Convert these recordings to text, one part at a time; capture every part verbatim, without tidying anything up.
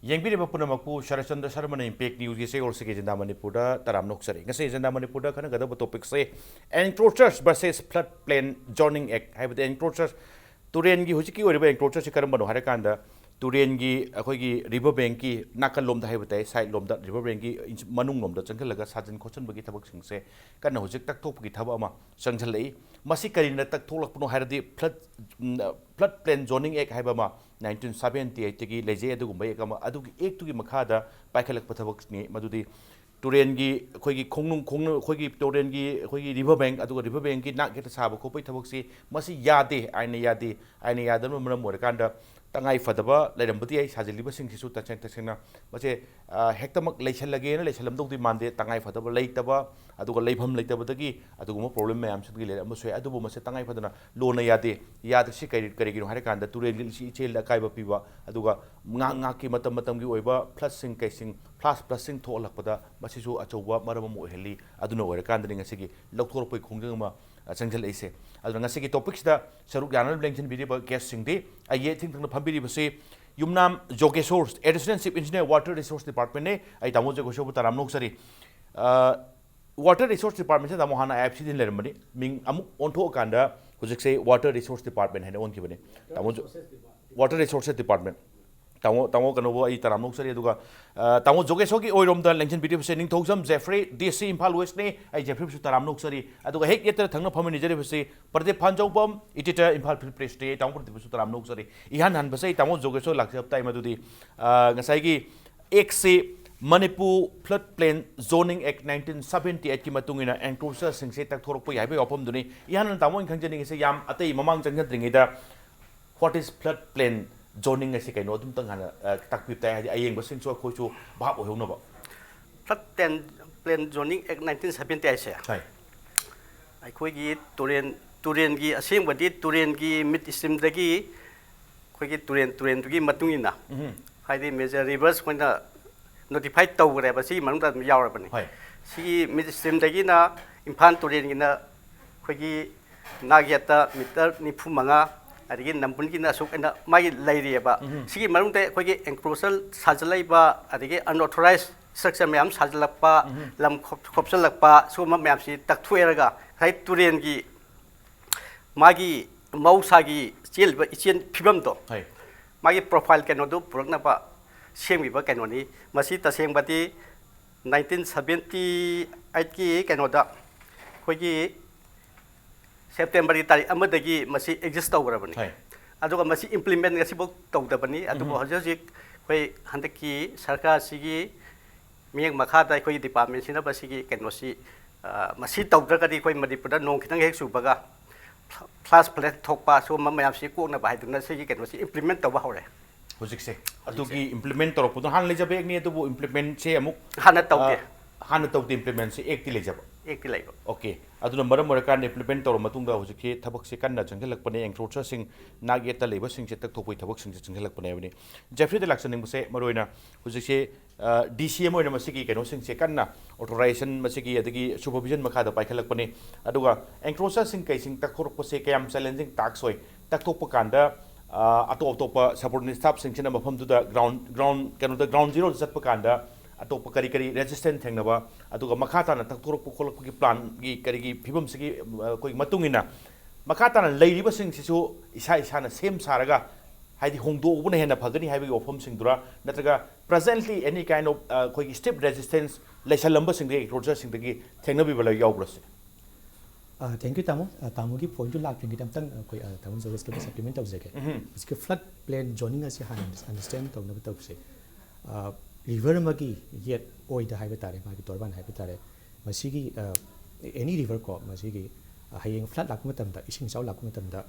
ꯌꯦꯡꯕꯤꯔꯤꯕ ꯄꯨꯝꯅꯃꯛꯄꯨ Saratchandra ꯁꯔꯃꯅ impact ꯅ꯭ꯌꯨꯁꯀꯤ ꯁꯦꯌꯣꯜꯁꯤꯒꯤ agenda ꯃꯅꯤꯄꯨꯔꯗ ꯇꯔꯥꯝꯅ ꯑꯣꯛꯆꯔꯤ꯫ ꯉꯁꯤ ꯑꯦꯖꯦꯟꯗꯥ ꯃꯅꯤꯄꯨꯔꯗ ꯈꯟꯅꯒꯗꯕ ꯇꯣꯄꯤꯛꯁꯦ Encroachers versus Flood Plain Zoning Act, ꯍꯥꯏꯕꯗꯤ ꯑꯦꯟꯀ꯭ꯔꯣꯆꯔ, ꯇꯨꯔꯦꯟꯒꯤ ꯍꯧꯖꯤꯛꯀꯤ ꯑꯣꯏꯔꯤꯕ ꯑꯦꯟꯀ꯭ꯔꯣꯆꯔꯁꯤ ꯀꯔꯝꯕꯅꯣ ꯍꯥꯏꯔꯀꯥꯟꯗ ꯇꯨꯔꯦꯟꯒꯤ ꯑꯩꯈꯣꯏꯒꯤ ꯔꯤꯚꯔ ꯕꯦꯡꯀꯤ ꯅꯥꯀꯜ ꯂꯣꯝꯗ ꯍꯥꯏꯕ ꯇꯥꯏ, ꯁꯥꯏꯠ ꯂꯣꯝꯗ, ꯔꯤꯚꯔ ꯕꯦꯡꯀꯤ ꯏꯟ-, ꯃꯅꯨꯡ ꯂꯣꯝꯗ ꯆꯪꯁꯤꯜꯂꯒ ꯁꯥꯖꯤꯟ ꯈꯣꯠꯆꯤꯟꯕꯒꯤ ꯊꯕꯛꯁꯤꯡꯁꯦ ꯀꯟꯅ ꯍꯧꯖꯤꯛ ꯇꯛꯊꯣꯛꯄꯒꯤ ꯊꯕꯛ ꯑꯃ ꯆꯪꯁꯤꯜꯂꯛꯏ꯫ ꯃꯁꯤ ꯀꯔꯤꯅ ꯇꯛꯊꯣꯛꯂꯛꯄꯅꯣ ꯍꯥꯏꯔꯗꯤ flood, ꯎꯝ, Flood Plain Zoning Act ꯍꯥꯏꯕ ꯑꯃ nineteen seventy eight ꯇꯒꯤ ꯂꯩꯖꯩ꯫ ꯑꯗꯨꯒꯨꯝꯕ ꯑꯦꯛ ꯑꯃ, ꯑꯗꯨꯒꯤ ꯑꯦꯛꯇꯨꯒꯤ ꯃꯈꯥꯗ ꯄꯥꯏꯈꯠꯂꯛꯄ ꯊꯕꯛꯅꯤ꯫ ꯃꯗꯨꯗꯤ ꯇꯨꯔꯦꯟꯒꯤ ꯑꯩꯈꯣꯏꯒꯤ ꯈꯣꯡꯅꯨꯡ, ꯈꯣꯡꯅꯨꯡ, ꯑꯩꯈꯣꯏꯒꯤ ꯇꯨꯔꯦꯟꯒꯤ ꯑꯩꯈꯣꯏꯒꯤ ꯔꯤꯚꯔ ꯕꯦꯡ, ꯑꯗꯨꯒ ꯔꯤꯚꯔ ꯕꯦꯡꯒꯤ ꯅꯥꯛ ꯌꯦꯠꯇ ꯁꯥꯕ ꯈꯣꯠꯄꯒꯤ ꯊꯕꯛꯁꯤ ꯃꯁꯤ ꯌꯥꯗꯦ, ꯑꯥꯏꯟꯅ ꯌꯥꯗꯦ꯫ ꯑꯥꯏꯟꯅ ꯌꯥꯗꯕꯅ ꯃꯔꯝ ꯑꯣꯏꯔꯀꯥꯟꯗ ꯇꯉꯥꯏ ꯐꯗꯕ ꯂꯩꯔꯝꯕꯗꯤ ꯌꯥꯏ, ꯁꯥꯖꯤꯜꯂꯤꯕꯁꯤꯡꯁꯤꯁꯨ ꯇꯁꯦꯡ ꯇꯁꯦꯡꯅ ꯃꯁꯦ, ꯑ, ꯍꯦꯛꯇꯃꯛ ꯂꯩꯁꯜꯂꯒꯦꯅ ꯂꯩꯁꯜꯂꯝꯗꯧꯗꯤ ꯃꯥꯟꯗꯦ꯫ ꯇꯉꯥꯏ ꯐꯗꯕ ꯂꯩꯇꯕ, ꯑꯗꯨꯒ ꯂꯩꯐꯝ ꯂꯩꯇꯕꯗꯒꯤ ꯑꯗꯨꯒꯨꯝꯕ ꯄ꯭ꯔꯣꯕ꯭ꯂꯦꯝ ꯃꯌꯥꯝꯁꯤꯗꯒꯤ ꯂꯩꯔꯛꯑꯝꯕꯁꯨ ꯌꯥꯏ꯫ ꯑꯗꯨꯕꯨ ꯃꯁꯦ ꯇꯉꯥꯏ ꯐꯗꯅ ꯂꯣꯟꯅ ꯌꯥꯗꯦ꯫ ꯌꯥꯗ꯭ꯔꯤꯁꯤ ꯀꯔꯤ, ꯀꯔꯤꯒꯤꯅꯣ ꯍꯥꯏꯔꯀꯥꯟꯗ ꯇꯨꯔꯦꯜꯒꯤ ꯏꯆꯦꯜꯗ ꯑꯀꯥꯏꯕ ꯄꯤꯕ, ꯑꯗꯨꯒ ꯉꯥꯏꯍꯥꯛ ꯉꯥꯏꯍꯥꯛꯀꯤ ꯃꯇꯝ ꯃꯇꯝꯒꯤ ꯑꯣꯏꯕ ꯐ꯭ꯂꯠꯁꯤꯡ ꯀꯩꯁꯤꯡ, ꯐ꯭ꯂꯥꯁ ꯐ꯭ꯂꯠꯁꯤꯡ ꯊꯣꯛꯍꯜꯂꯛꯄꯗ ꯃꯁꯤꯁꯨ ꯑꯆꯧꯕ ꯃꯔꯝ ꯑꯃ ꯑꯣꯏꯍꯜꯂꯤ꯫ ꯑꯗꯨꯅ ꯑꯣꯏꯔꯀꯥꯟꯗꯅꯤ ꯉꯁꯤꯒꯤ ꯂꯧꯊꯣꯔꯛꯄꯒꯤ ꯈꯣꯡꯖꯪ ꯑꯃ, ꯑ, ꯆꯪꯁꯤꯜꯂꯛꯏꯁꯦ꯫ ꯑꯗꯨꯅ ꯉꯁꯤꯒꯤ ꯇꯣꯄꯤꯛꯁꯤꯗ ꯁꯔꯨꯛ ꯌꯥꯅꯅꯕ ꯂꯦꯡꯁꯤꯟꯕꯤꯔꯤꯕ ꯒꯦꯁꯁꯤꯡꯗꯤ ꯑꯩꯒꯤ ꯏꯊꯪ ꯊꯪꯅ ꯐꯝꯕꯤꯔꯤꯕꯁꯤ ꯌꯨꯝꯅꯥꯝ ꯖꯣꯒꯦꯁꯣꯔ, Additional Chief Engineer, Water Resource Department ꯅꯤ꯫ ꯑꯩ ꯇꯥꯃꯣ ꯖꯣꯒꯦꯁꯣꯔꯕꯨ ꯇꯔꯥꯝꯅ ꯑꯣꯛꯆꯔꯤ꯫ ꯑ, Water Resource Department ꯁꯦ ꯇꯥꯃꯣ ꯍꯥꯟꯅ IFCD ꯂꯩꯔꯝꯕꯅꯤ, ꯃꯤꯡ ꯑꯃꯨꯛ ꯑꯣꯟꯊꯣꯛꯑꯀꯥꯟꯗ ꯍꯧꯖꯤꯛꯁꯦ Water Resource Department ꯍꯥꯏꯅ ꯑꯣꯟꯈꯤꯕꯅꯤ꯫ ꯇꯥꯃꯣ ꯖꯣ-, Water Resources Department꯫ ꯇꯥꯃꯣ, ꯇꯥꯃꯣ ꯀꯩꯅꯣꯕꯨ ꯑꯩ ꯇꯔꯥꯝꯅ ꯑꯣꯛꯆꯔꯤ꯫ ꯑꯗꯨꯒ, ꯑ, ꯇꯥꯃꯣ ꯖꯣꯒꯦꯁꯣꯔꯒꯤ ꯑꯣꯏꯔꯣꯝꯗ ꯂꯦꯡꯁꯤꯟꯕꯤꯔꯤꯕꯁꯦ ꯅꯤꯡꯊꯧꯖꯝ ꯖꯦꯐ꯭ꯔꯤ, DC ꯏꯝꯐꯥꯜ ꯋꯦꯁꯅꯤ꯫ ꯑꯩ ꯖꯦꯐ꯭ꯔꯤꯕꯨꯁꯨ ꯇꯔꯥꯝꯅ ꯑꯣꯛꯆꯔꯤ꯫ ꯑꯗꯨꯒ ꯍꯦꯛ ꯌꯦꯠꯇ ꯊꯪꯅ ꯐꯝꯃꯤꯟꯅꯖꯔꯤꯕꯁꯤ ꯄ꯭ꯔꯗꯤꯞ ꯐꯥꯟꯖꯧꯕꯝ, editor, ꯏꯝꯐꯥꯜ ꯐ꯭ꯔꯤ ꯄ꯭ꯔꯦꯁꯅꯤ꯫ ꯑꯩ ꯇꯥꯃꯣ ꯄ꯭ꯔꯗꯤꯞꯄꯨꯁꯨ ꯇꯔꯥꯝꯅ ꯑꯣꯛꯆꯔꯤ꯫ ꯏꯍꯥꯟ ꯍꯥꯟꯕꯁꯦ ꯑꯩ ꯇꯥꯃꯣ ꯖꯣꯒꯦꯁꯣꯔ ꯂꯥꯛꯆꯕ ꯇꯥꯏ, ꯃꯗꯨꯗꯤ, ꯑ, ꯉꯁꯥꯏꯒꯤ ꯑꯦꯛꯁꯤ Manipur Flood Plain Zoning Act nineteen seventy eight ꯀꯤ ꯃꯇꯨꯡ ꯏꯟꯅ ꯑꯦꯟꯀ꯭ꯔꯣꯆꯔꯁꯤꯡꯁꯦ ꯇꯛꯊꯣꯔꯛꯄ ꯌꯥꯏꯕꯒꯤ ꯋꯥꯐꯝꯗꯨꯅꯤ꯫ ꯏꯍꯥꯟ ꯍꯥꯟꯅ ꯇꯥꯃꯣ ꯑꯩꯅ ꯈꯪꯖꯅꯤꯡꯉꯤꯁꯦ, ꯌꯥꯝ ꯑꯇꯩ ꯃꯃꯥꯡ ꯆꯪꯖꯗ꯭ꯔꯤꯉꯩꯗ, what is flood plain zoning ꯍꯥꯏꯁꯤ ꯀꯩꯅꯣ? ꯑꯗꯨꯝꯇꯪ ꯍꯥꯟꯅ, ꯑ, ꯇꯥꯛꯄꯤꯕ ꯇꯥꯏ, ꯍꯥꯏꯗꯤ ꯑꯌꯦꯡꯕꯁꯤꯡꯁꯨ ꯑꯩꯈꯣꯏꯁꯨ ꯚꯥꯞ ꯑꯣꯏꯍꯧꯅꯕ꯫ Flood Plain, Plain Zoning Act nineteen seventy eight ꯍꯥꯏꯁꯦ, ꯍꯣꯏ꯫ ꯑꯩꯈꯣꯏꯒꯤ ꯇꯨꯔꯦꯟ, ꯇꯨꯔꯦꯟꯒꯤ ꯑꯁꯦꯡꯕꯗꯤ ꯇꯨꯔꯦꯟꯒꯤ ꯃꯤꯠ ꯏꯁꯇ꯭ꯔꯤꯝꯗꯒꯤ ꯑꯩꯈꯣꯏꯒꯤ ꯇꯨꯔꯦꯟ, ꯇꯨꯔꯦꯟꯗꯨꯒꯤ ꯃꯇꯨꯡ ꯏꯟꯅ, ꯎꯝ꯫ ꯍꯥꯏꯗꯤ ꯃꯦꯖꯔ ꯔꯤꯚꯔꯁ ꯑꯩꯈꯣꯏꯅ ꯅꯣꯇꯤꯐꯥꯏ ꯇꯧꯈ꯭ꯔꯦꯕ, ꯁꯤꯒꯤ ꯃꯅꯨꯡꯗ ꯑꯗꯨꯝ ꯌꯥꯎꯔꯕꯅꯤ꯫ ꯍꯣꯏ꯫ ꯁꯤꯒꯤ ꯃꯤꯠ ꯏꯁꯇ꯭ꯔꯤꯝꯗꯒꯤꯅ ꯏꯝꯐꯥꯜ ꯇꯨꯔꯦꯟꯒꯤꯅ ꯑꯩꯈꯣꯏꯒꯤ ꯅꯥꯛ ꯌꯦꯠꯇ ꯃꯤꯇꯔ ꯅꯤꯐꯨ ꯃꯉꯥ, ꯑꯗꯒꯤ ꯅꯝꯕꯨꯜꯒꯤꯅ ꯑꯁꯨꯛ ꯑꯅ ꯃꯥꯒꯤ ꯂꯩꯔꯤꯑꯕ꯫ ꯁꯤꯒꯤ ꯃꯅꯨꯡꯗ ꯑꯩꯈꯣꯏꯒꯤ ꯑꯦꯟꯀ꯭ꯔꯣꯆꯔ ꯁꯥꯖꯤꯜꯂꯛꯏꯕ, ꯑꯗꯒꯤ ꯑꯟꯑꯣꯊꯣꯔꯥꯏꯁ ꯁ꯭ꯇ꯭ꯔꯛꯆꯔ ꯃꯌꯥꯝ ꯁꯥꯖꯤꯜꯂꯛꯄ, ꯂꯝ ꯈꯣꯞ- ꯈꯣꯞꯆꯤꯜꯂꯛꯄ, ꯁꯤꯒꯨꯝꯕ ꯃꯌꯥꯝꯁꯤ ꯇꯛꯊꯣꯛꯑꯦꯔꯒ ꯉꯁꯥꯏ ꯇꯨꯔꯦꯟꯒꯤ ꯃꯥꯒꯤ ꯃꯍꯧꯁꯥꯒꯤ ꯆꯦꯜꯂꯤꯕ ꯏꯆꯦꯜ ꯐꯤꯕꯝꯗꯣ, ꯍꯣꯏ꯫ ꯃꯥꯒꯤ ꯄ꯭ꯔꯣꯐꯥꯏꯜ ꯀꯩꯅꯣꯗꯨ ꯄꯨꯔꯛꯅꯕ ꯁꯦꯝꯈꯤꯕ ꯀꯩꯅꯣꯅꯤ꯫ ꯃꯁꯤ ꯇꯁꯦꯡꯕꯗꯤ ꯅꯥꯏꯟꯇꯤꯟ ꯁꯕꯦꯟꯇꯤ ꯑꯩꯠꯀꯤ ꯀꯩꯅꯣꯗ ꯑꯩꯈꯣꯏꯒꯤ ꯁꯦꯞꯇꯦꯝꯕꯔꯒꯤ ꯇꯥꯔꯤꯛ ꯑꯃꯗꯒꯤ ꯃꯁꯤ ꯑꯦꯛꯖꯤꯁ ꯇꯧꯈ꯭ꯔꯕꯅꯤ꯫ ꯍꯣꯏ꯫ ꯑꯗꯨꯒ ꯃꯁꯤ ꯏꯝꯄ꯭ꯂꯤꯃꯦꯟ ꯉꯁꯤꯐꯥꯎ ꯇꯧꯗꯕꯅꯤ꯫ ꯑꯗꯨꯕꯨ ꯍꯧꯖꯤꯛ ꯍꯧꯖꯤꯛ ꯑꯩꯈꯣꯏ ꯍꯟꯗꯛꯀꯤ ꯁꯔꯀꯥꯔꯁꯤꯒꯤ ꯃꯤꯠꯌꯦꯡ ꯃꯈꯥꯗ ꯑꯩꯈꯣꯏꯒꯤ ꯗꯤꯄꯥꯔꯠꯃꯦꯟꯁꯤꯅ ꯃꯁꯤꯒꯤ ꯀꯩꯅꯣꯁꯤ, ꯑ, ꯃꯁꯤ ꯇꯧꯗ꯭ꯔꯒꯗꯤ ꯑꯩꯈꯣꯏ ꯃꯅꯤꯄꯨꯔꯗ ꯅꯣꯡ ꯈꯤꯇꯪ ꯍꯦꯛ ꯆꯨꯕꯒ ꯐ꯭ꯂꯥꯁ ꯐ꯭ꯂꯠ ꯊꯣꯛꯄ ꯁꯤꯒꯨꯝꯕ ꯃꯌꯥꯝꯁꯤ ꯀꯣꯛꯅꯕ ꯍꯥꯏꯗꯨꯅ ꯁꯤꯒꯤ ꯀꯩꯅꯣꯁꯤ ꯏꯝꯄ꯭ꯂꯤꯃꯦꯟ ꯇꯧꯕ ꯍꯧꯔꯦ꯫ ꯍꯧꯖꯤꯛꯁꯦ ꯑꯗꯨꯒꯤ ꯏꯝꯄ꯭ꯂꯤꯃꯦꯟ ꯇꯧꯔꯛꯄꯗꯣ ꯍꯥꯟꯅ ꯂꯩꯖꯕ ꯑꯦꯛꯅꯤ, ꯑꯗꯨꯕꯨ ꯏꯝꯄ꯭ꯂꯤꯃꯦꯟꯁꯦ ꯑꯃꯨꯛ ꯍꯥꯟꯅ ꯇꯧꯗꯦ꯫ ꯑ, ꯍꯥꯟꯅ ꯇꯧꯗꯦ, ꯏꯝꯄ꯭ꯂꯤꯃꯦꯟꯁꯦ ꯑꯦꯛꯇꯤ ꯂꯩꯖꯕ꯫ ꯑꯦꯛꯇꯤ ꯂꯩꯕ꯫ ꯑꯣꯀꯦ, ꯑꯗꯨꯅ ꯃꯔꯝ ꯑꯣꯏꯔꯀꯥꯟꯗ ꯏꯝꯄ꯭ꯂꯤꯃꯦꯟ ꯇꯧꯔ ꯃꯇꯨꯡꯗ ꯍꯧꯖꯤꯛꯁꯤ ꯊꯕꯛꯁꯦ ꯀꯟꯅ ꯆꯪꯁꯤꯜꯂꯛꯄꯅꯦ꯫ ꯑꯦꯟꯀ꯭ꯔꯣꯆꯔꯁꯤꯡ, ꯅꯥꯛ ꯌꯦꯠꯇ ꯂꯩꯕꯁꯤꯡꯁꯦ ꯇꯛꯊꯣꯛꯄꯒꯤ ꯊꯕꯛꯁꯤꯡꯁꯦ ꯆꯪꯁꯤꯜꯂꯛꯄꯅꯦ ꯍꯥꯏꯕꯅꯤ꯫ ꯖꯦꯐ꯭ꯔꯤꯗ ꯂꯥꯛꯆꯅꯤꯡꯕꯁꯦ ꯃꯔꯨꯑꯣꯏꯅ ꯍꯧꯖꯤꯛꯁꯦ, ꯑ, ꯗꯤ ꯁꯤ ꯑꯃ ꯑꯣꯏꯅ ꯃꯁꯤꯒꯤ ꯀꯩꯅꯣꯁꯤꯡꯁꯦ ꯀꯟꯅ ꯑꯣꯊꯣꯔꯥꯏꯖꯦꯁꯟ ꯃꯁꯤꯒꯤ ꯑꯗꯒꯤ ꯁꯨꯄꯔꯚꯤꯖꯟ ꯃꯈꯥꯗ ꯄꯥꯏꯈꯠꯂꯛꯄꯅꯤ꯫ ꯑꯗꯨꯒ ꯑꯦꯟꯀ꯭ꯔꯣꯆꯔꯁꯤꯡ ꯀꯩꯁꯤꯡ ꯇꯛꯊꯣꯔꯛꯄꯁꯦ ꯀꯌꯥꯝ ꯆꯦꯂꯦꯟꯖꯤꯡ ꯇꯥꯛꯁ ꯑꯣꯏ? ꯇꯛꯊꯣꯛꯄ ꯀꯥꯟꯗ, ꯑ, ꯑꯇꯣꯞ ꯑꯇꯣꯞꯄ ꯁꯕꯑꯣꯔꯗꯤꯅꯦꯠ ꯁ꯭ꯇꯥꯐꯁꯤꯡꯁꯤꯅ ꯃꯐꯝꯗꯨꯗ ꯒ꯭ꯔꯥꯎꯟ, ꯒ꯭ꯔꯥꯎꯟ, ꯀꯩꯅꯣꯗ, ꯒ꯭ꯔꯥꯎꯟ ꯖꯤꯔꯣꯗ ꯆꯠꯄ ꯀꯥꯟꯗ ꯑꯇꯣꯞꯄ ꯀꯔꯤ ꯀꯔꯤ ꯔꯦꯖꯤꯁꯇꯦꯟꯁ ꯊꯦꯡꯅꯕ, ꯑꯗꯨꯒ ꯃꯈꯥ ꯇꯥꯅ ꯇꯛꯊꯣꯔꯛꯄ ꯈꯣꯠꯂꯛꯄꯒꯤ ꯄ꯭ꯂꯥꯟꯒꯤ ꯀꯔꯤꯒꯤ ꯐꯤꯕꯝꯁꯤꯒꯤ, ꯑ, ꯑꯩꯈꯣꯏꯒꯤ ꯃꯇꯨꯡ ꯏꯟꯅ ꯃꯈꯥ ꯇꯥꯅ ꯂꯩꯔꯤꯕꯁꯤꯡꯁꯤꯁꯨ ꯏꯁꯥ ꯏꯁꯥꯅ ꯁꯦꯝ ꯁꯥꯔꯒ, ꯍꯥꯏꯗꯤ ꯍꯣꯡꯗꯣꯛꯎꯕꯅ ꯍꯦꯟꯅ ꯐꯒꯅꯤ ꯍꯥꯏꯕꯒꯤ ꯋꯥꯐꯝꯁꯤꯡꯗꯨꯔꯥ, ꯅꯠꯇ꯭ꯔꯒ presently any kind of, ꯑ, ꯑꯩꯈꯣꯏꯒꯤ stiff resistance ꯂꯩꯁꯜꯂꯝꯕꯁꯤꯡꯗꯒꯤ, ꯑꯦꯟꯀ꯭ꯔꯣꯆꯔꯁꯤꯡꯗꯒꯤ ꯊꯦꯡꯅꯕꯤꯕ ꯂꯩ-, ꯌꯥꯎꯕ꯭ꯔꯥ ꯁꯤꯅꯤ? ꯊꯦꯡꯀ꯭ꯌꯨ ꯇꯥꯃꯣ꯫ ꯑ, ꯇꯥꯃꯣꯒꯤ ꯄꯣꯏꯟꯠꯇꯨ ꯂꯥꯛꯇ꯭ꯔꯤꯉꯩꯗ ꯑꯝꯇꯪ ꯑꯩꯈꯣꯏ, ꯑ, ꯇꯥꯃꯣ ꯖꯣꯒꯦꯁꯀꯤꯗ ꯁꯄ꯭ꯂꯤꯃꯦꯟ ꯇꯧꯖꯒꯦ꯫ ꯍꯧꯖꯤꯛꯀꯤ ꯐ꯭ꯂꯠ ꯄ꯭ꯂꯦꯟ ꯖꯣꯅꯤꯡ ꯑꯁꯤ ꯍꯥꯟꯅ ꯑꯟꯗꯔꯁꯇꯦꯟ ꯇꯧꯅꯕ ꯇꯧꯁꯦ꯫ ꯑ, ꯔꯤꯚꯔ ꯑꯃꯒꯤ ꯌꯦꯠ ꯑꯣꯏꯗ ꯍꯥꯏꯕ ꯇꯥꯔꯦ, ꯃꯥꯒꯤ ꯇꯣꯔꯕꯥꯟ ꯍꯥꯏꯕ ꯇꯥꯔꯦ, ꯃꯁꯤꯒꯤ, ꯑ, ꯑꯦꯅꯤ ꯔꯤꯚꯔ ꯀꯣ, ꯃꯁꯤꯒꯤ, ꯑ, ꯍꯌꯦꯡ ꯐ꯭ꯂꯠ ꯂꯥꯛꯄ ꯃꯇꯝꯗ, ꯏꯁꯤꯡ ꯏꯆꯥꯎ ꯂꯥꯛꯄ ꯃꯇꯝꯗ,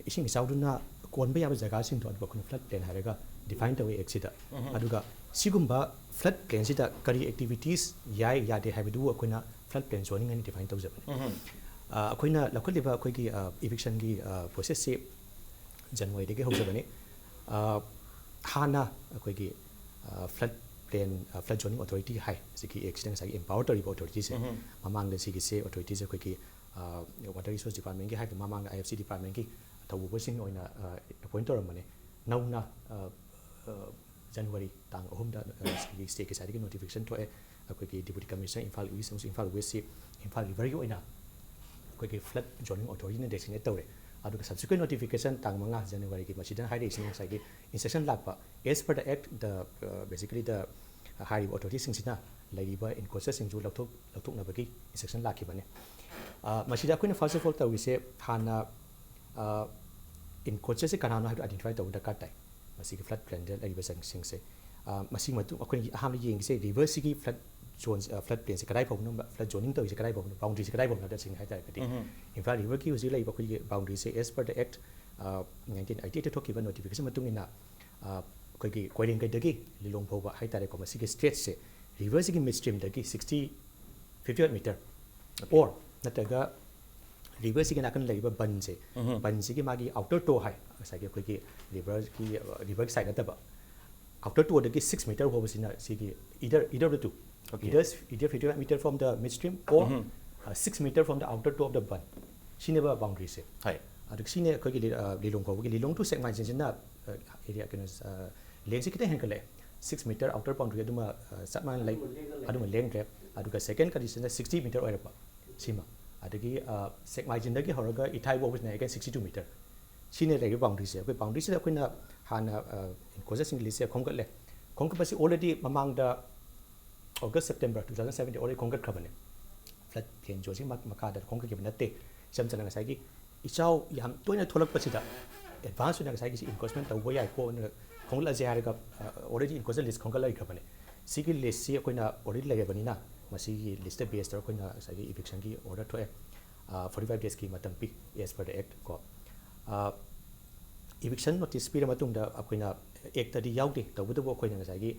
ꯏꯁꯤꯡ ꯏꯆꯥꯎꯗꯨꯅ ꯀꯣꯟꯕ ꯌꯥꯕ ꯖꯒꯥꯁꯤꯡꯗꯣ ꯑꯗꯨꯕꯨ ꯑꯩꯈꯣꯏꯅ ꯐ꯭ꯂꯠ ꯄ꯭ꯂꯦꯟ ꯍꯥꯏꯔꯒ ꯗꯤꯐꯥꯏꯟ ꯇꯧꯋꯤ ꯑꯦꯛꯁꯤꯗ꯫ ꯑꯗꯨꯒ ꯁꯤꯒꯨꯝꯕ ꯐ꯭ꯂꯠ ꯄ꯭ꯂꯦꯟꯁꯤꯗ ꯀꯔꯤ ꯑꯦꯛꯇꯤꯚꯤꯇꯤꯁ ꯌꯥꯏ ꯌꯥꯗꯦ ꯍꯥꯏꯕꯗꯨꯕꯨ ꯑꯩꯈꯣꯏꯅ ꯐ꯭ꯂꯠ ꯄ꯭ꯂꯦꯟ ꯖꯣꯅꯤꯡ ꯍꯥꯏꯅ ꯗꯤꯐꯥꯏꯟ ꯇꯧꯖꯕꯅꯤ꯫ ꯑ, ꯑꯩꯈꯣꯏꯅ ꯂꯧꯈꯠꯂꯤꯕ ꯑꯩꯈꯣꯏꯒꯤ, ꯑ, ꯏꯚꯤꯛꯁꯟꯒꯤ, ꯑ, ꯄ꯭ꯔꯣꯁꯦꯁꯁꯤ ꯖꯅꯋꯥꯔꯤꯗꯒꯤ ꯍꯧꯖꯕꯅꯤ꯫ ꯑ, ꯍꯥꯟꯅ ꯑꯩꯈꯣꯏꯒꯤ, ꯑ, ꯐ꯭ꯂꯠ ꯄ꯭ꯂꯦꯟ, ꯑ, ꯐ꯭ꯂꯠ ꯖꯣꯅꯤꯡ ꯑꯣꯊꯣꯔꯤꯇꯤ ꯍꯥꯏ, ꯍꯧꯖꯤꯛꯀꯤ ꯑꯦꯛꯁꯤꯗ ꯉꯁꯥꯏꯒꯤ ꯑꯦꯝꯄꯥꯋꯔ ꯇꯧꯔꯤꯕ ꯑꯣꯊꯣꯔꯤꯇꯤꯁꯦ, ꯃꯃꯥꯡꯗ ꯁꯤꯒꯤꯁꯦ ꯑꯣꯊꯣꯔꯤꯇꯤꯁꯦ ꯑꯩꯈꯣꯏꯒꯤ, ꯋꯥꯇꯔ ꯔꯤꯁꯣꯔꯁ ꯗꯤꯄꯥꯔꯠꯃꯦꯟꯒꯤ ꯍꯥꯏꯕ ꯃꯃꯥꯡꯗ ꯑꯥꯏ ꯑꯦꯐ ꯁꯤ ꯗꯤꯄꯥꯔꯠꯃꯦꯟꯒꯤ ꯊꯧꯕꯨꯕꯁꯤꯡ ꯑꯣꯏꯅ ꯑꯦꯄꯣꯏꯟ ꯇꯧꯔꯝꯕꯅꯦ꯫ ꯅꯧꯅ ꯖꯅꯋꯥꯔꯤ ꯇꯥꯡ ꯑꯍꯨꯝꯗ ꯁ꯭ꯇꯦꯠꯀꯤ ꯁꯥꯏꯠꯇꯒꯤ ꯅꯣꯇꯤꯐꯤꯀꯦꯁꯟ ꯊꯣꯛꯑꯦ꯫ ꯑꯩꯈꯣꯏꯒꯤ ꯗꯤꯄꯨꯇꯤ ꯀꯃꯤꯁꯅꯔ ꯏꯝꯐꯥꯜ ꯏꯁ ꯑꯃꯁꯨꯡ ꯏꯝꯐꯥꯜ ꯋꯦꯁꯁꯤ ꯏꯝꯐꯥꯜ ꯔꯤꯚꯔꯒꯤ ꯑꯣꯏꯅ ꯑꯩꯈꯣꯏꯒꯤ ꯐ꯭ꯂꯠ ꯖꯣꯅꯤꯡ ꯑꯣꯊꯣꯔꯤꯇꯤꯅ ꯗꯦꯁꯤꯒꯅꯦꯠ ꯇꯧꯔꯦ꯫ ꯑꯗꯨꯒ ꯁꯕꯁꯤꯀ꯭ꯋꯦꯟ ꯅꯣꯇꯤꯐꯤꯀꯦꯁꯟ ꯇꯥꯡ ꯃꯉꯥ ꯖꯅꯋꯥꯔꯤꯒꯤ, ꯃꯁꯤꯗ ꯍꯥꯏꯔꯛꯏꯁꯤꯅ ꯉꯁꯥꯏꯒꯤ ꯏꯟꯁꯇ꯭ꯔꯛꯁꯟ ꯂꯥꯛꯄ, as per the act, the basically the ꯍꯥꯏꯔꯤꯕ ꯑꯣꯊꯣꯔꯤꯇꯤꯁꯤꯡꯁꯤꯅ ꯂꯩꯔꯤꯕ ꯏꯟꯀ꯭ꯔꯣꯆꯔꯁꯤꯡꯁꯨ ꯂꯧꯊꯣꯛ ꯂꯧꯊꯣꯛꯅꯕꯒꯤ ꯏꯟꯁꯇ꯭ꯔꯛꯁꯟ ꯂꯥꯛꯈꯤꯕꯅꯦ꯫ ꯃꯁꯤꯗ ꯑꯩꯈꯣꯏꯅ first of all ꯇꯧꯔꯤꯁꯦ, ꯍꯥꯟꯅ ꯏꯟꯀ꯭ꯔꯣꯆꯔꯁꯦ ꯀꯅꯥꯅꯣ ꯍꯥꯏꯕꯗꯨ ꯑꯥꯏꯗꯦꯟꯇꯤꯐꯥꯏ ꯇꯧꯕ ꯗꯔꯀꯥꯔ ꯇꯥꯏ꯫ ꯃꯁꯤꯒꯤ ꯐ꯭ꯂꯠ ꯄ꯭ꯂꯦꯟꯗ ꯂꯩꯔꯤꯕꯁꯤꯡꯁꯦ꯫ ꯃꯁꯤ ꯃꯇꯨꯡ ꯑꯩꯈꯣꯏꯅ ꯑꯍꯥꯟꯕ ꯌꯦꯡꯉꯤꯁꯦ ꯔꯤꯚꯔꯁꯤꯒꯤ ꯐ꯭ꯂꯠ ꯖꯣꯟ, ꯐ꯭ꯂꯠ ꯄ꯭ꯂꯦꯟꯁꯦ ꯀꯗꯥꯏ ꯐꯥꯎꯕꯅꯣ, ꯐ꯭ꯂꯠ ꯖꯣꯅꯤꯡ ꯇꯧꯔꯤꯁꯦ ꯀꯗꯥꯏ ꯐꯥꯎꯕꯅꯣ, ꯕꯥꯎꯟꯗ꯭ꯔꯤꯁꯦ ꯀꯗꯥꯏ ꯐꯥꯎꯕꯅꯣ ꯍꯥꯏꯕꯁꯤꯡ ꯍꯥꯏ ꯇꯥꯔꯒꯗꯤ, ꯏꯝꯐꯥꯜ ꯔꯤꯚꯔꯒꯤ ꯍꯧꯖꯤꯛ ꯂꯩꯔꯤꯕ ꯑꯩꯈꯣꯏꯒꯤ ꯕꯥꯎꯟꯗ꯭ꯔꯤꯁꯦ, as per the act, nineteen eighty eight ꯊꯣꯛꯈꯤꯕ ꯅꯣꯇꯤꯐꯤꯀꯦꯁꯟ ꯃꯇꯨꯡ ꯏꯟꯅ, ꯑꯩꯈꯣꯏꯒꯤ ꯀꯣꯏꯔꯦꯡꯒꯩꯗꯒꯤ ꯂꯤꯂꯣꯡ ꯐꯥꯎꯕ ꯍꯥꯏ ꯇꯥꯔꯦꯀꯣ, ꯃꯁꯤꯒꯤ ꯁ꯭ꯇ꯭ꯔꯦꯠꯁꯦ ꯔꯤꯚꯔꯁꯤꯒꯤ ꯃꯤꯗ ꯁ꯭ꯇ꯭ꯔꯤꯝꯗꯒꯤ sixty, fifty meter, or ꯅꯠꯇ꯭ꯔꯒ ꯔꯤꯚꯔꯁꯤꯒꯤ ꯅꯥꯀꯟ ꯂꯩꯔꯤꯕ ꯕꯟꯁꯦ, ꯕꯟꯁꯤꯒꯤ ꯃꯥꯒꯤ ꯑꯥꯎꯇꯔ ꯇꯣ ꯍꯥꯏ, ꯉꯁꯥꯏꯒꯤ ꯑꯩꯈꯣꯏꯒꯤ ꯔꯤꯚꯔꯒꯤ, ꯔꯤꯚꯔꯒꯤ ꯁꯥꯏꯠ ꯅꯠꯇꯕ, ꯑꯥꯎꯇꯔ ꯇꯣꯗꯒꯤ six meter ꯐꯥꯎꯕꯁꯤꯅ ꯁꯤꯒꯤ either, either of the two, either, either fifty meter from the midstream or six meter from the outer toe of the bund, ꯁꯤꯅꯦꯕ ꯕꯥꯎꯟꯗ꯭ꯔꯤꯁꯦ꯫ ꯑꯗꯨꯒ ꯁꯤꯅꯦ ꯑꯩꯈꯣꯏꯒꯤ ꯂꯤꯂꯣꯡ ꯐꯥꯎꯕꯒꯤ, ꯂꯤꯂꯣꯡ to ꯁꯦꯛꯃꯥꯏꯖꯤꯟꯁꯤꯅ ꯑꯦꯔꯤꯌꯥ, ꯀꯩꯅꯣ, ꯂꯦꯡꯁꯦ ꯈꯤꯇꯪ ꯍꯦꯟꯒꯠꯂꯛꯑꯦ꯫ Six meter outer boundary ꯑꯗꯨꯃ ꯆꯞ ꯃꯥꯟꯅ ꯂꯩ, ꯑꯗꯨꯃ ꯂꯦꯡꯗ꯭ꯔꯦ꯫ ꯑꯗꯨꯒ ꯁꯦꯀꯦꯟ ꯀꯟꯗꯤꯁꯟꯗ sixty meter ꯑꯣꯏꯔꯛꯄ ꯁꯤꯃ꯫ ꯑꯗꯒꯤ ꯁꯦꯛꯃꯥꯏꯖꯤꯟꯗꯒꯤ ꯍꯧꯔꯒ ꯏꯊꯥꯏ ꯐꯥꯎꯕꯁꯤꯅ again sixty two meter꯫ ꯁꯤꯅ ꯂꯩꯔꯤꯕ ꯕꯥꯎꯟꯗ꯭ꯔꯤꯁꯦ꯫ ꯑꯩꯈꯣꯏ ꯕꯥꯎꯟꯗ꯭ꯔꯤꯁꯤꯗ ꯑꯩꯈꯣꯏꯅ ꯍꯥꯟꯅ ꯏꯟꯀ꯭ꯔꯣꯆꯔꯁꯤꯡꯒꯤ ꯂꯤꯁꯁꯦ ꯈꯣꯝꯒꯠꯂꯦ꯫ ꯈꯣꯝꯒꯠꯄꯁꯤ already ꯃꯃꯥꯡꯗ August, September two thousand seventeen already ꯈꯣꯝꯒꯠꯈ꯭ꯔꯕꯅꯦ꯫ ꯐ꯭ꯂꯠ ꯄ꯭ꯂꯦꯟ ꯖꯣꯟꯁꯤꯒꯤ ꯃꯈꯥꯗ ꯈꯣꯝꯒꯠꯈꯤꯕ ꯅꯠꯇꯦ꯫ ꯏꯆꯝ ꯆꯝꯅ ꯉꯁꯥꯏꯒꯤ ꯏꯆꯥꯎ ꯌꯥꯝ ꯇꯣꯏꯅ ꯊꯣꯛꯂꯛꯄꯁꯤꯗ ꯑꯦꯗꯚꯥꯟꯁ ꯑꯣꯏꯅ ꯉꯁꯥꯏꯒꯤꯁꯤ ꯏꯟꯀ꯭ꯔꯣꯆꯃꯦꯟ ꯇꯧꯕ ꯌꯥꯏꯀꯣ, ꯈꯣꯝꯒꯠꯂꯁꯦ ꯍꯥꯏꯔꯒ already ꯏꯟꯀ꯭ꯔꯣꯆꯔ ꯂꯤꯁ ꯈꯣꯝꯒꯠ ꯂꯩꯈ꯭ꯔꯕꯅꯦ꯫ ꯁꯤꯒꯤ ꯂꯤꯁꯁꯤ ꯑꯩꯈꯣꯏꯅ already ꯂꯩꯔꯕꯅꯤꯅ ꯃꯁꯤꯒꯤ ꯂꯤꯁꯇ ꯕꯦꯁ ꯇꯧꯔꯒ ꯑꯩꯈꯣꯏꯅ ꯉꯁꯥꯏꯒꯤ ꯏꯚꯤꯛꯁꯟꯒꯤ ꯑꯣꯔꯗꯔ ꯊꯣꯛꯑꯦ꯫ Forty five days ꯀꯤ ꯃꯇꯝ ꯄꯤ, as per the act ꯀꯣ꯫ ꯏꯚꯤꯛꯁꯟ ꯅꯣꯇꯤꯁ ꯄꯤꯔ ꯃꯇꯨꯡꯗ ꯑꯩꯈꯣꯏꯅ, ꯑꯦꯛꯇꯗꯤ ꯌꯥꯎꯗꯦ, ꯇꯧꯕꯇꯕꯨ ꯑꯩꯈꯣꯏꯅ ꯉꯁꯥꯏꯒꯤ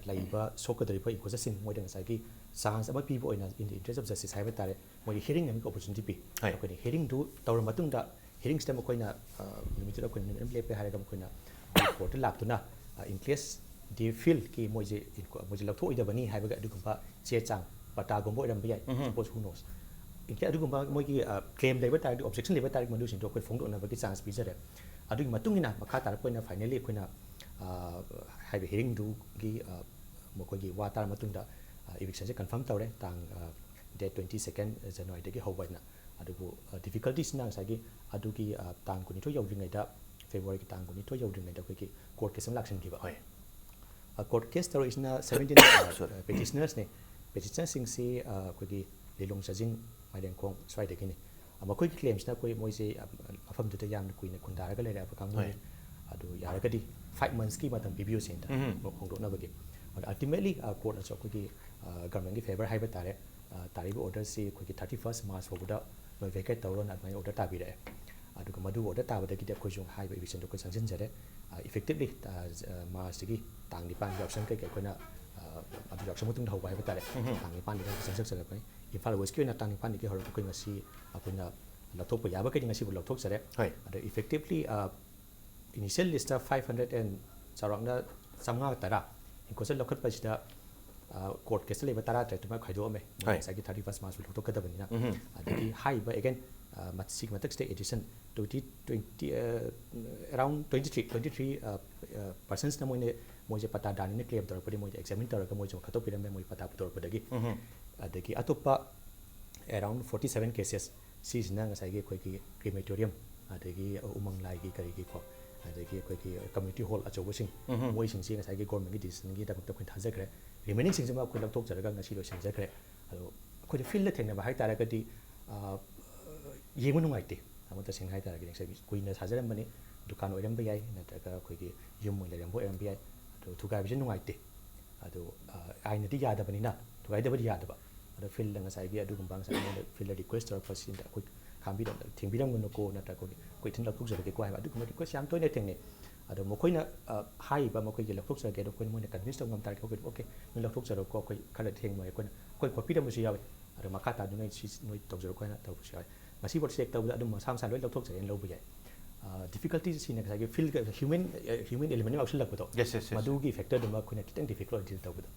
ꯂꯩꯔꯤꯕ ꯁꯣꯛꯀꯗꯧꯔꯤꯕ ꯏꯟꯀ꯭ꯔꯣꯆꯔꯁꯤꯡ ꯃꯣꯏꯗ ꯉꯁꯥꯏꯒꯤ ꯆꯥꯟꯁ ꯑꯃ ꯄꯤꯕ ꯑꯣꯏꯅ, in the interest of justice ꯍꯥꯏꯕ ꯇꯥꯔꯦ, ꯃꯣꯏꯒꯤ ꯍꯤꯌꯔꯤꯡ ꯑꯃꯒꯤ ꯑꯣꯄꯣꯔꯆꯨꯅꯤꯇꯤ ꯄꯤ꯫ ꯑꯩꯈꯣꯏꯅ ꯍꯤꯌꯔꯤꯡꯗꯨ ꯇꯧꯔ ꯃꯇꯨꯡꯗ, ꯍꯤꯌꯔꯤꯡꯁꯤꯗ ꯃꯈꯣꯏꯅ ꯅꯨꯃꯤꯠꯇꯨꯗ ꯑꯩꯈꯣꯏꯅ ꯅꯨꯃꯤꯠ ꯑꯃ ꯂꯦꯞꯄꯦ ꯍꯥꯏꯔꯒ ꯃꯈꯣꯏꯅ ꯀꯣꯔꯠꯇ ꯂꯥꯛꯇꯨꯅ, in case they feel ꯀꯤ ꯃꯣꯏꯁꯦ ꯏꯟꯀ꯭ꯔꯣ-, ꯃꯣꯏꯁꯦ ꯂꯧꯊꯣꯛꯑꯣꯏꯗꯕꯅꯤ ꯍꯥꯏꯕꯒꯤ ꯑꯗꯨꯒꯨꯝꯕ ꯆꯦ ꯆꯥꯡ, ꯄꯇꯥꯒꯨꯝꯕ ꯑꯣꯏꯔꯝꯕ ꯌꯥꯏ, suppose, who knows꯫ ꯑꯗꯨꯒꯨꯝꯕ ꯃꯣꯏꯒꯤ ꯀ꯭ꯂꯦꯝ ꯂꯩꯕ ꯇꯥꯔꯗꯤ, ꯑꯣꯕꯖꯦꯛꯁꯟ ꯂꯩꯕ ꯇꯥꯔꯗꯤ, ꯃꯗꯨꯁꯤꯡꯗꯣ ꯑꯩꯈꯣꯏ ꯐꯣꯡꯗꯣꯛꯅꯕꯒꯤ ꯆꯥꯟꯁ ꯄꯤꯖꯔꯦ꯫ ꯑꯗꯨꯒꯤ ꯃꯇꯨꯡ ꯏꯟꯅ ꯃꯈꯥ ꯇꯥꯔꯛꯄ ꯑꯣꯏꯅ ꯐꯥꯏꯅꯦꯜꯂꯤ ꯑꯩꯈꯣꯏꯅ ꯍꯥꯏꯕ ꯍꯤꯌꯔꯤꯡꯗꯨꯒꯤ ꯃꯈꯣꯏꯒꯤ ꯋꯥ ꯇꯥꯔ ꯃꯇꯨꯡꯗ ꯏꯚꯤꯛꯁꯟꯁꯦ ꯀꯟꯐꯥꯔꯝ ꯇꯧꯔꯦ, ꯇꯥꯡ ꯗꯦꯠ ꯇ꯭ꯋꯦꯟꯇꯤ ꯁꯦꯀꯦꯟ ꯖꯅꯋꯥꯔꯤꯗꯒꯤ ꯍꯧꯕ ꯍꯥꯏꯅ꯫ ꯑꯗꯨꯕꯨ ꯗꯤꯐꯤꯀꯜꯇꯤꯁꯤꯅ ꯉꯁꯥꯏꯒꯤ ꯑꯗꯨꯒꯤ ꯇꯥꯡ ꯀꯨꯟꯅꯤꯊꯣꯏ ꯌꯧꯗ꯭ꯔꯤꯉꯩꯗ, ꯐꯦꯕ꯭ꯔꯨꯋꯥꯔꯤꯒꯤ ꯇꯥꯡ ꯀꯨꯟꯅꯤꯊꯣꯏ ꯌꯧꯗ꯭ꯔꯤꯉꯩꯗ ꯑꯩꯈꯣꯏꯒꯤ ꯀꯣꯔꯠ ꯀꯦꯁ ꯑꯃ ꯂꯥꯛꯁꯤꯟꯈꯤꯕ꯫ ꯍꯣꯏ꯫ ꯀꯣꯔꯠ ꯀꯦꯁ ꯇꯧꯔꯛꯏꯁꯤꯅ ꯁꯕꯦꯟꯇꯤꯟ ꯄꯦꯇꯤꯁꯅꯔꯁꯅꯦ꯫ ꯄꯦꯇꯤꯁꯅꯔꯁꯤꯡꯁꯤ ꯑꯩꯈꯣꯏꯒꯤ ꯂꯤꯂꯣꯡ ꯆꯥꯖꯤꯡ, ꯃꯥꯏꯔꯦꯡꯈꯣꯡ ꯁ꯭ꯋꯥꯏꯗꯒꯤꯅꯤ꯫ ꯃꯈꯣꯏꯒꯤ ꯀ꯭ꯂꯦꯝꯁꯤꯅ ꯑꯩꯈꯣꯏ ꯃꯣꯏꯁꯦ ꯃꯐꯝꯗꯨꯗ ꯌꯥꯝꯅ ꯀꯨꯏꯅ ꯈꯨꯟꯗꯥꯔꯒ ꯂꯩꯔꯛꯑꯕ ꯀꯥꯡꯕꯨꯅꯤ꯫ ꯍꯣꯏ꯫ ꯑꯗꯨ ꯌꯥꯔꯒꯗꯤ ꯐꯥꯏꯚ ꯃꯟꯁꯀꯤ ꯃꯇꯝ ꯄꯤꯕꯤꯌꯨ ꯁꯤꯅ ꯍꯣꯡꯗꯣꯛꯅꯕꯒꯤ꯫ ꯑꯗꯣ ꯑꯜꯇꯤꯃꯦꯠꯂꯤ ꯀꯣꯔꯠꯅꯁꯨ ꯑꯩꯈꯣꯏꯒꯤ ꯒꯚꯔꯟꯃꯦꯟꯒꯤ ꯐꯦꯚꯔ ꯍꯥꯏꯕ ꯇꯥꯔꯦ, ꯇꯥꯔꯤꯕ ꯑꯣꯔꯗꯔꯁꯤ ꯑꯩꯈꯣꯏꯒꯤ ꯊꯥꯔꯇꯤ ꯐꯥꯔꯁ ꯃꯥꯔꯆ ꯐꯥꯎꯕꯗ ꯂꯣꯏ ꯚꯦꯀꯦꯠ ꯇꯧꯔꯣꯅ ꯑꯗꯨꯃꯥꯏꯅ ꯑꯣꯔꯗꯔ ꯇꯥꯕꯤꯔꯛꯑꯦ꯫ ꯑꯗꯨꯒ ꯃꯗꯨ ꯑꯣꯔꯗꯔ ꯇꯥꯕꯗꯒꯤꯗꯤ ꯑꯩꯈꯣꯏꯁꯨ ꯍꯥꯏꯔꯤꯕ ꯏꯚꯤꯛꯁꯟꯗꯣ ꯑꯩꯈꯣꯏ ꯆꯪꯁꯤꯟꯖꯔꯦ꯫ ꯏꯐꯦꯛꯇꯤꯚꯂꯤ ꯃꯥꯔꯆꯇꯒꯤ ꯇꯥꯡ ꯅꯤꯄꯥꯟꯒꯤ ꯌꯥꯎꯁꯪ ꯀꯩꯀꯩ ꯑꯩꯈꯣꯏꯅ ꯑꯗꯨ ꯌꯥꯎꯁꯪ ꯃꯇꯨꯡꯗ ꯍꯧꯕ ꯍꯥꯏꯕ ꯇꯥꯔꯦ꯫ ꯇꯥꯡ ꯅꯤꯄꯥꯟꯗꯒꯤ ꯑꯩꯈꯣꯏ ꯆꯪꯁꯤꯜꯂꯛꯄꯅꯤ꯫ ꯏꯝꯐꯥꯜ ꯋꯦꯁꯀꯤ ꯑꯣꯏꯅ ꯇꯥꯡ ꯅꯤꯄꯥꯟꯗꯒꯤ ꯍꯧꯔꯒ ꯑꯩꯈꯣꯏ ꯉꯁꯤ ꯑꯩꯈꯣꯏꯅ ꯂꯧꯊꯣꯛꯄ ꯌꯥꯕꯈꯩꯗꯤ ꯉꯁꯤꯕꯨ ꯂꯧꯊꯣꯛꯆꯔꯦ꯫ ꯍꯣꯏ꯫ ꯑꯗꯣ ꯏꯐꯦꯛꯇꯤꯚꯂꯤ ꯏꯅꯤꯁꯤꯌꯦꯜ ꯂꯤꯁꯇ ꯐꯥꯏꯚ ꯍꯟꯗ꯭ꯔꯦꯠ ꯑꯦꯟ ꯆꯥꯎꯔꯥꯛꯅ ꯆꯥꯝꯃꯉꯥ ꯇꯔꯥ ꯏꯟꯀ꯭ꯋꯦꯁꯟ ꯂꯧꯈꯠꯄꯁꯤꯗ ꯀꯣꯔꯠ ꯀꯦꯁꯇ ꯂꯩꯕ ꯇꯔꯥ ꯇꯔꯦꯠꯇꯨꯃ ꯈꯥꯏꯗꯣꯛꯑꯝꯃꯦ꯫ ꯃꯣꯏ ꯍꯣꯏ꯫ ꯉꯁꯥꯏꯒꯤ ꯊꯥꯔꯇꯤ ꯐꯥꯔꯁ ꯃꯥꯔꯆ ꯂꯧꯊꯣꯛꯀꯗꯕꯅꯤꯅ꯫ ꯑꯗꯒꯤ ꯍꯥꯏꯔꯤꯕ ꯑꯦꯒꯦꯟ ꯃꯁꯤꯒꯤ ꯃꯊꯛꯁꯤꯗ edition twenty twenty around twenty three twenty three ꯄꯥꯔꯁꯟꯁꯅ ꯃꯣꯏꯅ ꯃꯣꯏꯁꯦ ꯄꯇꯥꯗꯥꯔꯅꯤꯅ ꯀ꯭ꯂꯦꯝ ꯇꯧꯔꯛꯄꯗꯤ ꯃꯣꯏꯗꯤ ꯑꯦꯛꯖꯥꯃꯤꯟ ꯇꯧꯔꯒ ꯃꯣꯏꯁꯨ ꯈꯠꯇꯣꯛꯄꯤꯔꯝꯃꯦ ꯃꯣꯏ ꯄꯇꯥ ꯄꯨꯊꯣꯔꯛꯄꯗꯒꯤ꯫ ꯑꯗꯒꯤ ꯑꯇꯣꯞꯄ ꯑꯦꯔꯥꯎꯟ ꯐꯣꯔꯇꯤ ꯁꯕꯦꯟ ꯀꯦꯁꯦꯁ ꯁꯤꯁꯤꯅ ꯉꯁꯥꯏꯒꯤ ꯑꯩꯈꯣꯏꯒꯤ ꯀ꯭ꯔꯤꯃꯦꯇꯣꯔꯤꯌꯝ, ꯑꯗꯒꯤ ꯎꯃꯪ ꯂꯥꯏꯒꯤ ꯀꯔꯤꯒꯤ ꯀꯣ, ꯑꯗꯒꯤ ꯑꯩꯈꯣꯏꯒꯤ ꯀꯝꯃ꯭ꯌꯨꯅꯤꯇꯤ ꯍꯣꯜ ꯑꯆꯧꯕꯁꯤꯡ, ꯃꯣꯏꯁꯤꯡꯁꯤ ꯉꯁꯥꯏꯒꯤ ꯒꯣꯔꯃꯦꯟꯒꯤ ꯗꯤꯁꯤꯖꯟꯒꯤꯗꯃꯛꯇ ꯑꯩꯈꯣꯏꯅ ꯊꯥꯖꯈ꯭ꯔꯦ꯫ ꯔꯤꯃꯦꯅꯤꯡꯁꯤꯡꯁꯤꯃ ꯑꯩꯈꯣꯏ ꯂꯧꯊꯣꯛꯆꯔꯒ ꯉꯁꯤ ꯂꯣꯏꯁꯤꯟꯖꯈ꯭ꯔꯦ꯫ ꯑꯗꯣ ꯑꯩꯈꯣꯏꯅ ꯐꯤꯜꯗ ꯊꯦꯡꯅꯕ ꯍꯥꯏ ꯇꯥꯔꯒꯗꯤ ꯌꯦꯡꯕ ꯅꯨꯡꯉꯥꯏꯇꯦ꯫ ꯇꯥꯃꯣ ꯇꯁꯦꯡꯅ ꯍꯥꯏ ꯇꯥꯔꯒꯗꯤ ꯉꯁꯥꯏꯒꯤ ꯀꯨꯏꯅ ꯁꯥꯖꯔꯝꯕꯅꯤ, ꯗꯨꯀꯥꯟ ꯑꯣꯏꯔꯝꯕ ꯌꯥꯏ, ꯅꯠꯇ꯭ꯔꯒ ꯑꯩꯈꯣꯏꯒꯤ ꯌꯨꯝ ꯑꯣꯏꯅ ꯂꯩꯔꯝꯕ ꯑꯣꯏꯔꯝꯕ ꯌꯥꯏ꯫ ꯑꯗꯣ ꯊꯨꯒꯥꯏꯕꯁꯦ ꯅꯨꯡꯉꯥꯏꯇꯦ꯫ ꯑꯗꯣ ꯑꯥꯏꯟꯅꯗꯤ ꯌꯥꯗꯕꯅꯤꯅ, ꯊꯨꯒꯥꯏꯗꯕꯗꯤ ꯌꯥꯗꯕ꯫ ꯑꯗꯣ ꯐꯤꯜꯗ ꯉꯁꯥꯏꯒꯤ ꯑꯗꯨꯒꯨꯝꯕ ꯉꯁꯥꯏ ꯑꯩꯉꯣꯟꯗ ꯐꯤꯜꯗ ꯔꯤꯀ꯭ꯋꯦꯁ ꯇꯧꯔꯛꯄꯁꯤꯗ ꯑꯩꯈꯣꯏ ꯈꯥꯝꯕꯤꯔꯝ-, ꯊꯦꯡꯕꯤꯔꯝꯒꯅꯨꯀꯣ, ꯅꯠꯇ꯭ꯔꯒ ꯑꯩꯈꯣꯏꯒꯤ, ꯑꯩꯈꯣꯏ ꯏꯊꯟ ꯂꯧꯊꯣꯛꯆꯔꯒꯦꯀꯣ ꯍꯥꯏꯕ ꯑꯗꯨꯒꯨꯝꯕ ꯔꯤꯀ꯭ꯋꯦꯁ ꯌꯥꯝ ꯇꯣꯏꯅ ꯊꯦꯡꯅꯩ꯫ ꯑꯗꯣ ꯃꯈꯣꯏꯅ ꯍꯥꯏꯔꯤꯕ ꯃꯈꯣꯏꯒꯤ ꯂꯧꯊꯣꯛꯆꯔꯒꯦ, ꯑꯗꯣ ꯑꯩꯈꯣꯏꯅ ꯃꯣꯏꯅ ꯀꯟꯚꯤꯟꯁ ꯇꯧꯕ ꯉꯝ ꯇꯥꯔꯒꯗꯤ, "ꯑꯣꯀꯦ, ꯅꯣꯏ ꯂꯧꯊꯣꯛꯆꯔꯣꯀꯣ, ꯑꯩꯈꯣꯏ ꯈꯔ ꯊꯦꯡꯕ ꯑꯩꯈꯣꯏꯅ, ꯑꯩꯈꯣꯏ ꯈꯣꯠꯄꯤꯔꯝꯕꯁꯨ ꯌꯥꯎꯏ꯫ ꯑꯗꯣ ꯃꯈꯥ ꯇꯥꯗꯨꯅ ꯁꯤ ꯅꯣꯏ ꯇꯧꯖꯔꯣꯀꯣ" ꯍꯥꯏꯅ ꯇꯧꯕꯁꯨ ꯌꯥꯎꯏ꯫ ꯃꯁꯤꯐꯥꯎ ꯆꯦꯛ ꯇꯧꯕꯗ ꯑꯗꯨꯝ ꯃꯁꯥ ꯃꯁꯥ ꯂꯣꯏ ꯂꯧꯊꯣꯛꯆꯔꯦꯅ ꯂꯧꯕ ꯌꯥꯏ꯫ ꯗꯤꯐꯤꯀꯜꯇꯤꯁꯤꯅ ꯉꯁꯥꯏꯒꯤ ꯐꯤꯜ, ꯍ꯭ꯌꯨꯃꯦꯟ, ꯍ꯭ꯌꯨꯃꯦꯟ ꯑꯦꯂꯤꯃꯦꯟ ꯌꯥꯎꯁꯜꯂꯛꯄꯗꯣ, ꯌꯦꯁ, ꯌꯦꯁ, ꯌꯦꯁ꯫ ꯃꯗꯨꯒꯤ ꯐꯦꯛꯇꯔꯗꯨꯃ ꯑꯩꯈꯣꯏꯅ ꯈꯤꯇꯪ ꯗꯤꯐꯤꯀꯜꯠ ꯑꯣꯏ ꯗꯤꯜ ꯇꯧꯕꯗ꯫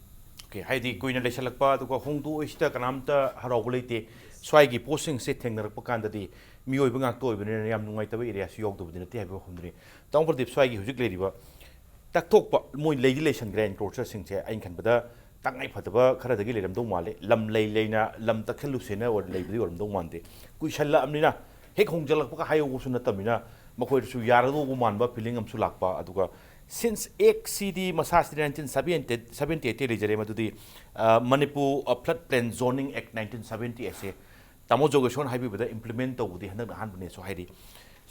ꯑꯣꯀꯦ, ꯍꯥꯏꯗꯤ ꯀꯨꯏꯅ ꯂꯩꯁꯜꯂꯛꯄ ꯑꯗꯨꯒ ꯍꯣꯡꯗꯣꯛꯑꯣꯏꯁꯤꯗ ꯀꯅꯥꯝꯇ ꯍꯔꯥꯎꯕ ꯂꯩꯇꯦ꯫ ꯁ꯭ꯋꯥꯏꯒꯤ ꯄꯣꯠꯁꯤꯡꯁꯦ ꯊꯦꯡꯅꯔꯛꯄ ꯀꯥꯟꯗꯗꯤ ꯃꯤꯑꯣꯏꯕ ꯉꯥꯛꯇ ꯑꯣꯏꯕꯅꯤꯅ ꯌꯥꯝ ꯅꯨꯡꯉꯥꯏꯇꯕ ꯑꯦꯔꯤꯌꯥꯁꯨ ꯌꯥꯎꯗꯕꯗꯤ ꯅꯠꯇꯦ ꯍꯥꯏꯕ ꯋꯥꯐꯝꯗꯨꯅꯤ꯫ ꯇꯥꯃꯣ ꯄ꯭ꯔꯗꯤꯞ, ꯁ꯭ꯋꯥꯏꯒꯤ ꯍꯧꯖꯤꯛ ꯂꯩꯔꯤꯕ ꯇꯛꯊꯣꯛꯄ, ꯃꯣꯏ ꯂꯩꯗꯤ ꯂꯩꯁꯟꯈ꯭ꯔꯦ ꯑꯦꯟꯀ꯭ꯔꯣꯆꯔꯁꯤꯡꯁꯦ꯫ ꯑꯩꯅ ꯈꯟꯕꯗ ꯇꯉꯥꯏ ꯐꯗꯕ ꯈꯔꯗꯒꯤ ꯂꯩꯔꯝꯗꯧ ꯃꯥꯜꯂꯦ꯫ ꯂꯝ ꯂꯩ ꯂꯩꯅ ꯂꯝ ꯇꯛꯁꯜꯂꯨꯁꯦꯅ ꯑꯣꯏ-, ꯂꯩꯕꯗꯤ ꯑꯣꯏꯔꯝꯗꯧ ꯃꯥꯟꯗꯦ꯫ ꯀꯨꯏꯁꯜꯂꯛꯑꯕꯅꯤꯅ ꯍꯦꯛ ꯍꯣꯡꯖꯜꯂꯛꯄꯒ ꯍꯥꯏꯍꯧꯕꯁꯨ ꯅꯠꯇꯕꯅꯤꯅ ꯃꯈꯣꯏꯗꯁꯨ ꯌꯥꯔꯗꯧꯕ ꯃꯥꯟꯕ ꯐꯤꯂꯤꯡ ꯑꯃꯁꯨ ꯂꯥꯛꯄ꯫ ꯑꯗꯨꯒ ꯁꯤꯟꯁ ꯑꯦꯛꯁꯤꯗꯤ ꯃꯁꯥꯁꯤꯗꯤ ꯅꯥꯏꯟꯇꯤꯟ ꯁꯕꯦꯟꯇꯤ, ꯁꯕꯦꯟꯇꯤ ꯑꯩꯠꯇ ꯂꯩꯖꯔꯦ꯫ ꯃꯗꯨꯗꯤ, ꯑ, ꯃꯅꯤꯄꯨꯔ, ꯑ, ꯐ꯭ꯂꯠ ꯄ꯭ꯂꯦꯟ ꯖꯣꯅꯤꯡ ꯑꯦꯛ ꯅꯥꯏꯟꯇꯤꯟ ꯁꯕꯦꯟꯇꯤ ꯑꯩꯠꯁꯦ ꯇꯥꯃꯣ ꯖꯣꯒꯦꯁꯣꯔꯅ ꯍꯥꯏꯕꯤꯕꯗ ꯏꯝꯄ꯭ꯂꯤꯃꯦꯟ ꯇꯧꯕꯗꯤ ꯍꯟꯗꯛꯅ ꯑꯍꯥꯟꯕꯅꯦꯁꯨ ꯍꯥꯏꯔꯤ꯫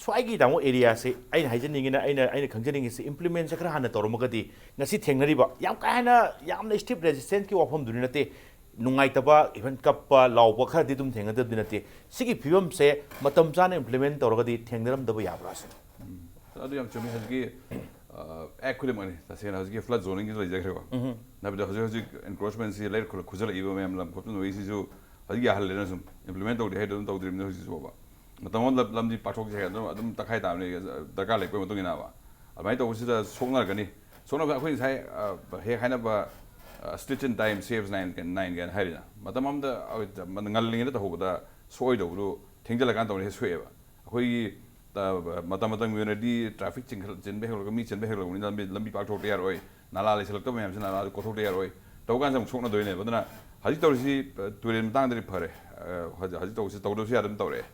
ꯁ꯭ꯋꯥꯏꯒꯤ ꯇꯥꯃꯣ ꯑꯦꯔꯤꯌꯥꯁꯦ ꯑꯩꯅ ꯍꯥꯏꯖꯅꯤꯡꯉꯤꯅ, ꯑꯩꯅ, ꯑꯩꯅ ꯈꯪꯖꯅꯤꯡꯉꯤꯁꯦ, ꯏꯝꯄ꯭ꯂꯤꯃꯦꯟꯁꯦ ꯈꯔ ꯍꯥꯟꯅ ꯇꯧꯔꯝꯃꯒꯗꯤ ꯉꯁꯤ ꯊꯦꯡꯅꯔꯤꯕ ꯌꯥꯝ ꯀꯥ ꯍꯦꯟꯅ ꯌꯥꯝꯅ ꯁ꯭ꯇꯤꯞ ꯔꯦꯖꯤꯁꯇꯦꯟꯁꯀꯤ ꯋꯥꯐꯝꯗꯨꯗꯤ ꯅꯠꯇꯦ, ꯅꯨꯡꯉꯥꯏꯇꯕ, ꯏꯚꯟ ꯀꯞꯄ, ꯂꯥꯎꯕ ꯈꯔꯗꯤ ꯑꯗꯨꯝ ꯊꯦꯡꯅꯗꯕꯗꯤ ꯅꯠꯇꯦ꯫ ꯁꯤꯒꯤ ꯐꯤꯕꯝꯁꯦ ꯃꯇꯝ ꯆꯥꯅ ꯏꯝꯄ꯭ꯂꯤꯃꯦꯟ ꯇꯧꯔꯒꯗꯤ ꯊꯦꯡꯅꯔꯝꯗꯕ ꯌꯥꯕ꯭ꯔꯥ ꯁꯤꯅꯤ꯫ ꯑꯗꯨ ꯌꯥꯝ ꯆꯨꯝꯃꯤ꯫ ꯍꯧꯖꯤꯛꯀꯤ, ꯑ, ꯑꯦꯛ ꯈꯨꯗꯤꯡꯃꯛꯅꯤ꯫ ꯇꯁꯦꯡꯅ ꯍꯧꯖꯤꯛꯀꯤ ꯐ꯭ꯂꯠ ꯖꯣꯅꯤꯡꯒꯤꯁꯨ ꯂꯩꯖꯈ꯭ꯔꯦꯀꯣ꯫ ꯅꯠꯇ꯭ꯔꯗꯤ ꯍꯧꯖꯤꯛ ꯍꯧꯖꯤꯛ ꯑꯦꯟꯀ꯭ꯔꯣꯆꯃꯦꯟꯁꯤ ꯂꯩꯔꯛ ꯈꯨꯜꯂꯛ ꯈꯨꯖꯜꯂꯛꯏꯕ ꯃꯌꯥꯝ, ꯂꯝ ꯈꯣꯠꯄ ꯋꯥꯔꯤꯁꯤꯁꯨ ꯍꯧꯖꯤꯛ ꯌꯥꯍꯜꯂꯦꯅ ꯁꯨꯝ ꯏꯝꯄ꯭ꯂꯤꯃꯦꯟ ꯇꯧꯗꯦ ꯍꯥꯏꯗꯣ ꯑꯗꯨꯝ ꯇꯧꯗ꯭ꯔꯤꯕꯅꯤ ꯍꯧꯖꯤꯛꯁꯨ ꯐꯥꯎꯕ꯫ ꯃꯇꯝ ꯑꯃꯗ ꯂꯝ-, ꯂꯝꯗꯤ ꯄꯥꯛꯊꯣꯛꯁꯦ ꯍꯥꯏ ꯑꯗꯨꯝ, ꯑꯗꯨꯝ ꯇꯛꯈꯥꯏ ꯇꯥꯕꯅꯤ, ꯗꯔꯀꯥꯔ ꯂꯩꯔꯛꯄꯒꯤ ꯃꯇꯨꯡ ꯏꯟꯅꯕ꯫ ꯑꯗꯨꯃꯥꯏꯅ ꯇꯧꯕꯁꯤꯗ ꯁꯣꯛꯅꯔꯛꯀꯅꯤ꯫ ꯁꯣꯛꯅꯕ ꯑꯩꯈꯣꯏ ꯉꯁꯥꯏ, ꯑ, ꯍꯦꯛ ꯍꯥꯏꯅꯕ, ꯑ, "Stitch in time saves nine" ꯀ-, nine ꯀꯥꯏꯅ ꯍꯥꯏꯔꯤꯅ꯫ ꯃꯇꯝ ꯑꯃꯗ, ꯑ, ꯉꯜꯂꯤꯉꯩꯗ ꯇꯧꯍꯧꯕꯗ ꯁꯣꯛꯑꯣꯏꯗꯧꯕꯗꯨ ꯊꯦꯡꯖꯤꯜꯂꯀꯥꯟꯗ ꯇꯧꯔꯤꯁꯦ ꯁꯣꯛꯑꯦꯕ꯫ ꯑꯩꯈꯣꯏꯒꯤ, ꯑ, ꯃꯇꯝ ꯃꯇꯝꯒꯤ ꯑꯣꯏꯅꯗꯤ ꯇ꯭ꯔꯥꯐꯤꯛ ꯆꯤꯟꯈꯠ-, ꯆꯤꯟꯕ ꯍꯦꯜꯂꯛꯄ, ꯃꯤ ꯆꯤꯟꯕ ꯍꯦꯜꯂꯛꯄꯅꯤꯅ ꯂꯝꯕꯤ, ꯂꯝꯕꯤ ꯄꯥꯛꯊꯣꯛꯇ ꯌꯥꯔꯣꯏ, ꯅꯥꯂꯥ ꯂꯩꯁꯜꯂꯛꯇꯕ ꯃꯌꯥꯝꯁꯤ ꯅꯥꯂꯥꯗꯨ ꯀꯣꯊꯣꯛꯇ ꯌꯥꯔꯣꯏ꯫ ꯇꯧ ꯀꯥꯟꯁꯤꯗ ꯑꯃꯨꯛ ꯁꯣꯛꯅꯗꯣꯏꯅꯦꯕ꯫ ꯑꯗꯨꯅ ꯍꯧꯖꯤꯛ ꯇꯧꯔꯤꯁꯤ, ꯑ, ꯇꯨꯔꯦꯟ ꯃꯇꯥꯡꯗꯗꯤ ꯐꯔꯦ꯫ ꯑ, ꯍꯧꯖꯤꯛ, ꯍꯧꯖꯤꯛ ꯇꯧꯕꯁꯤ ꯇꯧꯗꯕꯁꯨ ꯌꯥꯗꯕ ꯇꯧꯔꯛꯑꯦ꯫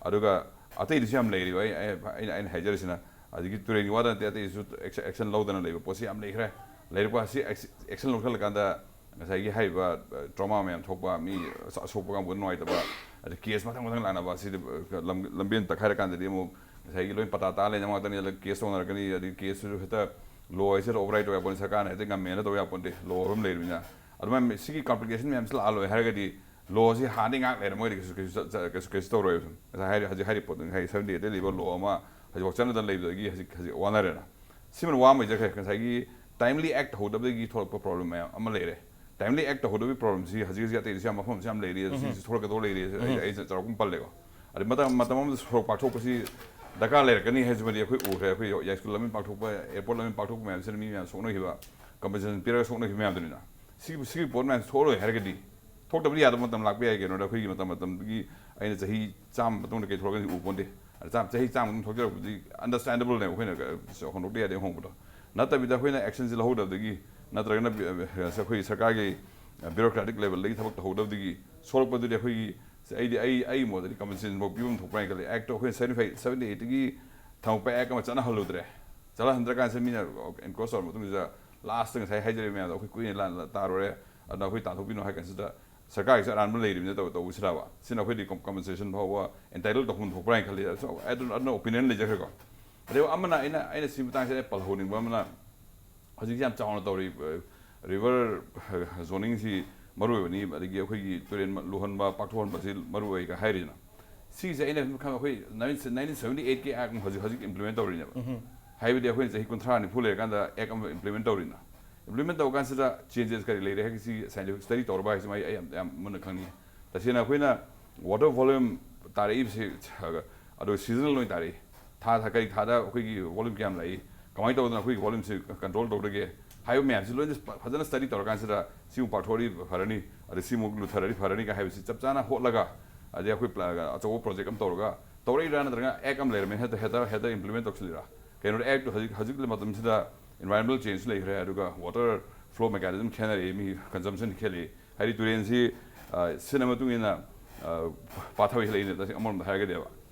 ꯑꯗꯨꯒ ꯑꯇꯩꯗꯁꯨ ꯌꯥꯝ ꯂꯩꯔꯤꯕ꯫ ꯑꯩ, ꯑꯩ, ꯑꯩꯅ, ꯑꯩꯅ ꯍꯥꯏꯖꯔꯤꯁꯤꯅ ꯍꯧꯖꯤꯛꯀꯤ ꯇꯨꯔꯦꯟꯒꯤ ꯋꯥꯗ ꯅꯠꯇꯦ, ꯑꯇꯩꯁꯨ ꯑꯦꯛꯁ-, ꯑꯦꯛꯁꯟ ꯂꯧꯗꯅ ꯂꯩꯕ ꯄꯣꯠꯁꯤ ꯌꯥꯝ ꯂꯩꯈ꯭ꯔꯦ꯫ ꯂꯩꯔꯛꯄ ꯑꯁꯤ ꯑꯦꯛꯁ-, ꯑꯦꯛꯁꯟ ꯂꯧꯁꯜꯂꯀꯥꯟꯗ ꯉꯁꯥꯏꯒꯤ ꯍꯥꯏꯔꯤꯕ, ꯑ, ꯇ꯭ꯔꯣꯃꯥ ꯃꯌꯥꯝ ꯊꯣꯛꯄ, ꯃꯤ ꯑꯁ-, ꯑꯁꯣꯛꯄ ꯀꯥꯡꯕꯨ ꯅꯨꯡꯉꯥꯏꯇꯕ, ꯑꯗꯩ ꯀꯦꯁ ꯃꯊꯪ ꯃꯊꯪ ꯂꯥꯛꯅꯕ ꯑꯁꯤꯗꯤ, ꯑ, ꯂꯝ-, ꯂꯝꯕꯦꯟ ꯇꯛꯈꯥꯏꯔꯀꯥꯟꯗꯗꯤ ꯑꯃꯨꯛ ꯉꯁꯥꯏꯒꯤ ꯂꯣꯏ ꯄꯇꯥ ꯇꯥ ꯂꯩꯅꯕ ꯉꯥꯛꯇꯅꯤ꯫ ꯑꯗ ꯀꯦꯁ ꯇꯧꯅꯔꯛꯀꯅꯤ꯫ ꯑꯗꯩ ꯀꯦꯁꯇꯨꯁꯨ ꯍꯦꯛꯇ ꯂꯣ ꯍꯥꯏꯁꯦ ꯑꯣꯚꯔ ꯔꯥꯏꯠ ꯇꯧ ꯌꯥꯄꯣꯠꯇꯦ, ꯁꯔꯀꯥꯔꯅ ꯍꯦꯛꯇ ꯉꯝꯃꯦꯅ ꯇꯧ ꯌꯥꯄꯣꯠꯇꯦ, ꯂꯣ ꯑꯃ ꯂꯩꯔꯤꯕꯅꯤꯅ꯫ ꯑꯗꯨꯃꯥꯏꯅ ꯁꯤꯒꯤ ꯀꯝꯄ꯭ꯂꯤꯀꯦꯁꯟ ꯃꯌꯥꯝꯁꯤ ꯂꯥꯛꯍꯜꯂꯣꯏ ꯍꯥꯏꯔꯒꯗꯤ ꯂꯣꯁꯤ ꯍꯥꯟꯅꯗꯤ ꯉꯥꯛ ꯂꯩꯔꯝꯃꯣꯏꯗꯤ ꯀꯩꯁꯨ, ꯀꯩꯁꯨ ꯆꯠ-, ꯆꯠ-, ꯀꯩꯁꯨ, ꯀꯩꯁꯨ ꯇꯧꯔꯣꯏꯕ꯫ ꯁꯨꯝ ꯉꯁꯥꯏ ꯍꯥꯏꯔꯤ, ꯍꯧꯖꯤꯛ ꯍꯥꯏꯔꯤꯕ ꯄꯣꯠꯇꯣ ꯉꯁꯥꯏ ꯁꯕꯦꯟꯇꯤ ꯑꯩꯠꯇ ꯂꯩꯕ ꯂꯣ ꯑꯃ ꯍꯧꯖꯤꯛꯐꯥꯎ ꯆꯠꯅꯗꯅ ꯂꯩꯕꯗꯒꯤ ꯍꯧꯖꯤꯛ, ꯍꯧꯖꯤꯛ ꯋꯥꯅꯔꯦꯅ꯫ ꯁꯤꯃ ꯋꯥ ꯑꯃ ꯂꯩꯖꯈ꯭ꯔꯦ꯫ ꯉꯁꯥꯏꯒꯤ ꯇꯥꯏꯝꯂꯤ ꯑꯦꯛ ꯇꯧꯍꯧꯗꯕꯗꯒꯤ ꯊꯣꯛꯂꯛꯄ ꯄ꯭ꯔꯣꯕ꯭ꯂꯦꯝ ꯃꯌꯥꯝ ꯑꯃ ꯂꯩꯔꯦ꯫ ꯇꯥꯏꯝꯂꯤ ꯑꯦꯛ ꯇꯧꯍꯧꯗꯕꯒꯤ ꯄ꯭ꯔꯣꯕ꯭ꯂꯦꯝꯁꯤ ꯍꯧꯖꯤꯛ ꯍꯧꯖꯤꯛ ꯑꯇꯩꯗꯁꯨ ꯌꯥꯝ ꯃꯐꯝꯁꯨ ꯌꯥꯝ ꯂꯩꯔꯤ꯫ ꯑꯗꯣ ꯁꯤꯁꯨ ꯊꯣꯛꯂꯛꯀꯗꯧ ꯂꯩꯔꯤ꯫ ꯑꯩ, ꯑꯩ ꯆꯥꯎꯔꯥꯛꯄ ꯄꯜꯂꯦꯀꯣ꯫ ꯑꯗꯩ ꯃꯇꯝ, ꯃꯇꯝ ꯑꯃꯗ ꯁꯣꯔꯣꯛ ꯄꯥꯛꯊꯣꯛꯄꯁꯤ ꯗꯔꯀꯥꯔ ꯂꯩꯔꯛꯀꯅꯤ ꯍꯥꯏꯁꯤꯃꯗꯤ ꯑꯩꯈꯣꯏ ꯎꯈ꯭ꯔꯦ꯫ ꯑꯩꯈꯣꯏ ꯌꯥꯏꯁ꯭ꯀꯨꯜ ꯂꯝꯕꯤ ꯄꯥꯛꯊꯣꯛꯄ, ꯑꯦꯌꯔꯄꯣꯔꯠ ꯂꯝꯕꯤ ꯄꯥꯛꯊꯣꯛꯄ ꯃꯌꯥꯝꯁꯤꯅ ꯃꯤ ꯃꯌꯥꯝ ꯁꯣꯛꯅꯈꯤꯕ, ꯀꯝꯄꯦꯟꯁꯦꯁꯟ ꯄꯤꯔꯒ ꯁꯣꯛꯅꯈꯤꯕ ꯃꯌꯥꯝꯗꯨꯅꯤꯅ꯫ ꯁꯤꯒꯤ ꯁꯤꯒꯤ ꯄꯣꯠ ꯃꯌꯥꯝꯁꯤ ꯊꯣꯛꯂꯣꯏ ꯍꯥꯏꯔꯒꯗꯤ, ꯊꯣꯛꯇꯕꯗꯤ ꯌꯥꯗꯕ ꯃꯇꯝ ꯂꯥꯛꯄ ꯌꯥꯏ꯫ ꯀꯩꯅꯣꯗ ꯑꯩꯈꯣꯏꯒꯤ ꯃꯇꯝ ꯃꯇꯝꯗꯨꯒꯤ ꯑꯩꯅ ꯆꯍꯤ ꯆꯥꯝꯃ ꯃꯇꯨꯡꯗ ꯀꯩ ꯊꯣꯛꯂꯛꯀꯅꯤ ꯎ ꯄꯣꯟꯗꯦ꯫ ꯑꯗ ꯆꯥꯝ- ꯆꯍꯤ ꯆꯥꯝꯃ ꯃꯇꯨꯡ ꯊꯣꯛꯆꯔꯛꯄꯗꯤ ꯑꯟꯗꯔꯁ꯭ꯇꯦꯟꯗꯦꯕꯜꯅꯦ, ꯑꯩꯈꯣꯏꯅ ꯍꯣꯡꯗꯣꯛꯇ ꯌꯥꯗꯦ ꯍꯣꯡꯕꯗꯣ꯫ ꯅꯠꯇꯕꯤꯗ ꯑꯩꯈꯣꯏꯅ ꯑꯦꯛꯁꯟꯁꯤ ꯂꯧꯍꯧꯗꯕꯗꯒꯤ, ꯅꯠꯇ꯭ꯔꯒꯅ ꯕꯤ- ꯑꯩꯈꯣꯏ ꯁꯔꯀꯥꯔꯒꯤ ꯕ꯭ꯌꯨꯔꯣꯀ꯭ꯔꯥꯇꯤꯛ ꯂꯦꯚꯦꯜꯗꯒꯤ ꯊꯕꯛ ꯇꯧꯍꯧꯗꯕꯗꯒꯤ ꯁꯣꯛꯂꯛꯄꯗꯨꯗꯤ ꯑꯩꯈꯣꯏꯒꯤ, ꯑꯩꯗꯤ ꯑꯩ ꯑꯩ ꯃꯣꯠꯇꯗꯤ ꯀꯝꯄꯦꯟꯁꯦꯁꯟꯐꯥꯎ ꯄꯤꯐꯝ ꯊꯣꯛꯄ꯭ꯔꯥ ꯍꯥꯏꯅ ꯈꯜꯂꯤ꯫ ꯑꯦꯛꯇꯣ ꯑꯩꯈꯣꯏꯅ ꯁꯚꯦꯟꯇꯤ ꯐꯥꯏꯚ ꯁꯚꯦꯟꯇꯤ ꯑꯩꯠꯇꯒꯤ ꯊꯝꯃꯛꯄ ꯑꯦꯛ ꯑꯃ ꯆꯠꯅꯍꯜꯂꯨꯗ꯭ꯔꯦ꯫ ꯆꯠꯍꯟꯗ꯭ꯔꯀꯥꯟꯁꯤꯗ ꯃꯤꯅ ꯑꯦꯟꯀ꯭ꯔꯣꯁ ꯇꯧꯔ ꯃꯇꯨꯡꯁꯤꯗ ꯂꯥꯁꯇ ꯉꯁꯥꯏ ꯍꯥꯏꯖꯔꯤꯕ ꯃꯌꯥꯝꯗꯣ ꯑꯩꯈꯣꯏ ꯀꯨꯏꯅ ꯂꯥ- ꯂꯥ- ꯇꯥꯔꯨꯔꯦ꯫ ꯑꯗꯨꯅ ꯑꯩꯈꯣꯏ ꯇꯥꯟꯊꯣꯛꯄꯤꯅꯣ ꯍꯥꯏ ꯀꯥꯟꯁꯤꯗ ꯁꯔꯀꯥꯔꯒꯤꯁꯨ ꯑꯔꯥꯟꯕ ꯂꯩꯔꯤꯕꯅꯤꯅ ꯇꯧ- ꯇꯧꯕꯁꯤꯔꯕ? ꯁꯤꯅ ꯑꯩꯈꯣꯏꯗꯤ ꯀꯝ- ꯀꯝꯄꯦꯟꯁꯦꯁꯟ ꯐꯥꯎꯕ ꯑꯦꯟꯇꯥꯏꯇꯜ ꯇꯧꯐꯝ ꯊꯣꯛꯄ꯭ꯔꯥ ꯍꯥꯏꯅ ꯈꯜꯂꯤ꯫ ꯑꯗꯨ ꯑꯗꯨꯅ ꯑꯣꯄꯤꯅꯤꯌꯟ ꯂꯩꯖꯈ꯭ꯔꯦꯀꯣ꯫ ꯑꯗꯨꯒ ꯑꯃꯅ ꯑꯩꯅ ꯑꯩꯅ ꯁꯤ ꯃꯇꯥꯡꯁꯤꯗ ꯑꯩ ꯄꯜꯍꯧꯅꯤꯡꯕ ꯑꯃꯅ, ꯍꯧꯖꯤꯛꯁꯤ ꯌꯥꯝ ꯆꯥꯎꯅ ꯇꯧꯔꯤ, ꯔꯤꯚꯔ ꯖꯣꯅꯤꯡꯁꯤ ꯃꯔꯨ ꯑꯣꯏꯕꯅꯤ, ꯑꯗꯒꯤ ꯑꯩꯈꯣꯏꯒꯤ ꯇꯨꯔꯦꯟ ꯂꯨꯍꯟꯕ ꯄꯥꯛꯊꯣꯛꯍꯟꯕꯁꯤ ꯃꯔꯨ ꯑꯣꯏꯒ ꯍꯥꯏꯔꯤꯁꯤꯅ꯫ ꯁꯤꯒꯤꯁꯦ ꯑꯩꯅ ꯁꯨꯝ ꯈꯟꯕ, ꯑꯩꯈꯣꯏ ꯅꯥꯏꯟꯇꯤꯟ ꯁꯚꯦꯟꯇꯤ ꯑꯩꯠꯀꯤ ꯑꯦꯛ ꯑꯃ ꯍꯧꯖꯤꯛ ꯍꯧꯖꯤꯛ ꯏꯝꯄ꯭ꯂꯤꯃꯦꯟ ꯇꯧꯔꯤꯅꯦꯕ꯫ ꯍꯥꯏꯕꯗꯤ ꯑꯩꯈꯣꯏꯅ ꯆꯍꯤ ꯀꯨꯟꯊ꯭ꯔꯥ ꯅꯤꯐꯨ ꯂꯩꯔꯀꯥꯟꯗ ꯑꯦꯛ ꯑꯃ ꯏꯝꯄ꯭ꯂꯤꯃꯦꯟ ꯇꯧꯔꯤꯅ꯫ ꯏꯝꯄ꯭ꯂꯤꯃꯦꯟ ꯇꯧꯕ ꯀꯥꯟꯁꯤꯗ ꯆꯦꯟꯖꯦꯁ ꯀꯔꯤ ꯂꯩꯔꯦ ꯍꯥꯏꯕꯁꯤ ꯁꯥꯏꯟꯇꯤꯐꯤꯛ ꯁ꯭ꯇꯗꯤ ꯇꯧꯔꯕ ꯍꯥꯏꯁꯤ ꯑꯩ ꯌꯥꯝ ꯌꯥꯝ ꯃꯨꯟꯅ ꯈꯪꯅꯤꯡꯉꯤ꯫ ꯇꯁꯦꯡꯅ ꯑꯩꯈꯣꯏꯅ ꯋꯥꯇꯔ ꯚꯣꯂ꯭ꯌꯨꯝ ꯇꯥꯔꯛꯏꯕꯁꯤ, ꯑꯗꯣ ꯁꯤꯖꯅꯦꯜ ꯑꯣꯏꯅ ꯇꯥꯔꯛꯏ꯫ ꯊꯥ ꯊꯥ ꯀꯔꯤ ꯊꯥꯗ ꯑꯩꯈꯣꯏꯒꯤ ꯚꯣꯂ꯭ꯌꯨꯝ ꯀꯌꯥꯝ ꯂꯥꯛꯏ, ꯀꯃꯥꯏꯅ ꯇꯧꯗꯅ ꯑꯩꯈꯣꯏꯒꯤ ꯚꯣꯂ꯭ꯌꯨꯝꯁꯤ ꯀꯟꯇ꯭ꯔꯣꯜ ꯇꯧꯗꯒꯦ ꯍꯥꯏꯕ ꯃꯌꯥꯝꯁꯤ ꯂꯣꯏꯅ ꯐꯖꯅ ꯁ꯭ꯇꯗꯤ ꯇꯧꯔꯀꯥꯟꯁꯤꯗ ꯁꯤꯃꯨꯛ ꯄꯥꯛꯊꯣꯛꯑꯗꯤ ꯐꯔꯅꯤ, ꯑꯗꯩ ꯁꯤꯃꯨꯛ ꯂꯨꯊꯔꯗꯤ ꯐꯔꯅꯤ ꯀꯥꯏ ꯍꯥꯏꯕꯁꯤ ꯆꯞ ꯆꯥꯅ ꯍꯣꯠꯂꯒ, ꯑꯗꯩ ꯑꯩꯈꯣꯏ ꯄ꯭ꯂꯥ- ꯑꯆꯧꯕ ꯄ꯭ꯔꯣꯖꯦꯛ ꯑꯃ ꯇꯧꯔꯒ ꯇꯧꯔꯛꯏꯔꯥ, ꯅꯠꯇ꯭ꯔꯒ ꯑꯦꯛ ꯑꯃ ꯂꯩꯔꯝꯃꯦ ꯍꯦꯛꯇ ꯍꯦꯛꯇ ꯍꯦꯛꯇ ꯏꯝꯄ꯭ꯂꯤꯃꯦꯟ ꯇꯧꯁꯤꯜꯂꯤꯔꯥ? ꯀꯩꯅꯣꯗ ꯑꯦꯛꯇꯨ ꯍꯧꯖꯤꯛ ꯍꯧꯖꯤꯛ ꯃꯇꯝꯁꯤꯗ ꯏꯟꯚꯥꯏꯔꯣꯟꯃꯦꯟꯇꯦꯜ ꯆꯦꯟꯖꯁꯨ ꯂꯩꯈ꯭ꯔꯦ, ꯑꯗꯨꯒ ꯋꯥꯇꯔ ꯐ꯭ꯂꯣ ꯃꯦꯀꯥꯅꯤꯖꯝ ꯈꯦꯠꯅꯔꯛꯏ, ꯃꯤ ꯀꯟꯖꯝꯁꯟ ꯈꯦꯠꯅꯔꯛꯏ꯫ ꯍꯥꯏꯗꯤ ꯇꯨꯔꯦꯟꯁꯤ, ꯑ, ꯁꯤꯖꯟ ꯃꯇꯨꯡ ꯏꯟꯅ, ꯑ, ꯄꯥꯊꯕ ꯍꯦꯜꯂꯛꯏꯅꯦ, ꯇꯁꯦꯡꯅ ꯑꯃꯔꯣꯝꯗ ꯍꯥꯏꯔꯒꯗꯤꯕ꯫